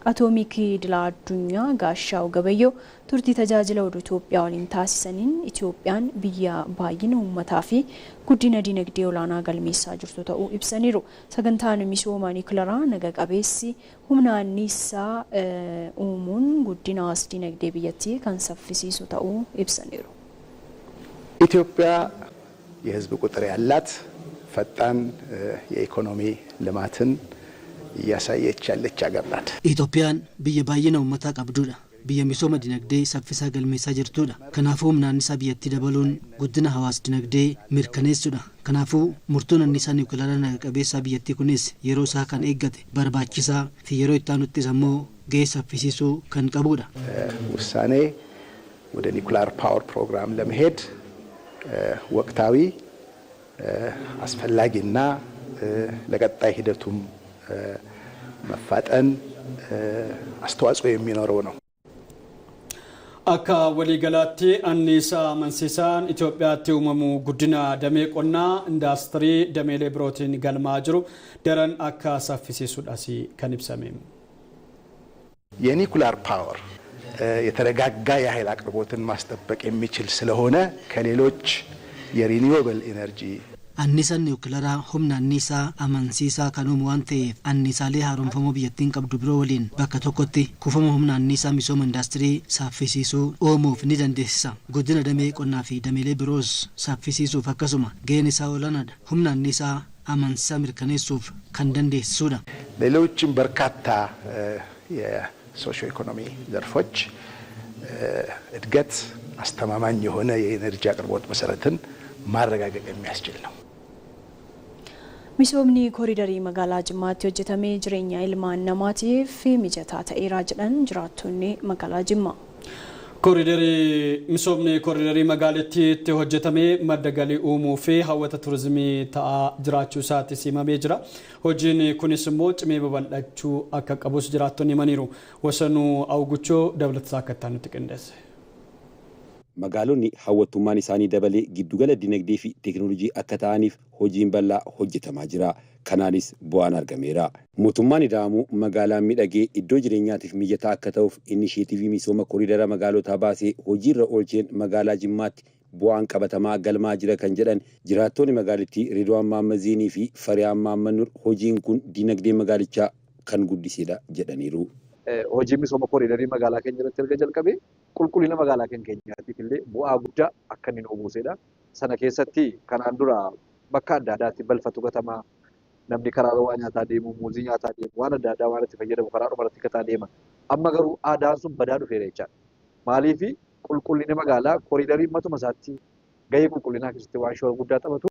Atoomikii Idil Addunyaa Gaashaa'u Gabayyoo turtii Tajaajila Oduu Itoophiyaa waliin taasisaniin, Itoophiyaan biyya baay'ina uummataa fi guddina dinagdee olaanaa galmeessaa jirtu ta'uu ibsaniiru. Sagantaan misooma niwukilaraa naga qabeessi humna anniisaa uumuun guddina hawaas dinagdee biyyattii kan saffisiisu ta'uu ibsaniiru. ኢትዮጵያ የሕዝብ ቁጥር ያላት ፈጣን የኢኮኖሚ ልማትን እያሳየች ያለች ሀገር ናት። Itoophiyaan biyya baay'ina uummataa qabdudha. Biyya misooma dinagdee saffisaa galmeessaa jirtudha. Kanaafuu humna anniisaa biyyattii dabaluun guddina hawaas dinagdee mirkaneessuudha. Kanaafuu murtoon anniisaa niwukilaraa naga qabeessaa biyyattii kunis yeroo isaa kan eeggate, barbaachisaa fi yeroo itti aanuttis ammoo gahee saffisiisuu kan qabudha. ውሳኔ ወደ ኒኩላር ፓወር ፕሮግራም ለመሄድ ወቅታዊ፣ አስፈላጊና ለቀጣይ ሂደቱም መፋጠን አስተዋጽኦ የሚኖረው ነው። Akka waliigalaatti anniisaa amansiisaan Itoophiyaatti uumamu guddina damee qonnaa, indaastirii, dameelee birootiin galmaa jiru daran akka saffisiisudhas kan ibsame. የኒኩላር ፓወር የተረጋጋ የኃይል አቅርቦትን ማስጠበቅ የሚችል ስለሆነ ከሌሎች የ renewable energy Anniisaan niwukilaraa humna anniisaa amansiisaa kan uumu waan ta'eef anniisaalee haaromfamoo biyyattiin qabdu biroo waliin bakka tokkotti kuufama humna anniisaa misooma indaastirii saffisiisuu uumuuf ni dandeessisa. Guddina damee qonnaa fi dameelee biroos saffisiisuuf akkasuma gaheen isaa olaanaadha. Humna anniisaa amansiisaa mirkaneessuuf kan dandeessisuudha. ሌሎችም በርካታ የሶሾ ኢኮኖሚ ዘርፎች እድገት አስተማማኝ የሆነ የኤነርጂ አቅርቦት መሰረትን ማረጋገጥ የሚያስችል ነው። Misoomni kooriidarii magaalaa Jimmaatti hojjetamee jireenya ilmaan namaatiif mijataa ta'eera jedhan jiraattonni magaalaa Jimmaa. Misoomni kooriidarii magaalattiitti hojjetamee madda galii uumuu fi hawwata turizimii ta'aa jiraachuu isaatti simamee jira. Hojiin kunis immoo cimee babal'achuu akka qabus jiraattonni himaniiru. Wasanuu Awguchoo dabalataa akka nutti qindeesse. Magaalonni hawwattummaan isaanii dabalee giddugala dinagdee fi teekinooloojii akka ta'aniif hojiin bal'aa hojjetamaa jira. Kanaanis bu'aan argameera. Mootummaan Ida'amuu magaalaan miidhagee iddoo jireenyaatiif mijataa akka ta'uuf inisheetivii misooma kooriidara magaalotaa baasee hojiirra oolcheen magaalaa Jimmaatti bu'aan qabatamaa galmaa jira kan jedhan jiraattonni magaalittii Ridwaan Maammaziinii fi Fariyaan Maammanur hojiin kun dinagdee magaalichaa kan guddisedha jedhaniiru. Hojii misooma kooriidarii magaalaa keenya irratti erga jalqabee qulqullina magaalaa keenyaatiif illee bu'aa guddaa akka inni nu buusedha. Sana keessatti kanaan dura bakka adda addaatti balfatu gatamaa, namni karaa waa nyaataa deemu, muuzii nyaataa deemu, waan adda addaa waan itti fayyadamu karaa dhumarratti gataa deema. Amma garuu aadaan sun badaa dhufeera jechaadha. Maaliif qulqullinni magaalaa kooriidarii matuma isaatti gahee qulqullinaa keessatti waan shoora guddaa taphatu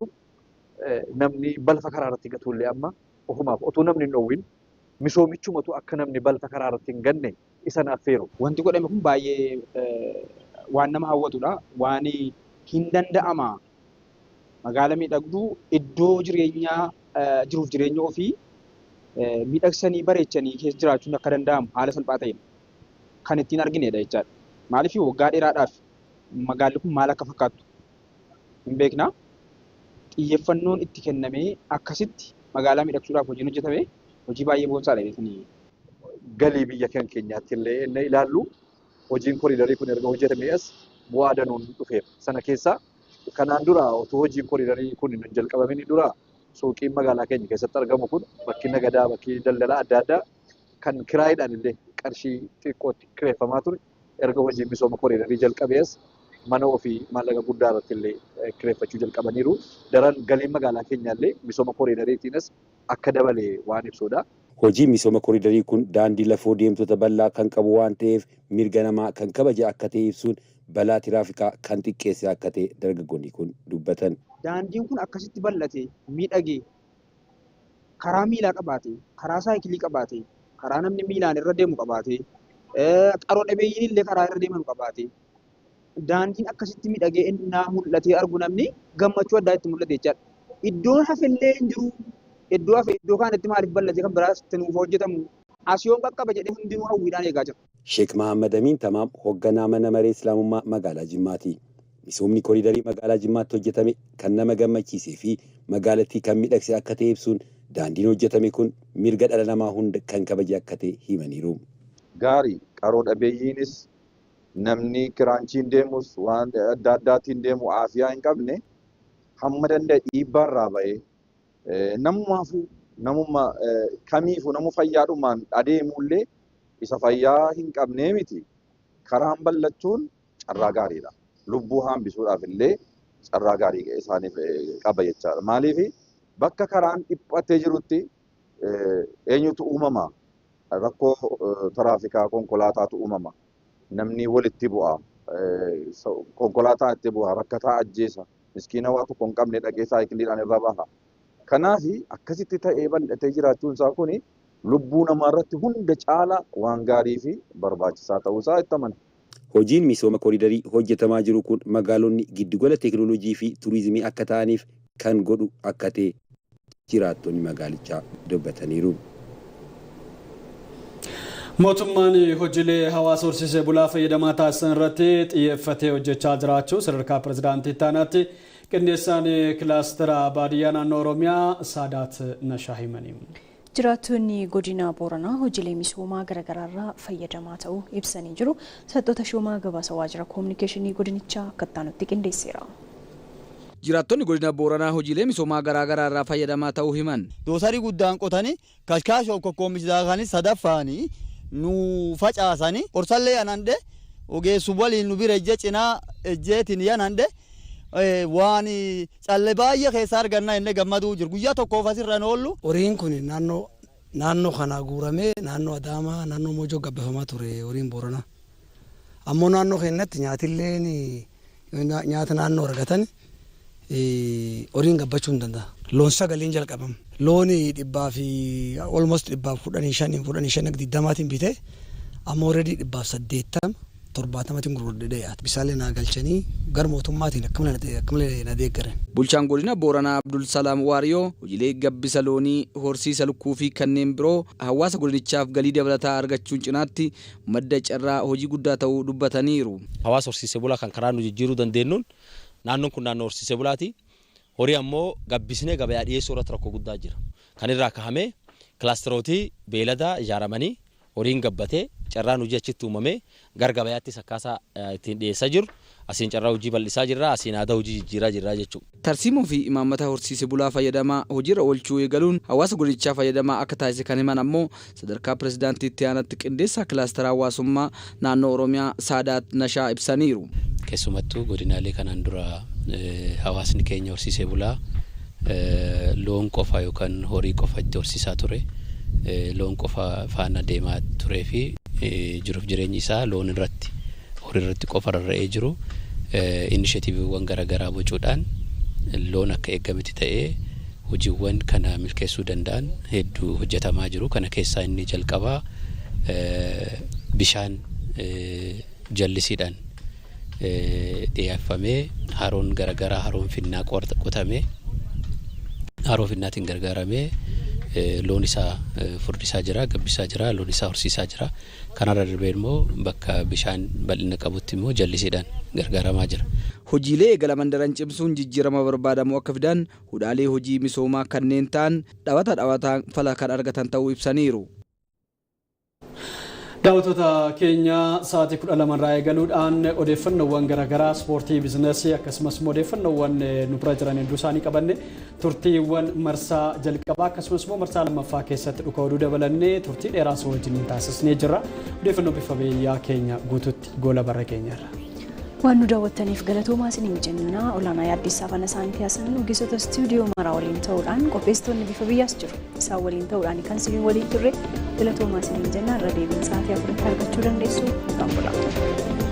namni balfa karaa irratti gatullee amma ofumaaf otoo namni hin dhoowwin misoomichumatu akka namni balfa karaa irratti hin ganne isa affeeru. Wanti godhame kun baay'ee waan nama hawwatudha. Waan hin danda'ama. Magaala miidhagduu iddoo jireenyaa jiruuf jireenya ofii miidhagsanii bareechanii keessa jiraachuun akka danda'amu haala salphaa ta'een kan ittiin arginedha jechaadha. Maaliif waggaa dheeraadhaaf magaalli kun maal akka fakkaattu hin beekna. Xiyyeeffannoon itti kennamee akkasitti magaalaa miidhagsuudhaaf hojiin hojjetame hojii baay'ee boonsaadha jechuudha. Galii biyya keenyaatti illee inni ilaallu hojiin kooriidarii kun erga hojjetamee as bu'aa danuun dhufeera. Sana keessaa kanaan dura otoo hojiin kooriidarii kun hin jalqabamin dura suuqiin magaalaa keenya keessatti argamu kun bakki nagadaa, bakki daldalaa adda addaa kan kiraayiidhaan illee qarshii xiqqootti kireeffamaa ture erga hojiin misooma kooriidarii jalqabee as mana ofii maallaqa guddaa irratti illee kireeffachuu jalqabaniiru. Daran galiin magaalaa keenyaa illee misooma kooriidariitiinis akka dabalee waan ibsudha. Hojiin misooma kooriidarii kun daandii lafoo deemtota bal'aa kan qabu waan ta'eef mirga namaa kan kabaje akka ta'e ibsuun balaa tiraafikaa kan xiqqeesse akka ta'e dargaggoonni kun dubbatan. Daandiin kun akkasitti bal'ate miidhagee karaa miilaa qabaate, karaa saayikilii qabaate, karaa namni miilaan irra deemu qabaate, qaroo dhabeeyyiin illee karaa irra deeman qabaate, daandiin akkasitti miidhagee innaa mul'atee argu namni gammachuu addaa itti mul'ate jechaadha. Iddoon hafellee hin jiru. Iddoo hafe iddoo kaanitti maaliif bal'atee kan biraas itti nuuf hojjetamu as yoon qaqqaba jedhee hundinuu hawwiidhaan eegaa jira. Sheek Mahammad Amiin Tamaam hoogganaa mana maree Islaamummaa magaalaa Jimmaati. Misoomni kooriidarii magaalaa Jimmaatti hojjetame kan nama gammachiisee fi magaalattii kan miidhagse akka ta'e ibsuun daandiin hojjetame kun mirga dhala namaa hunda kan kabaje akka ta'e himaniiru. Gaarii qaroo dhabeeyyiinis namni kiraanchiin deemus waan adda addaatiin deemu aafiyaa hin qabne hamma danda'e dhiibbaarraa ba'ee namumaafuu namuma kamiifuu namu fayyaadhumaan adeemullee isa fayyaa hin qabnee miti karaan bal'achuun carraa gaariidha. Lubbuu hambisuudhaaf illee carraa gaarii isaaniif qaba jechaadha. Maaliif bakka karaan dhiphatee jirutti eenyutu uumama? Rakkoo tiraafikaa konkolaataatu uumama. Namni walitti bu'a. Konkolaataa itti bu'a. Rakkataa ajjeesa. Miskiina waa tokko hin qabne dhaqee saayikiliidhaan irra baha. Kanaaf akkasitti ta'ee bal'atee jiraachuun isaa kun lubbuu namaa irratti hunda caala waan gaarii fi barbaachisaa ta'uusaa itti amana. Hojiin misooma kooriidarii hojjetamaa jiru kun magaalonni giddugala teekinooloojii fi turizimii akka ta'aniif kan godhu akka ta'e jiraattonni magaalichaa dubbataniiru. Mootummaan hojiilee hawaasa horsiisee bulaa fayyadamaa taasisan irratti xiyyeeffatee hojjechaa jiraachuu sadarkaa pirezidaantii itti qindeessaan kilaastera baadiyyaa naannoo Oromiyaa Saadaat Nashaa himaniiru. Jiraattonni godina Booranaa hojiilee misoomaa garaagaraarraa fayyadamaa ta'uu ibsanii jiru. Saxxoota Shoomaa gabaasa waajjira koominikeeshinii godinichaa akka itti qindeesseera. Jiraattonni godina Booranaa hojiilee misoomaa garaagaraa irraa fayyadamaa ta'uu himan. Doosarii guddaan qotanii kashkaashoo kokkoomishaanii sadaffaanii nu facaasanii qorsallee yanandhe ogeessu waliin nu bira ejje cinaa ejjeetiin yanandhe waan calle baay'ee keessaa argannaa inni gammaduu jiru guyyaa tokkoof asirra oollu. Horiin kun naannoo kanaa guuramee naannoo Adaamaa naannoo Mojoo gabbifamaa ture horiin Booranaa. Ammoo naannoo keenyatti nyaatillee nyaata naannoo argatan horiin gabbachuu hin danda'a. Loon sagaliin jalqabama. Loon 115 almost 115 15 20 bitee amma already 180 70 gurguddee yaata. Bisaalee naa galchanii gara mootummaatiin akka malee na deeggaran. Bulchaan godina Booranaa Abdul Salaam Waariyoo hojiilee gabbisa loonii, horsiisa lukkuu fi kanneen biroo hawaasa godinichaaf galii dabalataa argachuun cinaatti madda carraa hojii guddaa ta'uu dubbataniiru. Hawaasa horsiisee bulaa kan karaa nu jijjiiruu dandeenyuun naannoon kun naannoo horsiisee bulaati. Horii ammoo gabbisnee gabayaa dhiyeessuu irratti rakkoo guddaa jira. Kan irraa kahamee kilaasterootii beeladaa ijaaramanii horiin gabbatee carraan hojii achitti uumamee gara gabayaattis akkaataa ittiin dhiyeessaa jiru. Asiin carraa hojii bal'isaa jirra, asiin aadaa hojii jijjiiraa jirra jechuudha. Tarsiimoo fi imaammata horsiise bulaa fayyadamaa hojiirra oolchuu eegaluun hawaasa godinichaa fayyadamaa akka taasise kan himan ammoo sadarkaa pirezidaantiitti aanatti qindeessaa kilaastara hawaasummaa naannoo Oromiyaa Saadaat Nashaa ibsaniiru. Keessumattuu godinaalee kanaan dura hawaasni keenya horsiisee bulaa loon qofa yookaan horii qofa itti horsiisaa ture. Loon qofa faana deemaa turee fi jiruuf jireenyi isaa loon irratti horii irratti qofa rarra'ee jiru inisheetiiviiwwan garaagaraa bocuudhaan loon akka eegametti ta'ee hojiiwwan kana milkeessuu danda'an hedduu hojjetamaa jiru. Kana keessaa inni jalqabaa bishaan jallisiidhaan dhiyeeffamee haroon garaagaraa haroon finnaa qotamee haroo finnaatiin gargaaramee loon isaa furdisaa jira, gabbisaa jira, loon isaa horsiisaa jira. Kanarra darbee immoo bakka bishaan bal'ina qabutti immoo jallisiidhaan gargaaramaa jira. Hojiilee eegalaman daran cimsuun jijjiirama barbaadamu akka fidan hudhaalee hojii misoomaa kanneen ta'an dhawata dhawataan fala kan argatan ta'uu ibsaniiru. Daawwattoota keenya sa'aatii 12 irraa eegaluudhaan odeeffannoowwan garaagaraa ispoortii, biizinasii akkasumas immoo odeeffannoowwan nu bira jiran hedduu isaanii qabanne turtiiwwan marsaa jalqabaa akkasumas immoo marsaa lammaffaa keessatti dhuka oduu dabalannee turtii dheeraa osoo wajjin taasisnee jirra. Odeeffannoo bifa biyyaa keenya guutuutti goola barra keenyarra. Waan nu daawwattaniif galatoomaa isiniin jenna. Olaanaa Yaaddeessaa Faana isaanii tiyaasan ogeessota istuudiyoo maraa waliin ta'uudhaan qopheessitoonni bifa biyyaas jiru. Isaan waliin ta'uudhaan kan isin waliin turre galatoomaa isiniin jenna. Irra deebiin sa'aatii 4tti argachuu dandeessu. Gaanfudhaa.